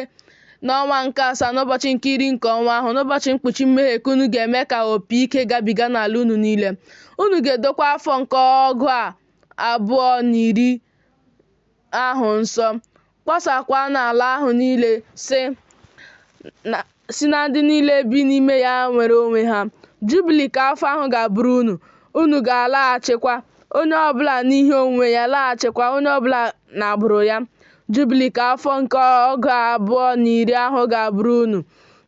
n'ọnwa nke asaa, n'ụbọchị nke 10 nke ọnwa ahụ, n'ụbọchị mkpuchi mmehie ka unu ga-eme ka opi ike gabiga n'ala unu niile. Unu ga-edokwa afọ nke ọgụ 20 ahụ nsọ, kpọsaakwa n'ala ahụ niile, sị na ndị niile bi n'ime ya nwere onwe ha. Jubili ka afọ ahụ ga-abụrụ unu, unu ga-alaghachikwa, onye ọbụla n'ihe onwunwe ya, laghachikwa, onye ọbụla n'agbụrụ ya. Jubili ka afọ nke ọgụ 20 ahụ ga-abụrụ unu.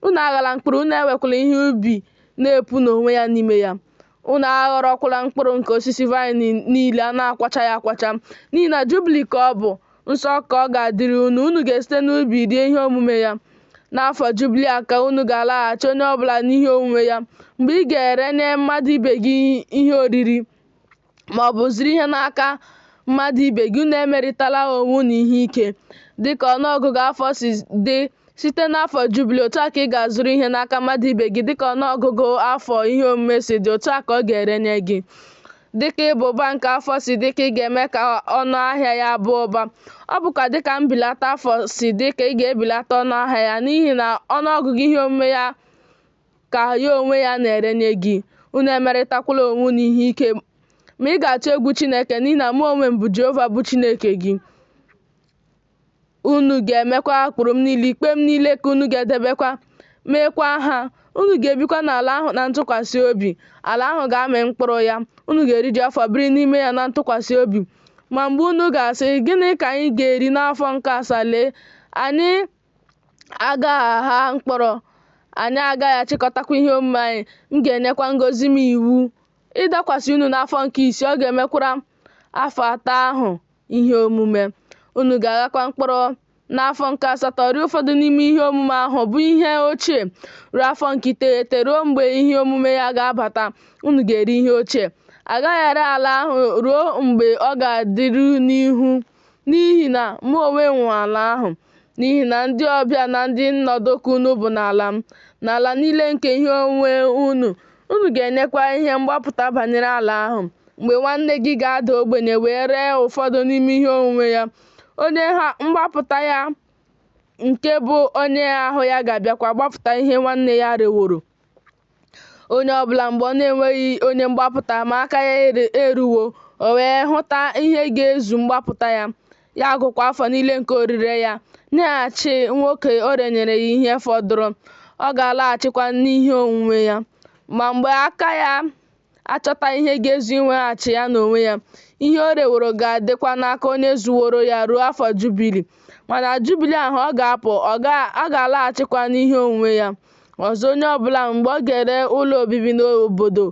Unu aghala mkpụrụ, unu ewekwala ihe ubi na-epu n'onwe ya n'ime ya. Unu aghọrọkwala mkpụrụ nke osisi vaịn niile a na-akwachaghị akwacha, n'ihi na Jubili ka ọ bụ, nsọ ka ọ ga-adịrị unu. Unu ga-esite n'ubi rie ihe omume ya. N'afọ Jubili a ka unu ga-alaghachi onye ọbụla n'ihe onwunwe ya. Mgbe ị ga-erenye mmadụ ibe gị ihe oriri, ma ọ bụ zụrụ ihe n'aka mmadụ ibe gị, unu emerịtala onwe unu ihe ike. Dịka ọnụọgụgụ afọ si dị site n'afọ Jubili, otu a ka ị ga-azụrụ ihe n'aka mmadụ ibe gị, dịka ọnụọgụgụ afọ ihe omume si dị, otu a ka ọ ga-erenye gị. Dịka ịba ụba nke afọ si dị ka ị ga-eme ka ọnụ ahịa ya baa ụba. Ọ bụkwa dịka mbilata afọ si dị ka ị ga-ebilata ọnụ ahịa ya, n'ihi na ọnụọgụgụ ihe omume ya ka ya onwe ya na-erenye gị. Unu emerịtakwala onwe unu ihe ike. Ma ị ga-atụ egwu Chineke, n'ihi na mụ onwe m bụ Jehova bụ Chineke gị. Unu ga-emekwa ụkpụrụ m niile, ikpe m niile ka unu ga-edebekwa, meekwa ha. Unu ga-ebikwa n'ala ahụ na ntụkwasị obi. Ala ahụ ga-amị mkpụrụ ya. Unu ga-eriju afọ biri n'ime ya na ntụkwasị obi. Ma mgbe unu ga-asị, Gịnị ka anyị ga-eri n'afọ nke asaa? Lee, anyị agaghị agha mkpụrụ, anyị agaghị achịkọtakwa ihe omume anyị. M ga-enyekwa ngọzi m iwu ịdakwasị unu n'afọ nke isii, ọ ga-emekwara afọ atọ ahụ ihe omume. Unu ga-aghakwa mkpụrụ n'afọ nke asatọ, rie ụfọdụ n'ime ihe omume ahụ bụ ihe ochie ruo afọ nke iteghete, ruo mgbe ihe omume ya ga-abata, unu ga-eri ihe ochie. A gaghị ere ala ahụ ruo mgbe ọ ga-adịru n'ihu, n'ihi na mụ onwe m nwe ala ahụ. N'ihi na ndị ọbịa na ndị nnọdụ ka unu bụ n'ala m, n'ala niile nke ihe onwunwe unu, unu ga-enyekwa ihe mgbapụta banyere ala ahụ. Mgbe nwanne gị ga-ada ogbenye wee ree ụfọdụ n'ime ihe onwunwe ya, onye mgbapụta ya nke bụ onye ahụ ya ga-abịakwa gbapụta ihe nwanne ya reworo. Onye ọbụla mgbe ọ na-enweghị onye mgbapụta ma aka ya eruwo, o wee hụta ihe ga-ezu mgbapụta ya, ya agụkwa afọ niile nke orire ya, nyeghachi nwoke o renyere ya ihe fọdụrụ, ọ ga-alaghachikwa n'ihe onwunwe ya. Ma mgbe aka ya achọta ihe ga-ezu inweghachi ya n'onwe ya, ihe o reworo ga-adịkwa n'aka onye zụworo ya ruo afọ Jubili. Ma na Jubili ahụ ọ ga-apụ, ọ ga-alaghachikwa n'ihe onwunwe ya. Ọzọ, onye ọbụla mgbe ọ ga-ere ụlọ obibi n'obodo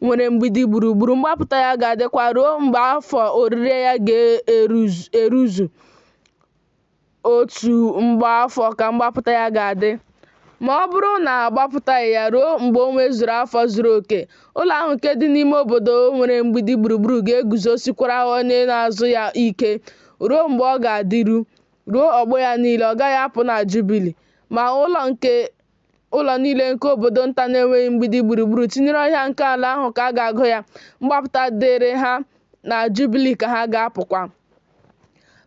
nwere mgbidi gburugburu, mgbapụta ya ga-adịkwa ruo mgbe afọ orire ya ga-eruzu. Otu mgbaafọ ka mgbapụta ya ga-adị. Ma ọ bụrụ na a gbapụtaghị ya ruo mgbe o nwezuru afọ zuru oke, ụlọ ahụ nke dị n'ime obodo nwere mgbidi gburugburu ga-eguzosikwara onye na-azụ ya ike ruo mgbe ọ ga-adịru, ruo ọgbọ ya niile, ọ gaghị apụ na Jubili. Ma ụlọ niile nke obodo nta na-enweghị mgbidi gburugburu, tinyere ọhịa nke ala ahụ ka a ga-agụ ya, mgbapụta dịrị ha na Jubili ka ha ga-apụkwa.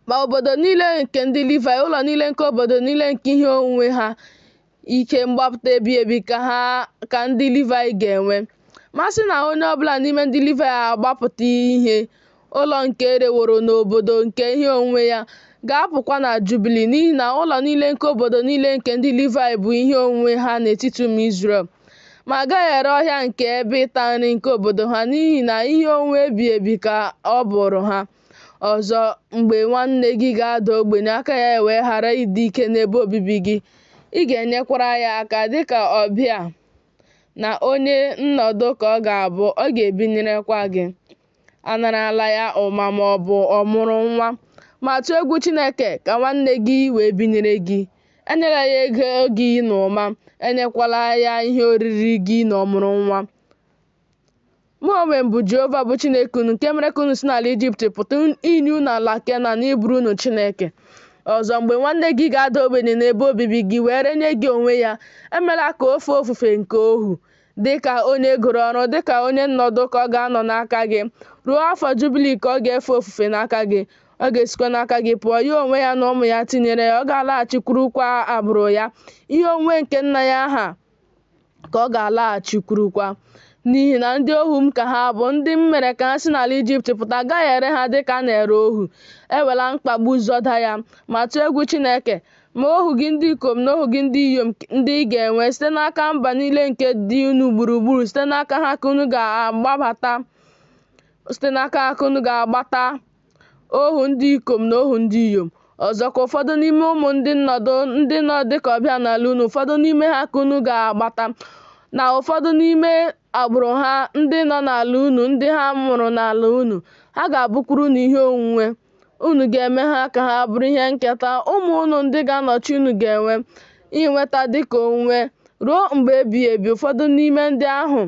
Ma obodo niile nke ndị Livaị, ụlọ niile nke obodo niile nke ihe onwunwe ha, ike mgbapụta ebighị ebi ka ndị Livaị ga-enwe. Ma a sị na onye ọbụla n'ime ndị Livaị agbapụta ihe, ụlọ nke e reworo n'obodo nke ihe onwunwe ya, ga-apụkwa na Jubili, n'ihi na ụlọ niile nke obodo niile nke ndị Livaị bụ ihe onwunwe ha n'etiti ụmụ Izrel. Ma a gaghị ere ọhịa nke ebe ịta nri nke obodo ha, n'ihi na ihe onwunwe ebighị ebi ka ọ bụụrụ ha. Ọzọ, mgbe nwanne gị ga-ada ogbenye, aka ya ewee ghara ịdị ike n'ebe obibi gị, ị ga-enyekwara ya aka dịka ọbịa na onye nnọdụ ka ọ ga-abụ, ọ ga-ebinyerekwa gị. Anarala ya ụma ma ọ bụ ọmụrụ nwa, ma tụọ egwu Chineke ka nwanne gị wee binyere gị. Enyela ya ego gị n'ụma, enyekwala ya ihe oriri gị n'ọmụrụ nwa. Mụ onwe m bụ Jehova bụ Chineke unu nke mere ka unu si n'ala Ijipt pụta inye unu ala Kenan ịbụrụ unu Chineke. Ọzọ, mgbe nwanne gị ga-ada ogbenye n'ebe obibi gị wee renye gị onwe ya, emela ka o fee ofufe nke ohu. Dị ka onye e goro ọrụ, dị ka onye nnọdụ ka ọ ga-anọ n'aka gị. Ruo afọ Jubili ka ọ ga-efe ofufe n'aka gị. Ọ ga-esikwa n'aka gị pụọ, ya onwe ya na ụmụ ya tinyere ya, ọ ga-alaghachikwurukwa agbụrụ ya. Ihe onwunwe nke nna ya ha ka ọ ga-alaghachikwurukwa. N'ihi na ndị ohu m ka ha bụ, ndị m mere ka ha si n'ala Ijipt pụta, a gaghị ere ha dị ka a na-ere ohu. Ewela mkpagbu zọda ya, ma tụọ egwu Chineke. Ma ohu gị ndị ikom na ohu gị ndị inyom ndị ị ga-enwe site n'aka mba niile nke dị unu gburugburu, site n'aka ha ka unu ga-agbabata, site n'aka ha ka unu ga-agbata ohu ndị ikom na ohu ndị inyom. Ọzọkwa, ụfọdụ n'ime ụmụ ndị nnọdụ ndị nọ dịka ọbịa n'ala unu, ụfọdụ n'ime ha ka unu ga-agbata, na ụfọdụ n'ime agbụrụ ha ndị nọ n'ala unu, ndị ha mụrụ n'ala unu, ha ga-abụkwuru unu ihe onwunwe. Unu ga-eme ha ka ha bụrụ ihe nketa ụmụ unu ndị ga-anọchi unu ga-enwe inweta dịka onwunwe ruo mgbe ebighị ebi. Ụfọdụ n'ime ndị ahụ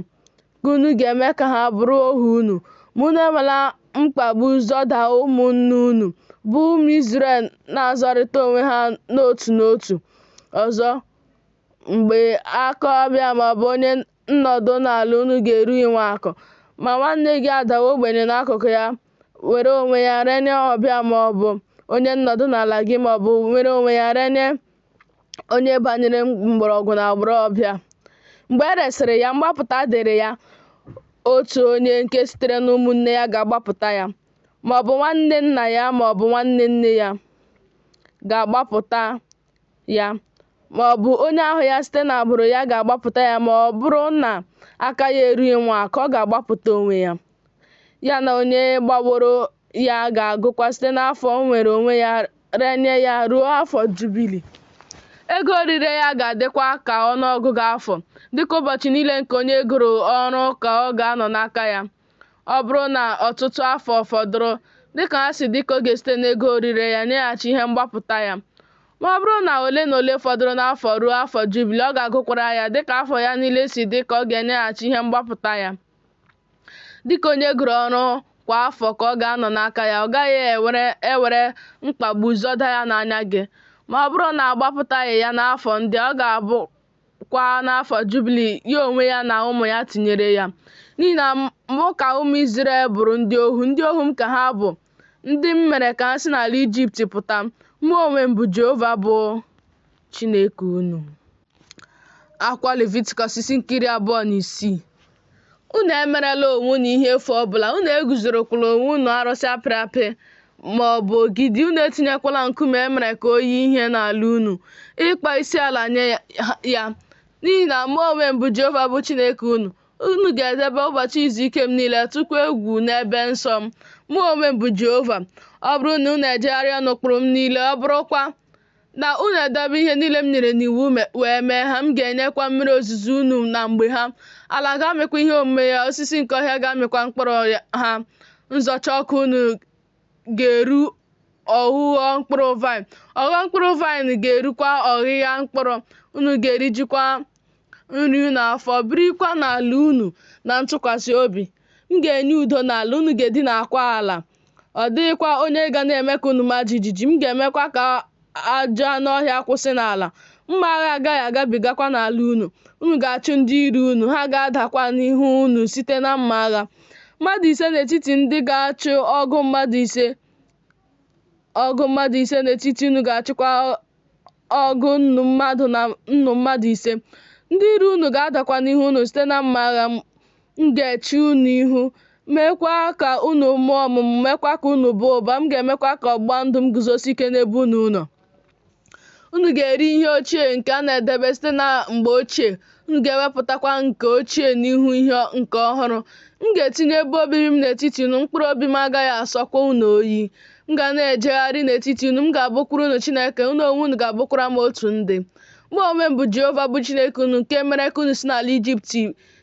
ka unu ga-eme ka ha bụrụ ohu unu, ma unu enwela mkpagbu zọda ụmụnne unu, bụ ụmụ Izrel na-azọrịta onwe ha n'otu n'otu. Ọzọ, mgbe aka ọbịa maọbụ onye nnọdụ n'ala unu ga-eru inwe akụ, ma nwanne gị adawo ogbenye n'akụkụ ya, were onwe ya renye ọbịa maọbụ onye nnọdụ n'ala gị maọbụ were onwe ya renye onye banyere mgbọrọgwụ n'agbụrụ ọbịa. Mgbe e resịrị ya, mgbapụta dịrị ya. Otu onye nke sitere n'ụmụnne ya ga-agbapụta ya, ma ọ bụ nwanne nna ya ma ọ bụ nwanne nne ya ga-agbapụta ya, ma ọ bụ onye ahụ ya site n'agbụrụ ya ga-agbapụta ya ma ọ bụrụ na aka ya erughị nwa akụ, ọ ga-agbapụta onwe ya. Ya na onye gbaworo ya ga-agụkwa site n'afọ o nwere onwe ya renye ya ruo afọ Jubili. Ego orire ya ga-adịkwa ka ọnụọgụgụ afọ, dịka ụbọchị niile nke onye e goro ọrụ ka ọ ga-anọ n'aka ya. Ọ bụrụ na ọtụtụ afọ fọdụrụ, dịka ha si dị ka ọ ga-esite n'ego orire ya nyeghachi ihe mgbapụta ya. Ma ọ bụrụ na ole na ole fọdụrụ n'afọ ruo afọ Jubili, ọ ga-agụkwara ya dịka afọ ya niile si dị ka ọ ga-enyeghachi ihe mgbapụta ya. Dịka onye e goro ọrụ kwa afọ ka ọ ga-anọ n'aka ya, ọ gaghị ewere mkpagbu zọda ya n'anya gị. Ma ọ bụrụ na a gbapụtaghị ya n'afọ ndị a, ọ ga-abụkwa n'afọ Jubili ya onwe ya na ụmụ ya tinyere ya. N'ihi na mụ ka ụmụ Izrel bụrụ ndị ohu, ndị ohu m ka ha bụ, ndị m mere ka ha si n'ala Ijipt pụta. Mụ onwe m bụ Jehova bụ Chineke unu. Akwụkwọ Levitikọs isi nke 26. Unu emerela onwe unu ihe efu ọ bụla, unu eguzorokwala onwe unu arụsị apịrị apị ma ọ bụ ogidi, unu etinyekwala nkume e mere ka o yie ihe n'ala unu, ịkpọ isi ala nye ya. N'ihi na mụ onwe m bụ Jehova bụ Chineke unu. Unu ga-edebe ụbọchị izu ike m niile, tụkwa egwu n'ebe nsọ m. Mụ onwe m bụ Jehova. Ọ bụrụ na unu ejegharịa n'ụkpụrụ m niile, ọ bụrụkwa na unu edebe ihe niile m nyere n'iwu wee mee ha, m ga-enyekwa mmiri ozuzo unu na mgbe ha, ala ga-amịkwa ihe omume ya, osisi nke ọhịa ga-amịkwa mkpụrụ ha, nzọcha ọka unu ga-eru ọghụghọ mkpụrụ vaịn, ọghọ mkpụrụ vaịn ga-erukwa ọghịgha mkpụrụ, unu ga-erijukwa nri unu afọ, birikwa n'ala unu na ntụkwasị obi. M ga-enye udo n'ala, unu ga-edinakwa ala. Ọ dịghịkwa onye ga na-eme ka unu maa jijiji. M ga-emekwa ka ajọ anụ ọhịa kwụsị n'ala. Mma agha agaghị agabigakwa n'ala unu. Unu ga-achụ ndị iro unu, ha ga-adakwa n'ihu unu site na mma agha. Mmadụ ise n'etiti ndị ga-achụ ọgụ mmadụ ise, ọgụ mmadụ ise n'etiti unu ga-achụkwa ọgụ nnu mmadụ na nnu mmadụ ise. Ndị iro unu ga-adakwa n'ihu unu site na mma agha. M ga-eche unu ihu, meekwa ka unu mụọ ọmụmụ, meekwa ka unu baa ụba. M ga-emekwa ka ọgbụgba ndụ m guzosie ike n'ebe unu nọ. Unu ga-eri ihe ochie nke a na-edebe site na mgbe ochie, unu ga-ewepụtakwa nke ochie n'ihu ihe nke ọhụrụ. M ga-etinye ebe obibi m n'etiti unu, mkpụrụ obi m agaghị asọkwa unu oyi. M ga na-ejegharị n'etiti unu, m ga-abụkwara unu Chineke, unu onwe unu ga-abụkwara m otu ndị. Mụ onwe m bụ Jehova bụ Chineke unu nke mere ka unu si n'ala Ijipt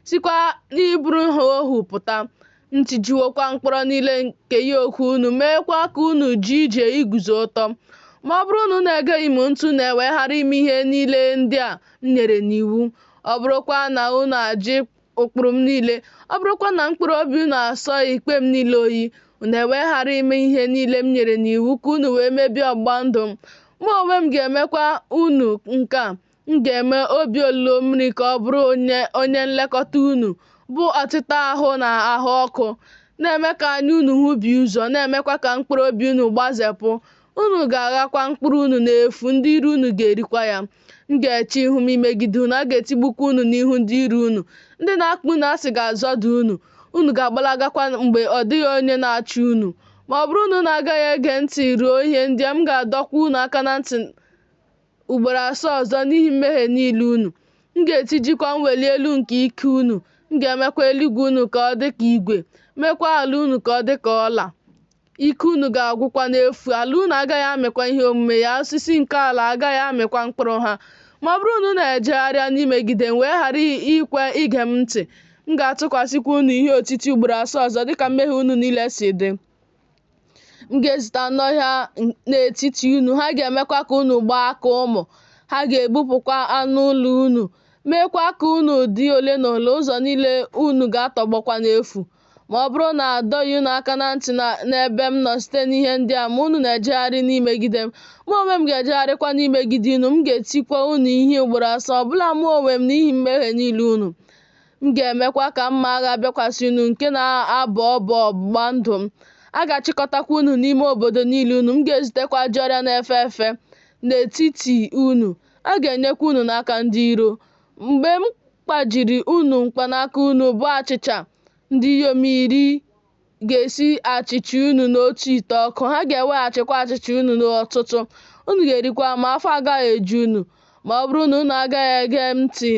sikwa n'ịbụrụ ha ohu pụta. M tijiwokwa mkpọrọ niile nke yoke unu, meekwa ka unu jee ije iguzo ọtọ. Ma ọ bụrụ na unu egeghị m ntị unu ewee ghara ime ihe niile ndị a m nyere n'iwu, ọ bụrụkwa na unu ajụ ụkpụrụ m niile, ọ bụrụkwa na mkpụrụ obi unu asọ ikpe m niile oyi, unu ewee ghara ime ihe niile m nyere n'iwu ka unu wee mebie ọgbụgba ndụ m, mụ onwe m ga-emekwa unu nke a, M ga-eme obi olulo mmiri ka ọ bụrụ onye nlekọta unu, bụ ọtịta ahụ na ahụ ọkụ, na-eme ka anya unu hụbie ụzọ, na-emekwa ka mkpụrụ obi unu gbazepụ. Unu ga-aghakwa mkpụrụ unu n'efu, ndị iro unu ga-erikwa ya. M ga-eche ihu m imegide unu, a ga-etigbukwa unu n'ihu ndị iro unu. Ndị na-akpọ unu asị ga-azọda unu, unu ga-agbalagakwa mgbe ọ dịghị onye na-achụ unu. Ma ọ bụrụ na unu agaghị ege ntị ruo ihe ndị a, m ga-adọkwa unu aka na ntị ugboro asaa ọzọ n'ihi mmehie niile unu. M ga-etijikwa mweli elu nke ike unu, m ga-emekwa eluigwe unu ka ọ dị ka igwe, meekwa ala unu ka ọ dị ka ọla. Ike unu ga-agwụkwa n'efu, ala unu agaghị amịkwa ihe omume ya, osisi nke ala agaghị amịkwa mkpụrụ ha. Ma ọ bụrụ na unu ejegharịa n'imegide m wee ghara ikwe ige m ntị, m ga-atụkwasịkwa unu ihe otiti ugboro asaa ọzọ dịka mmehie unu niile si dị. M ga-ezite anụ ọhịa n'etiti unu, ha ga-emekwa ka unu gbaa ka ụmụ, ha ga-egbupụkwa anụ ụlọ unu, meekwa ka unu dị ole na ole, ụzọ niile unu ga-atọgbọkwa n'efu. Ma ọ bụrụ na a dọghị unu aka na ntị n'ebe m nọ site n'ihe ndị a, ma unu na-ejegharị n'imegide m, mụ onwe m ga-ejegharịkwa n'imegide unu, m ga-etikwa unu ihe ugboro asaa, ọbụla mụ onwe m n'ihi mmehie niile unu. M ga-emekwa ka mma agha bịakwasị unu nke na-abọ ọbọ ọgbụgba ndụ m. A ga-achịkọtakwa unu n'ime obodo niile unu. M ga-ezitekwa ajọ ọrịa na-efe efe n'etiti unu. A ga-enyekwa unu n'aka ndị iro. Mgbe m kpajiri unu mkpanaka unu, bụ achịcha Ndị inyom 10 ga-esi achịcha unu n'otu ite ọkụ, ha ga-eweghachikwa achịcha unu n'ọtụtụ, unu ga-erikwa, ma afọ agaghị eju unu. Ma ọ bụrụ na unu agaghị ege m ntị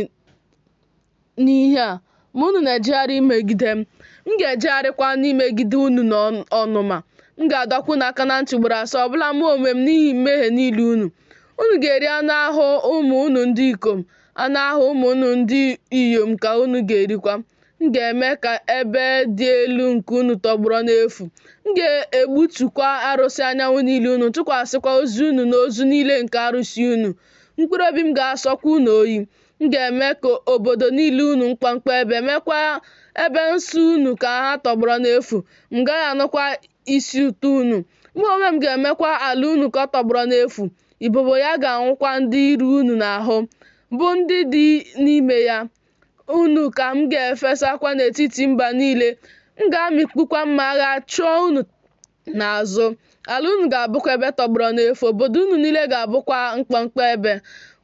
n'ihe a, ma unu na-ejegharị imegide m, m ga-ejegharịkwa n'imegide unu n'ọnụma. M ga-adọkwa unu aka na ntị ugboro asaa, ọbụla mụ onwe m, n'ihi mmehie niile unu. Unu ga-eri anụ ahụ ụmụ unu ndị ikom, anụ ahụ ụmụ unu ndị inyom ka unu ga-erikwa. M ga-eme ka ebe dị elu nke unu tọgbọrọ n'efu. M ga-egbutukwa arụsị anyanwụ niile unu, tụkwasịkwa ozu unu n'ozu niile nke arụsị unu. Mkpụrụ obi m ga-asọkwa unu oyi. M ga-eme ka obodo niile unu mkpọmkpọ ebe, meekwa ebe nsọ unu ka ha tọgbọrọ n'efu. M gaghị anụkwa isi ụtọ unu. Mụ onwe m ga-emekwa ala unu ka ọ tọgbọrọ n'efu, ibobo ya ga-anwụkwa ndị iro unu n'ahụ, bụ ndị dị n'ime ya. Unu ka m ga-efesakwa n'etiti mba niile. M ga-amịkpukwa mma agha chụọ unu n'azụ. Ala unu ga-abụkwa ebe tọgbọrọ n'efu, obodo unu niile ga-abụkwa mkpọmkpọ ebe.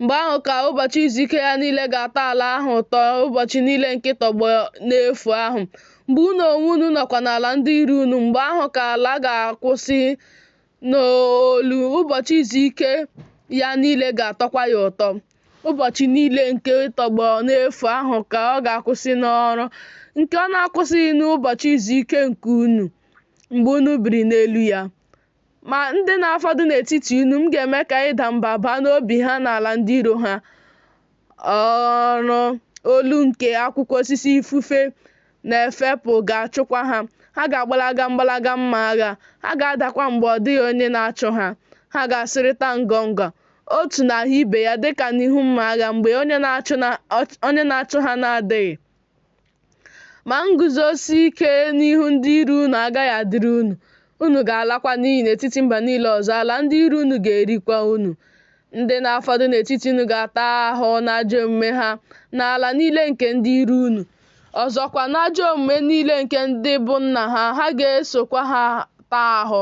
Mgbe ahụ ka ụbọchị izu ike ya niile ga-atọ ala ahụ ụtọ, ụbọchị niile nke ịtọgbọ n'efu ahụ. Mgbe unu onwe unu nọkwa n'ala ndị iro unu, mgbe ahụ ka ala ga-akwụsị n'olu, ụbọchị izu ike ya niile ga-atọkwa ya ụtọ. Ụbọchị niile nke ịtọgbọ n'efu ahụ ka ọ ga-akwụsị n'ọrụ, nke ọ na-akwụsịghị n'ụbọchị izu ike nke unu, mgbe unu biri n'elu ya. Ma ndị na-afọdụ n'etiti unu, m ga-eme ka ịda mba baa n'obi ha n'ala ndị iro ha. Ọrụ olu nke akwụkwọ osisi ifufe na-efepụ ga-achụkwa ha. Ha ga-agbalaga mgbalaga mma agha, ha ga-adakwa mgbe ọ dịghị onye na-achụ ha. Ha ga-asụrịta ngọngọ, otu n'ahụ ibe ya dịka n'ihu mma agha mgbe onye na-achụ ha na-adịghị. Ma nguzosi ike n'ihu ndị iro unu agaghị adịrị unu. Unu ga-alakwa n'iyi n'etiti mba niile ọzọ, ala ndị iro unu ga-erikwa unu. Ndị na-afọdụ n'etiti unu ga-ata ahụhụ n'ajọ omume ha n'ala niile nke ndị iro unu. Ọzọkwa, n'ajọ omume niile nke ndị bụ nna ha, ha ga-esokwa ha taa ahụ.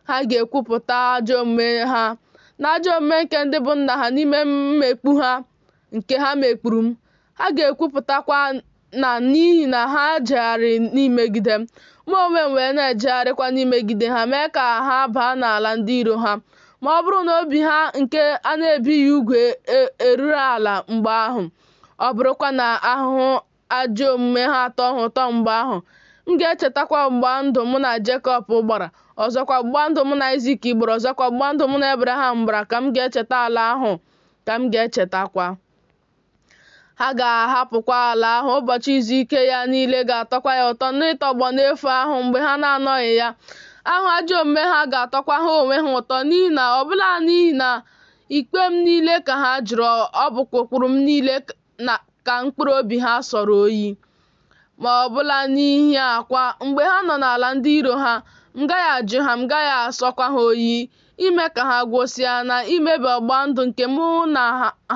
Ha ga-ekwupụta ajọ omume ha na ajọ omume nke ndị bụ nna ha n'ime mmekpu ha nke ha mekpuru m. Ha ga-ekwupụtakwa na n'ihi na ha jegharịrị n'imegide m, mụ onwe m wee na-ejegharịkwa n'imegide ha, mee ka ha baa n'ala ndị iro ha. Ma ọ bụrụ na obi ha nke a na-ebighị ugwu eruru ala mgbe ahụ, ọ bụrụkwa na ahụhụ ajọ omume ha atọọ ha ụtọ mgbe ahụ, m ga-echetakwa ọgbụgba ndụ mụ na Jekọb gbara, ọzọkwa ọgbụgba ndụ mụ na Aịzik gbara, ọzọkwa ọgbụgba ndụ mụ na Ebraham gbara ka m ga-echeta ala ahụ ka m ga-echetakwa. Ha ga-ahapụkwa ala ahụ, ụbọchị izu ike ya niile ga-atọkwa ya ụtọ n'ịtọgbọ n'efu ahụ mgbe ha na-anọghị ya. Ahụ ajọ omume ha ga-atọkwa ha onwe ha ụtọ n'ihi na ọbụla n'ihi na ikpe m niile ka ha jụrụ, ọ bụkwa ụkpụrụ m niile ka mkpụrụ obi ha sọrọ oyi. Ma ọbụla n'ihi a kwa, mgbe ha nọ n'ala ndị iro ha, m gaghị ajụ ha, m gaghị asọkwa ha oyi, ime ka ha gwụsịa, na imebi ọgbụgba ndụ nke mụ na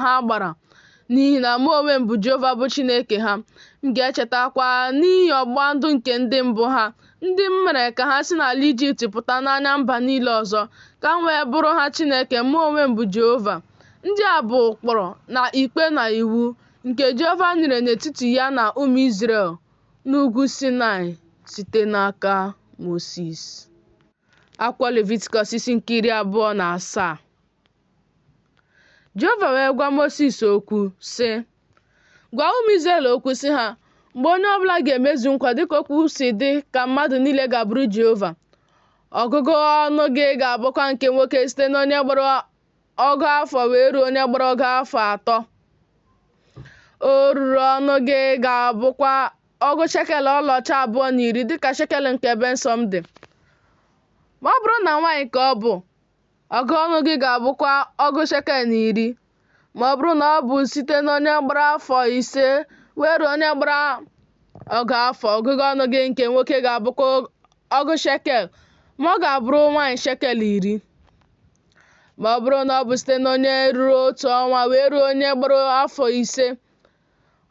ha gbara. N'ihi na mụ onwe m bụ Jehova bụ Chineke ha. M ga-echetakwa n'ihi ọgbụgba ndụ nke ndị mbụ ha, ndị m mere ka ha si n'ala Ijipt pụta n'anya mba niile ọzọ, ka m wee bụrụ ha Chineke, mụ onwe m bụ Jehova. Ndị a bụ ụkpụrụ na ikpe na iwu nke Jehova nyere n'etiti ya na ụmụ Izrel n'ugwu Sinaị site n'aka Mosis. Akwụkwọ Levitikọs isi nke 27. Jehova wee gwa Mosis okwu, sị, Gwa ụmụ Izrel okwu, sị ha, Mgbe onye ọbụla ga-emezu nkwa dịka okwu si dị ka mmadụ niile ga-abụrụ Jehova. Ọgụgụ ọnụ gị ga-abụkwa nke nwoke site n'onye gbara ọgụ afọ wee ruo onye gbara ọgụ afọ 3. Oruru ọnụ gị ga-abụkwa ọgụ shekel ọlaọcha 20 dịka shekel nke ebe nsọ m dị. Ma ọ bụrụ na nwaanyị ka ọ bụ, ọgụ ọnụ gị ga-abụkwa ọgụ shekel na 10. Ma ọ bụrụ na ọ bụ site n'onye gbara afọ 5 wee ruo onye gbara ọgụ afọ, ọgụgụ ọnụ gị nke nwoke ga-abụkwa ọgụ shekel, ma ọ ga-abụrụ nwaanyị shekel 10. Ma ọ bụrụ na ọ bụ site n'onye ruru otu ọnwa wee ruo onye gbara afọ 5,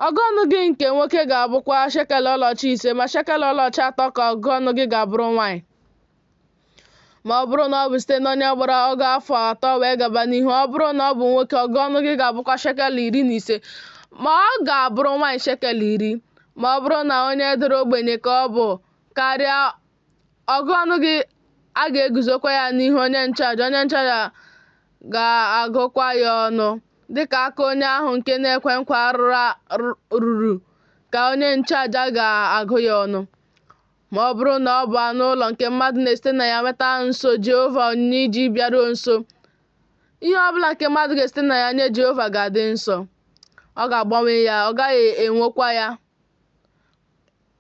ọgụ ọnụ gị nke nwoke ga-abụkwa shekel ọlaọcha 5, ma shekel ọlaọcha 3 ka ọgụ ọnụ gị ga-abụrụ nwaanyị. Ma ọ bụrụ na ọ bụ site n'onye gbara ọgụ afọ 3 wee gaba n'ihu, ọ bụrụ na ọ bụ nwoke, ọgụ ọnụ gị ga-abụkwa shekel 15, ma ọ ga-abụrụ nwaanyị shekel 10. Ma ọ bụrụ na onye dara ogbenye ka ọ bụ karịa ọgụgụ ọnụ gị, a ga-eguzokwa ya n'ihu onye nchụaja, onye nchụaja ga-agụkwa ya ọnụ. Dịka aka onye ahụ nke na-ekwe nkwa ruru ka onye nchụaja ga-agụ ya ọnụ. Ma ọ bụrụ na ọ bụ anụ ụlọ nke mmadụ na-esite na ya nweta nso Jehova onyinye iji bịaruo nso, ihe ọ bụla nke mmadụ ga-esite na ya nye Jehova ga-adị nsọ. Ọ ga-agbanwe ya, ọ gaghị enwokwa ya.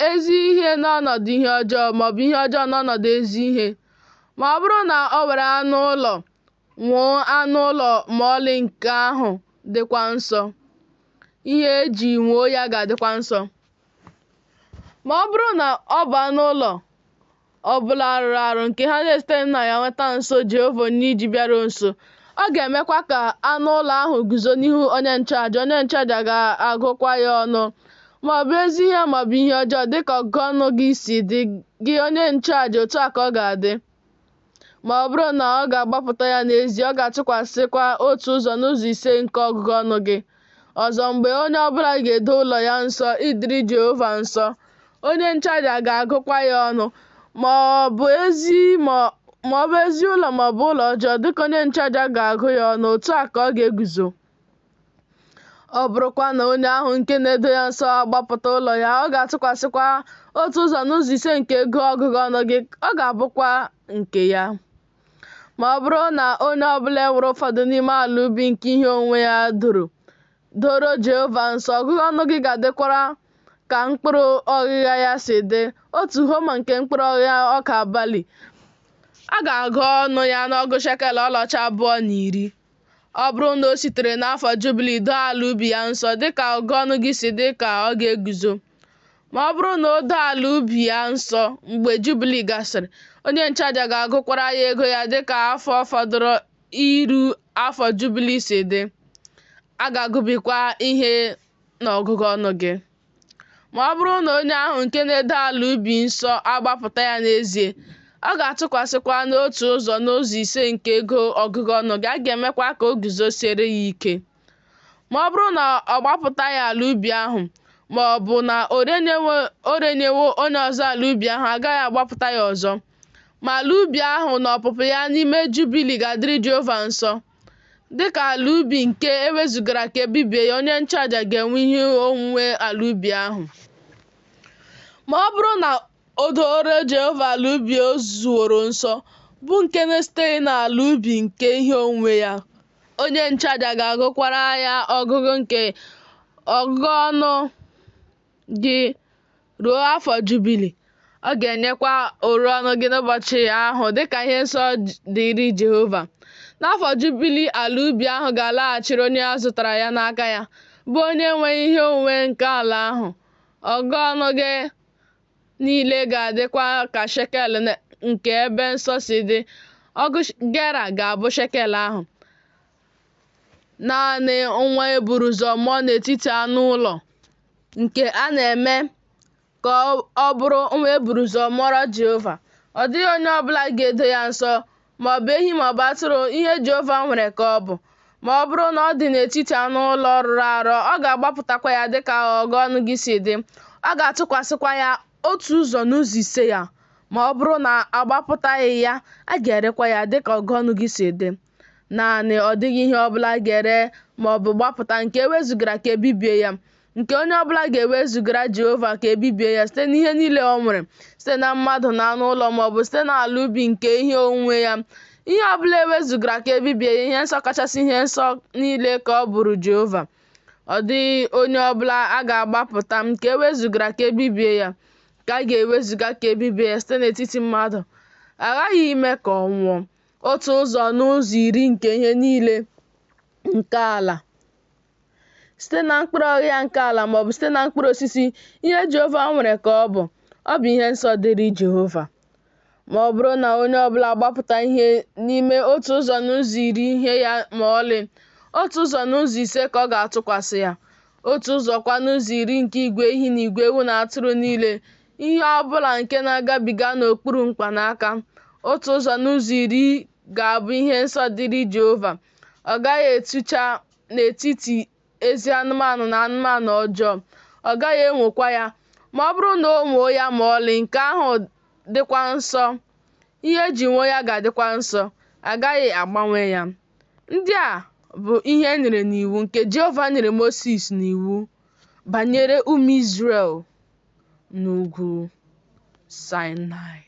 Ezi ihe n'ọnọdụ ihe ọjọọ, maọbụ ihe ọjọọ n'ọnọdụ ezi ihe. Ma ọ bụrụ na o were anụ ụlọ nwoo anụ ụlọ ma ọlị, nke ahụ dịkwa nsọ. Ihe e ji nwoo ya ga-adịkwa nsọ. Ma ọ bụrụ na ọ bụ anụ ụlọ ọ bụla rụrụ arụ nke ha na-esite na ya nweta nso Jehova onyinye iji bịaruo nso, ọ ga-emekwa ka anụ ụlọ ahụ guzo n'ihu onye nchụaja, onye nchụaja ga-agụkwa ya ọnụ, ma ọ bụ ezi ihe ma ọ bụ ihe ọjọọ, dịka ọgụgụ ọnụ gị si dị, gị onye nchụaja, otu a ka ọ ga-adị. Ma ọ bụrụ na ọ ga-agbapụta ya n'ezie, ọ ga-atụkwasịkwa otu ụzọ n'ụzọ ise nke ọgụgụ ọnụ gị. Ọzọ, mgbe onye ọbụla ga-edo ụlọ ya nsọ ịdịrị Jehova nsọ, onye nchụaja ga-agụkwa ya ọnụ, ma ọ bụ ezi ụlọ ma ọ bụ ụlọ ọjọọ, dịka onye nchụaja ga-agụ ya ọnụ, otu a ka ọ ga-eguzo. Ọ bụrụkwa na onye ahụ nke na-edo ya nsọ agbapụta ụlọ ya, ọ ga-atụkwasịkwa otu ụzọ n'ụzọ ise nke ego ọgụgụ ọnụ gị, ọ ga-abụkwa nke ya. Ma ọ bụrụ na onye ọbụla ewere ụfọdụ n'ime ala ubi nke ihe onwe ya doro Jehova nsọ, ọgụgụ ọnụ gị ga-adịkwara ka mkpụrụ ọghịgha ya si dị, otu homa nke mkpụrụ ọghịgha ọka bali. A ga-agụ ọnụ ya n'ọgụ shekel ọlaọcha abụọ na iri. Ọ bụrụ na o sitere n'afọ Jubili doo ala ubi ya nsọ, dịka ọgụgụ ọnụ gị si dị ka ọ ga-eguzo. Ma ọ bụrụ na o doo ala ubi ya nsọ mgbe Jubili gasịrị, onye nchụaja ga-agụkwara ya ego ya dịka afọ fọdụrụ iru afọ Jubili si dị. A ga-agụbikwa ihe n'ọgụgụ ọnụ gị. Ma ọ bụrụ na onye ahụ nke na-edo ala ubi nsọ agbapụta ya n'ezie, ọ ga-atụkwasịkwa n'otu ụzọ n'ụzọ ise nke ego ọgụgụ ọnụ gị, a ga-emekwa ka o guzosiere ya ike. Ma ọ bụrụ na ọ gbapụtaghị ala ubi ahụ, ma ọ bụ na o renyewo onye ọzọ ala ubi ahụ, agaghị agbapụta ya ọzọ. Ma ala ubi ahụ na ọpụpụ ya n'ime Jubili ga-adịrị Jehova nsọ. Dịka ala ubi nke ewezugara ka e bibie ya, onye nchụaja ga-enwe ihe onwunwe ala ubi ahụ. Ma ọ bụrụ na o doro Jehova ala ubi o zuworo nsọ, bụ nke na-esiteghị n'ala ubi nke ihe onwunwe ya, onye nchụaja ga-agụkwara ya ọgụgụ nke ọgụgụ ọnụ gị ruo afọ Jubili. Ọ ga-enyekwa oru ọnụ gị n'ụbọchị ahụ dịka ihe nsọ dịrị Jehova. N'afọ Jubili ala ubi ahụ ga-alaghachiri onye a zụtara ya n'aka ya, bụ onye nwe ihe onwunwe nke ala ahụ. Ọgụgụ ọnụ gị niile ga-adịkwa ka shekel nke ebe nsọ si dị. Ọgụ gera ga-abụ shekel ahụ. Naanị nwa e buru ụzọ mụọ n'etiti anụ ụlọ nke a na-eme ka ọ bụrụ nwa e buru ụzọ mụọrọ Jehova. Ọ dịghị onye ọbụla ga-edo ya nsọ, ma ọ bụ ehi ma ọ bụ atụrụ, ihe Jehova nwere ka ọ bụ. Ma ọ bụrụ na ọ dị n'etiti anụ ụlọ rụrụ arụ, ọ ga-agbapụtakwa ya dịka ọgụ ọnụ gị si dị. Ọ ga-atụkwasịkwa ya otu ụzọ n'ụzọ ise ya. Ma ọ bụrụ na agbapụtaghị ya, a ga-erekwa ya dịka ọgụ ọnụ gị si dị. Naanị ọ dịghị ihe ọbụla ga-ere ma ọ bụ gbapụta nke ewezugara ka e bibie ya, nke onye ọbụla ga-ewezugara Jehova ka e bibie ya site n'ihe niile o nwere, site na mmadụ na anụ ụlọ ma ọ bụ site n'ala ubi nke ihe onwunwe ya. Ihe ọbụla ewezugara ka e bibie ya, ihe nsọ kachasị ihe nsọ niile ka ọ bụrụ Jehova. Ọ dịghị onye ọbụla a ga-agbapụta nke ewezugara ka e bibie ya, nke a ga-ewezuga ka e bibie ya site n'etiti mmadụ. A ghaghị ime ka ọ nwụọ. Otu ụzọ n'ụzọ iri nke ihe niile nke ala, site na mkpụrụ ọghịgha nke ala maọbụ site na mkpụrụ osisi, ihe Jehova nwere ka ọ bụ. Ọ bụ ihe nsọ dịrị Jehova. Ma ọ bụrụ na onye ọbụla agbapụta ihe n'ime otu ụzọ n'ụzọ iri ihe ya ma ọlị, otu ụzọ n'ụzọ ise ka ọ ga-atụkwasị ya. Otu ụzọ kwa n'ụzọ iri nke igwe ehi na igwe ewu na atụrụ niile, ihe ọbụla nke na-agabiga n'okpuru mkpanaka, otu ụzọ n'ụzọ iri ga-abụ ihe nsọ dịrị Jehova. Ọ gaghị etụcha n'etiti ezi anụmanụ na anụmanụ ọjọọ. Ọ gaghị enwokwa ya. Ma ọ bụrụ na o nwoo ya ma ọlị, nke ahụ dịkwa nsọ, ihe e ji nwoo ya ga-adịkwa nsọ, a gaghị agbanwe ya. Ndị a bụ ihe e nyere n'iwu nke Jehova nyere Mosis n'iwu banyere ụmụ Izrel n'Ugwu Saịnaị.